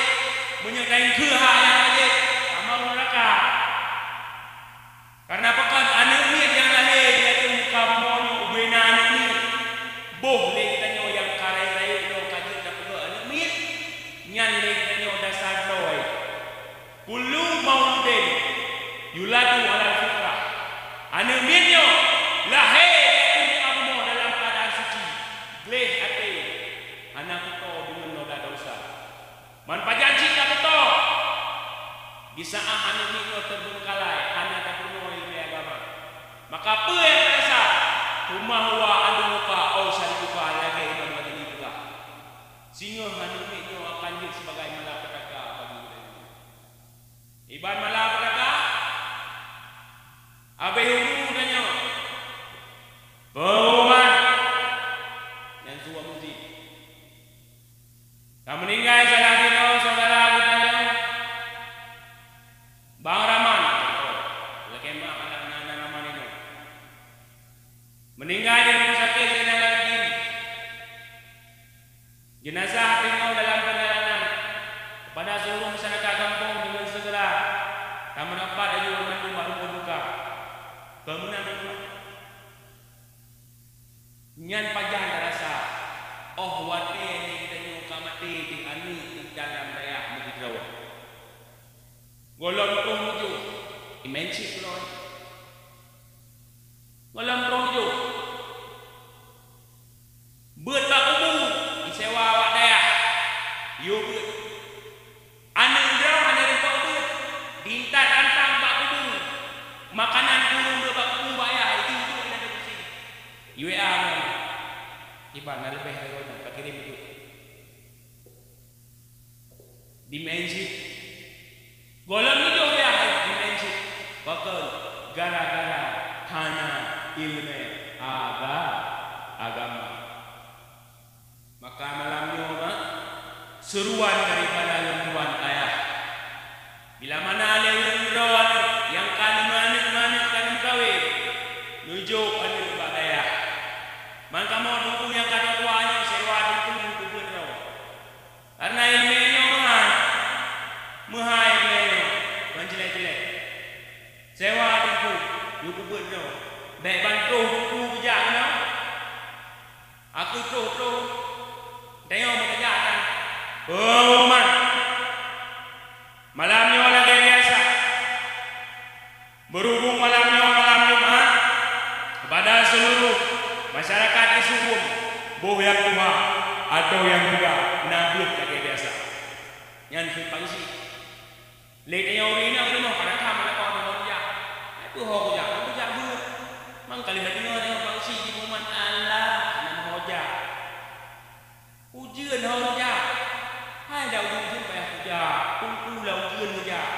Meunyoe taingkeu hak nyang wajéb, tamong neuraka. Kareuna pakon? Aneuk miet nyang lahé di ateueh muka bumoe nyoe ubé na aneuk miet. Boh lé geutanyoe nyang ka rayeuk-rayeuk nyoe ka jeuet tapeugöt aneuk miet, nyan lé geutanyoe dasar droe. Kullu mauludin yuladu alal fitrah. Aneuk miet nyoe lahé di ateueh muka bumoe dalam keuadaan suci, gleh até, hana kuto deungon noda desya. Man pajan cit ka kuto, di saát aneuk miet nyoe teubeungkalai, hana tapeurunoe ileumèe agama. Maka peue nyang tadesya? Huma huwa ad'uka aw sa'altuka, lagèe Imam Ghazali peugah. Singoh aneuk miet nyoe akan jeuet sibagai malapetaka bagi geutanyoe. Iban malapetaka, habéh umu tanyoe. Pengumuman Meninggal di rumah sakit Zainal Abidin. Jenazah teungoh dalam perjalanan. Kepada seluruh masyarakat gampông, dengan segera tameudapat laju banmandum bak rumoh duka. Keumeunang nyan pajan tarasa, óh watée nyan geutanyoe ka maté di aneuk di dalam dayah meusidroe. Gohlom troh meujôh, imeum cit keudroe. Gohlom troh meujôh. Beuet bak kubu, isewa awak dayah. Yôh beuet. Aneuk droe hana teupeu beuet, diintat tantang bak kubu. Makanan kureueng beuet bak kubu bak yah, itu beuet hana teupeu sie. I W A ngon, "Kiban na leubeh lagée nyan, pakirém itu." Dimensi. Gohlom meujôh yah dimensi. Pakon? Gara-gara hana iéleumé aga-, agama. Maka malam nyoe, mak, seuruan daripada lôn tuan ayah. Bila mana lé ureuëng droe nyang ka neumeuaneuk-meuaneuk ka neumeukawen, neujok aneuk bak dayah. Man kamoe teungku nyang ka tuha nyoe, sewa teungku nyang peubuet droe. Kareuna iéleumé nyoe meuhai, meuhai iéleumé nyoe, ban jilek-jilek. Sewa teungku, yue peubuet nyoe, bék ban troh teungku geujak keunoe. Aku troh-troh, tanyoe meukeujak nyan. Pengumuman. Malam nyoe lagée biasa. Berhubung malam nyoe malam Jumat, kepada seluruh masyarakat Isuk Rum, boh nyang tuha atau nyang teuga, na beuet lagée biasa. Nyan keuh Pak Geuchik. Lé tanyoe ureuëng inong teunoh ka that that meulakoe deungon jak. Hai peue ho kujak, ho kujak beuet. Mang ka lheueh deungoe deungon Pak Geuchik jimumat, alah, hana meuho jak. Ujeuen ho jak. Hai dak ujeuen-ujeuen payah kujak, teungku lam ujeuen geujak.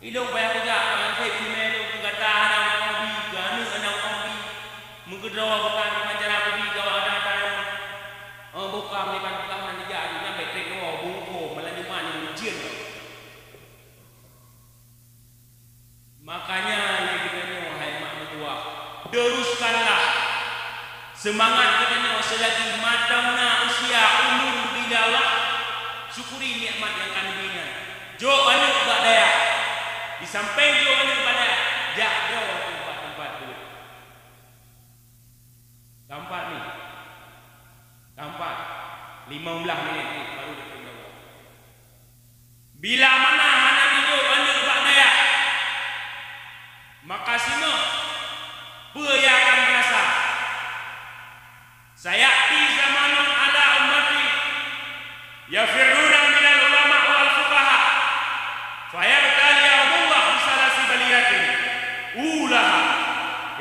Ilong payah kujak, meunan cit iéleumé lôn keu gata hana meutamong bi, keu aneuk hana meutamong bi. Meukeudroe bukan kiban cara kubi keu awak gata-gata nyoe. Oh, bukam diban peugah hana jijak, nyan bék trép nyoe bungkôh malam Jumat nyoe ujeuen. Makanya lé geutanyoe hai mak meutuah, teruskanlah seumangat geutanyoe seulagi mantong na usia umu geubri lé Allah. Syukuri nikmat nyang ka neubi nyan. Jok aneuk bak dayah. Di sampéng jok aneuk bak dayah, jak droe teumpat-teumpat beuet. Tampat ni. Tampat. Limong blaih minét ni baru diteurima Allah. Bila mana hana jijok aneuk bak dayah, maka singoh peue nyang akan meurasa? Sayati zamanun ala ummati yafirruna minal ulama wal fuqaha, fayabtaliyahumullah bisalasi baliyatin, ulaha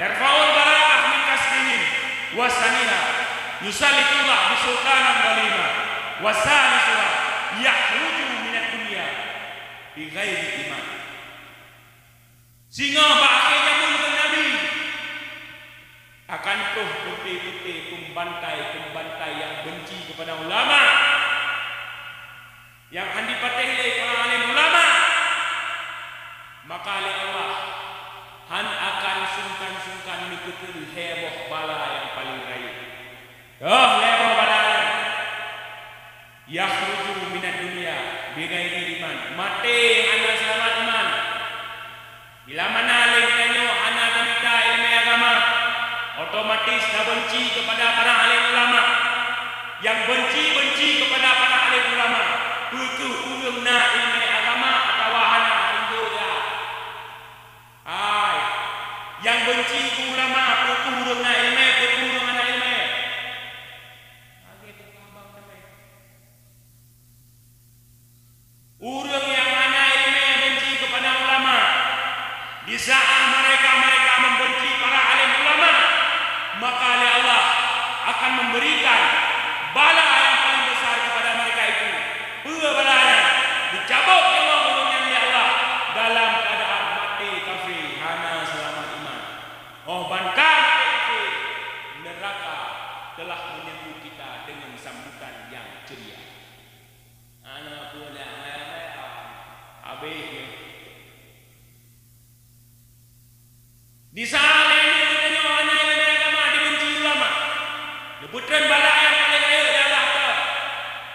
yarfa'ul barakah min kasbihim, wa saniha yusallitullah bisultanan zalima, wa salisuha yakhruju minad dunya bighairi iman. Singoh bak akhé jamén kheun Nabi, akan troh peuté-peuté peumbantai-peumbantai nyang beunci keupada ulama, nyang hana jipatéh lé para alim ulama. Maka lé Allah hana akan sungkan-sungkan neupeutrön lhée boh bala nyang paleng rayeuk. Toh lhée boh bala nyan. Yakhruju minad dunya bighairi iman, maté hana seulamat iman. Bila mana lé geutanyoe hana tamita iéleumé agama, otomatis tabeunci keupada para alim ulama. Nyang beunci-beunci keupada para alim ulama, peu kheueh ureuëng na iéleumé agama atawa hana, tunjok ya. Hai, nyang beunci keu ulama, peu kheueh ureuëng na iéleumé, peu kheueh ureuëng hana iéleumé. Ureuëng nyang hana iéleumé beunci keupada ulama, di saat mereka-mereka membenci para alim ulama, maka lé Allah akan memberikan bala nyang paleng besar keupada mereka itu. Peue bala nyan? Dicabot nyawa ureuëng nyan lé Allah dalam keuadaan maté kafé, hana seulamat iman. Oh ban ka maté kafé, neuraka telah menyambut kita dengan sambutan nyang ceria. Hana peue lé, ramai-ramai, ah, habéh nyoe. Di saat lé nyoe geutanyoe hana iéleumé agama, Peutreun bala nyang paleng rayeuk di Allah teuh,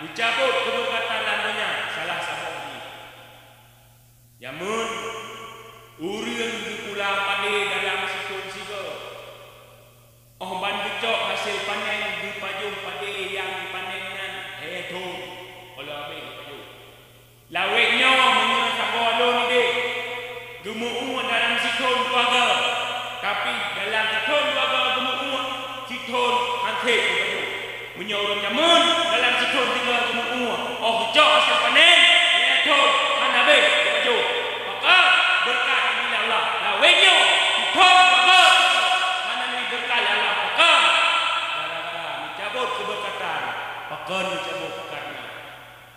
geucabot keubeureukat lam donya, salah saboh jih. Jameun ureuëng geupula padé dalam sithon sigoe, óh ban geucok hasé panen, geupajoh padé nyang panen nyan lhée thon, óh lheueh habéh geupajoh. Lawét nyoe meunyoe saboh lôn idéh, geumeuuet dalam sithon dua goe, tapi dalam sithon dua goe geumeuuet, sithon han sép geupajoh. Meunyoe ureuëng jameun dalam sithon sigoe geumeuuet, óh geucok hasé panen, lhée thon han habéh geupajoh. Pakon? Beureukat geubri lé Allah. Lawét nyoe, sithon dua goe, hana neubeureukat lé Allah. Pakon? Gara-gara neucabot keubeureukat. Pakon neucabot? Kareuna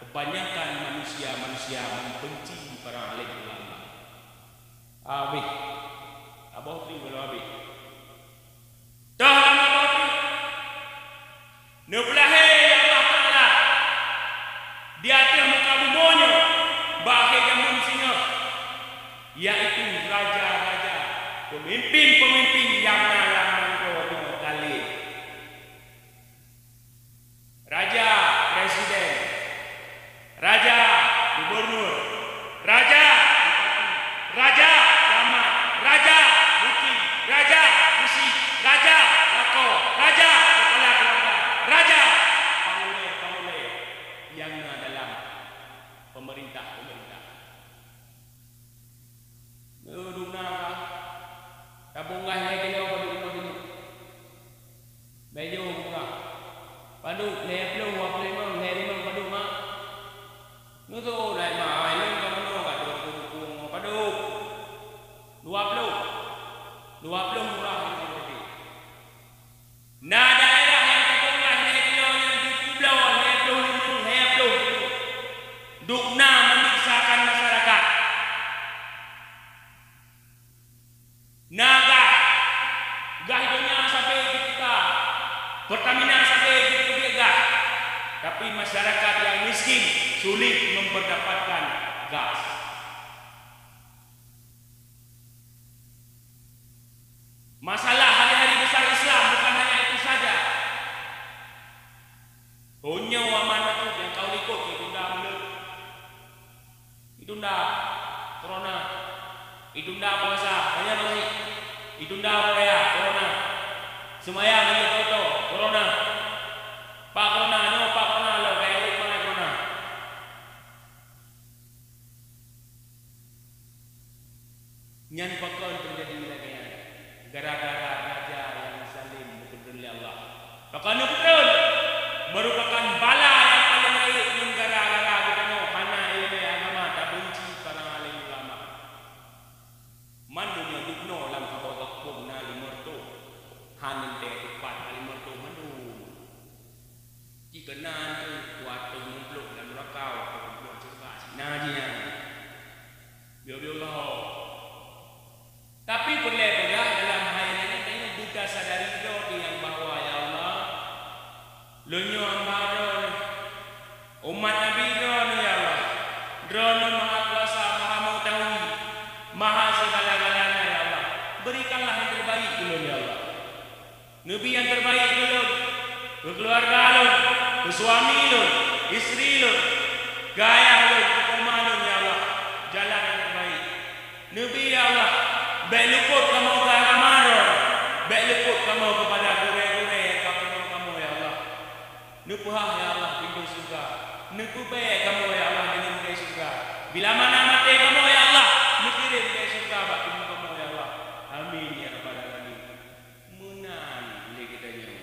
kebanyakan manusia-manusia membenci para alim ulama. Habéh. Saboh teuk gohlom habéh. Toh lam saboh teuk. Neupeulahé lé Allah Taala di ateueh muka bumoe nyoe bak akhé jameun singoh, yaitu raja-raja, peumimpin-peumimpin nyang na lam nanggroe nyoe ka lheueh. Raja presiden, raja gubernur, raja bupati, raja camat, raja bukit, raja beusi, raja lakoe, raja kepala keluarga, raja pangulée-pangulée nyang na dalam pemerintah-pemerintah. Nyoe dum na ka. Tabong gah lhée kilo padub limong kilo. Bèk jeuet murah. Padub lhée ploh, dua ploh limong, lhée limong padub mak. Nyoe soe lai mak, ai lôn ka meunoe ka dua ploh padub. Dua ploh. Dua ploh murah limong padub. Na daerah nyang tabong gah lhée kilo nyan jipeubloe lhée ploh limong, lhée ploh. Dum na meumiksakan masyarakat. Na gah, gah donya sabe jipeuka, Pertamina sabe jipeubiet gah, tapi masyarakat nyang miskin sulit memperdapatkan gas. Masalah hari-hari besar Islam bukan hanya itu saja. Honyo aman bacut nyang ka likot itunda buleuen. Itunda corona. Itunda puasa. Banyak banget. Itunda raya corona. Seumayang lagèe toto corona. Pak corona, nyoe pak corona lom, kayak corona. Nyan pakon teujadi lagèe nyan? Gara-gara raja nyang zalim neupeutreun lé Allah. Pakon neupeutreun? Meurupakan bala nyang paleng rayeuk ngon gara-gara geutanyoe hana ileumèe agama, tabeunci para alim ulama. Man donya jinoe lam saboh gampông na limong reutôh, hana teupat limong reutôh mandum. Jikeunan teuh dua reutôh limong ploh lam nuraka, dua reutôh limong ploh syeuruga, sina jih nyan. Bio-bio lom. Tapi peureulèe peugah dalam hai nyan, tanyoe beuta sadari droe nyang bahwa, ya Allah, lôn nyoe hamba Droeneuh, umat Nabi Droeneuh, ya Allah. Droeneuh Maha Kuasa, Maha Meungetahui, Maha Segala-galanya, ya Allah. Berikanlah yang terbaik keu lôn, ya Allah. Neubi nyang terbaik keu lôn, keu keuluwarga lôn, keu suami lôn, istri lôn, keu ayah lôn, keu poma lôn, ya Allah, jalan nyang terbaik. Neubi, ya Allah, bèk lupot kamoe keu agama Droeneuh, bèk lupot kamoe keupada gurèe-gurèe nyang ka peurunoe kamoe, ya Allah. Neupeuhah, ya Allah, pintoe syeuruga. Neupeubèe kamoe, ya Allah, deungon bèe syeuruga. Bila mana maté kamoe, ya Allah, neukirém bèe syeuruga bak tuboh kamoe, ya Allah. Amin, ya Rabbal Alamin. Meunan lé geutanyoe.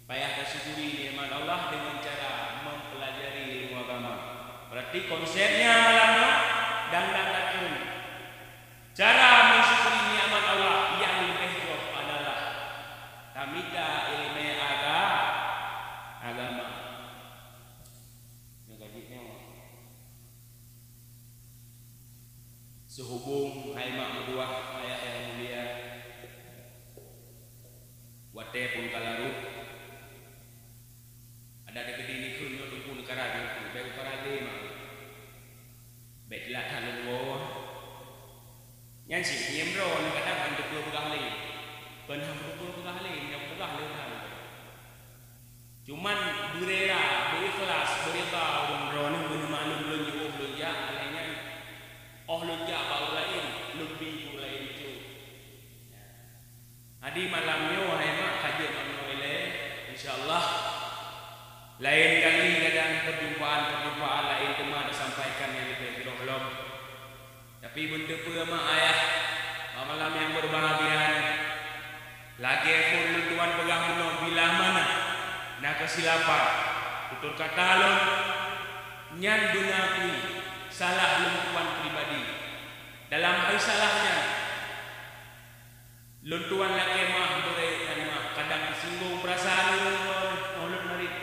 Payah tasyukuri nikmat Allah deungon cara mempelajari ilmu agama. Berarti konsepnya malam nyoe dan datang cara mensyukuri nikmat Allah yang lebih jauh adalah tamita ilmu aga-, agama. Nyang ka jeuet nyoe. Seuhubong hai mak meutuwah, ayah nyang mulia, watèe phon ka larot, adak teukeudi nikheun nyoe teungku neukara jeuet, bèk ukara lé mak. Bèk teulat that lôn woe. Nyan cit nyang droe kadang hana teupeue peugah lé. Kon hana teupeue peugah lé, nyang peugah lé that. Tapi beuteupeue mak ayah, bak malam nyang berbahagia nyoe, lagée phon lôn tuan peugah bunoe, bila mana na keusilapan, tutur kata lôn nyan beuna akui salah lôn tuan pribadi. Dalam hal salah nyan, lôn tuan lakée meuah beureuek tan meuah, kadang teusinggung peurasaan ureuëng droe óh lôn marit.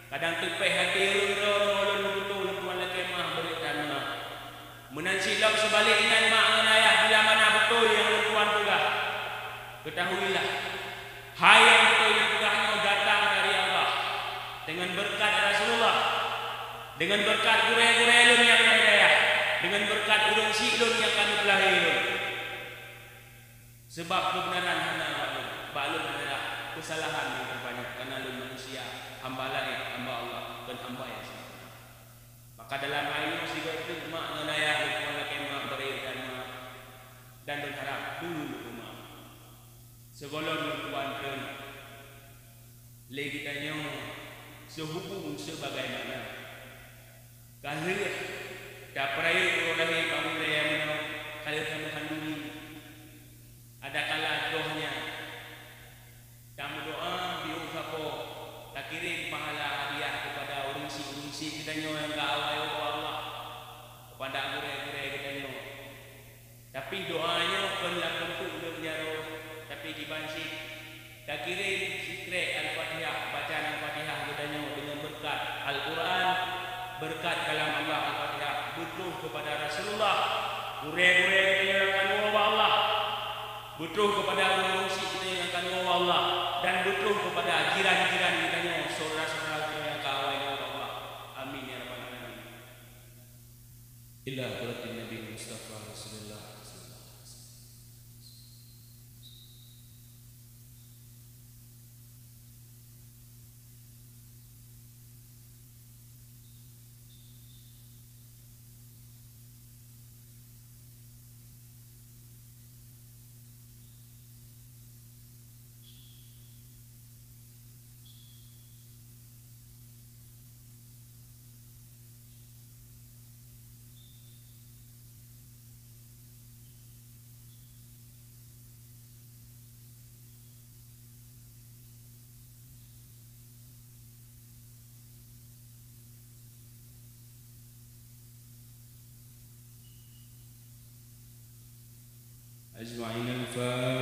Kadang teupéh até ureuëng droe óh lôn meututoe, lôn tuan lakée meuah beureuek tan meuah. Meunan cit lom seubalek nyan mak ngon ayah, bila mana beutôi nyang lôn tuan peugah, ketahuilah, hai nyang beutôi lôn peugah nyoe datang dari Allah, dengan berkat Rasulullah, dengan berkat gurée-gurée lôn nyang na hidayah, dengan berkat ureuëng syiek lôn nyang ka neupeulahé lôn. Sabab keubeunaran hana bak lôn, bak lôn hanyalah keusalahan nyang teubanyak, kareuna lôn manusia, hamba laén, hamba Allah, kon hamba nyang sempurna. Maka dalam hal nyoe sigoe teuk mak ngon ayah lôn tuan lakée meuah beureuek tan meuah, dan lôn harab beu lôn maaf. Sigohlom lôn tuan treun lé geutanyoe seuhubong sebagaimana ka lheueh tapeurayeuk uroe lahé bak ulée meunoe, ka lheueh tameuhan duri. Adakala doh nyan tameudoá biyeu sapo, takirém pahala hadiah keupada ureuëng syiek-ureuëng syiek geutanyoe nyang ka awai ubak Allah, keupada gurée-gurée geutanyoe. Tapi doá nyoe kon lam teumpat lôn jaroe, tapi kiban cit takirém sikrék Al-Fatihah, bacaan Al-Fatihah geutanyoe deungon beureukat Al-Quran, beureukat kalam Allah Al-Fatihah, beutroh keupada Rasulullah, gurée-gurée geutanyoe nyang ka neuwoe bak Allah, beutroh keupada ureuëng syiek geutanyoe nyang ka neuwoe bak Allah, dan beutroh keupada jiran-jiran geutanyoe, syedara-syedara geutanyoe nyang ka awai neuwoe bak Allah. Amin ya rabbal alamin. Ila hadratin Nabi Mustafa Rasulillah. أجمعين الفاتحة.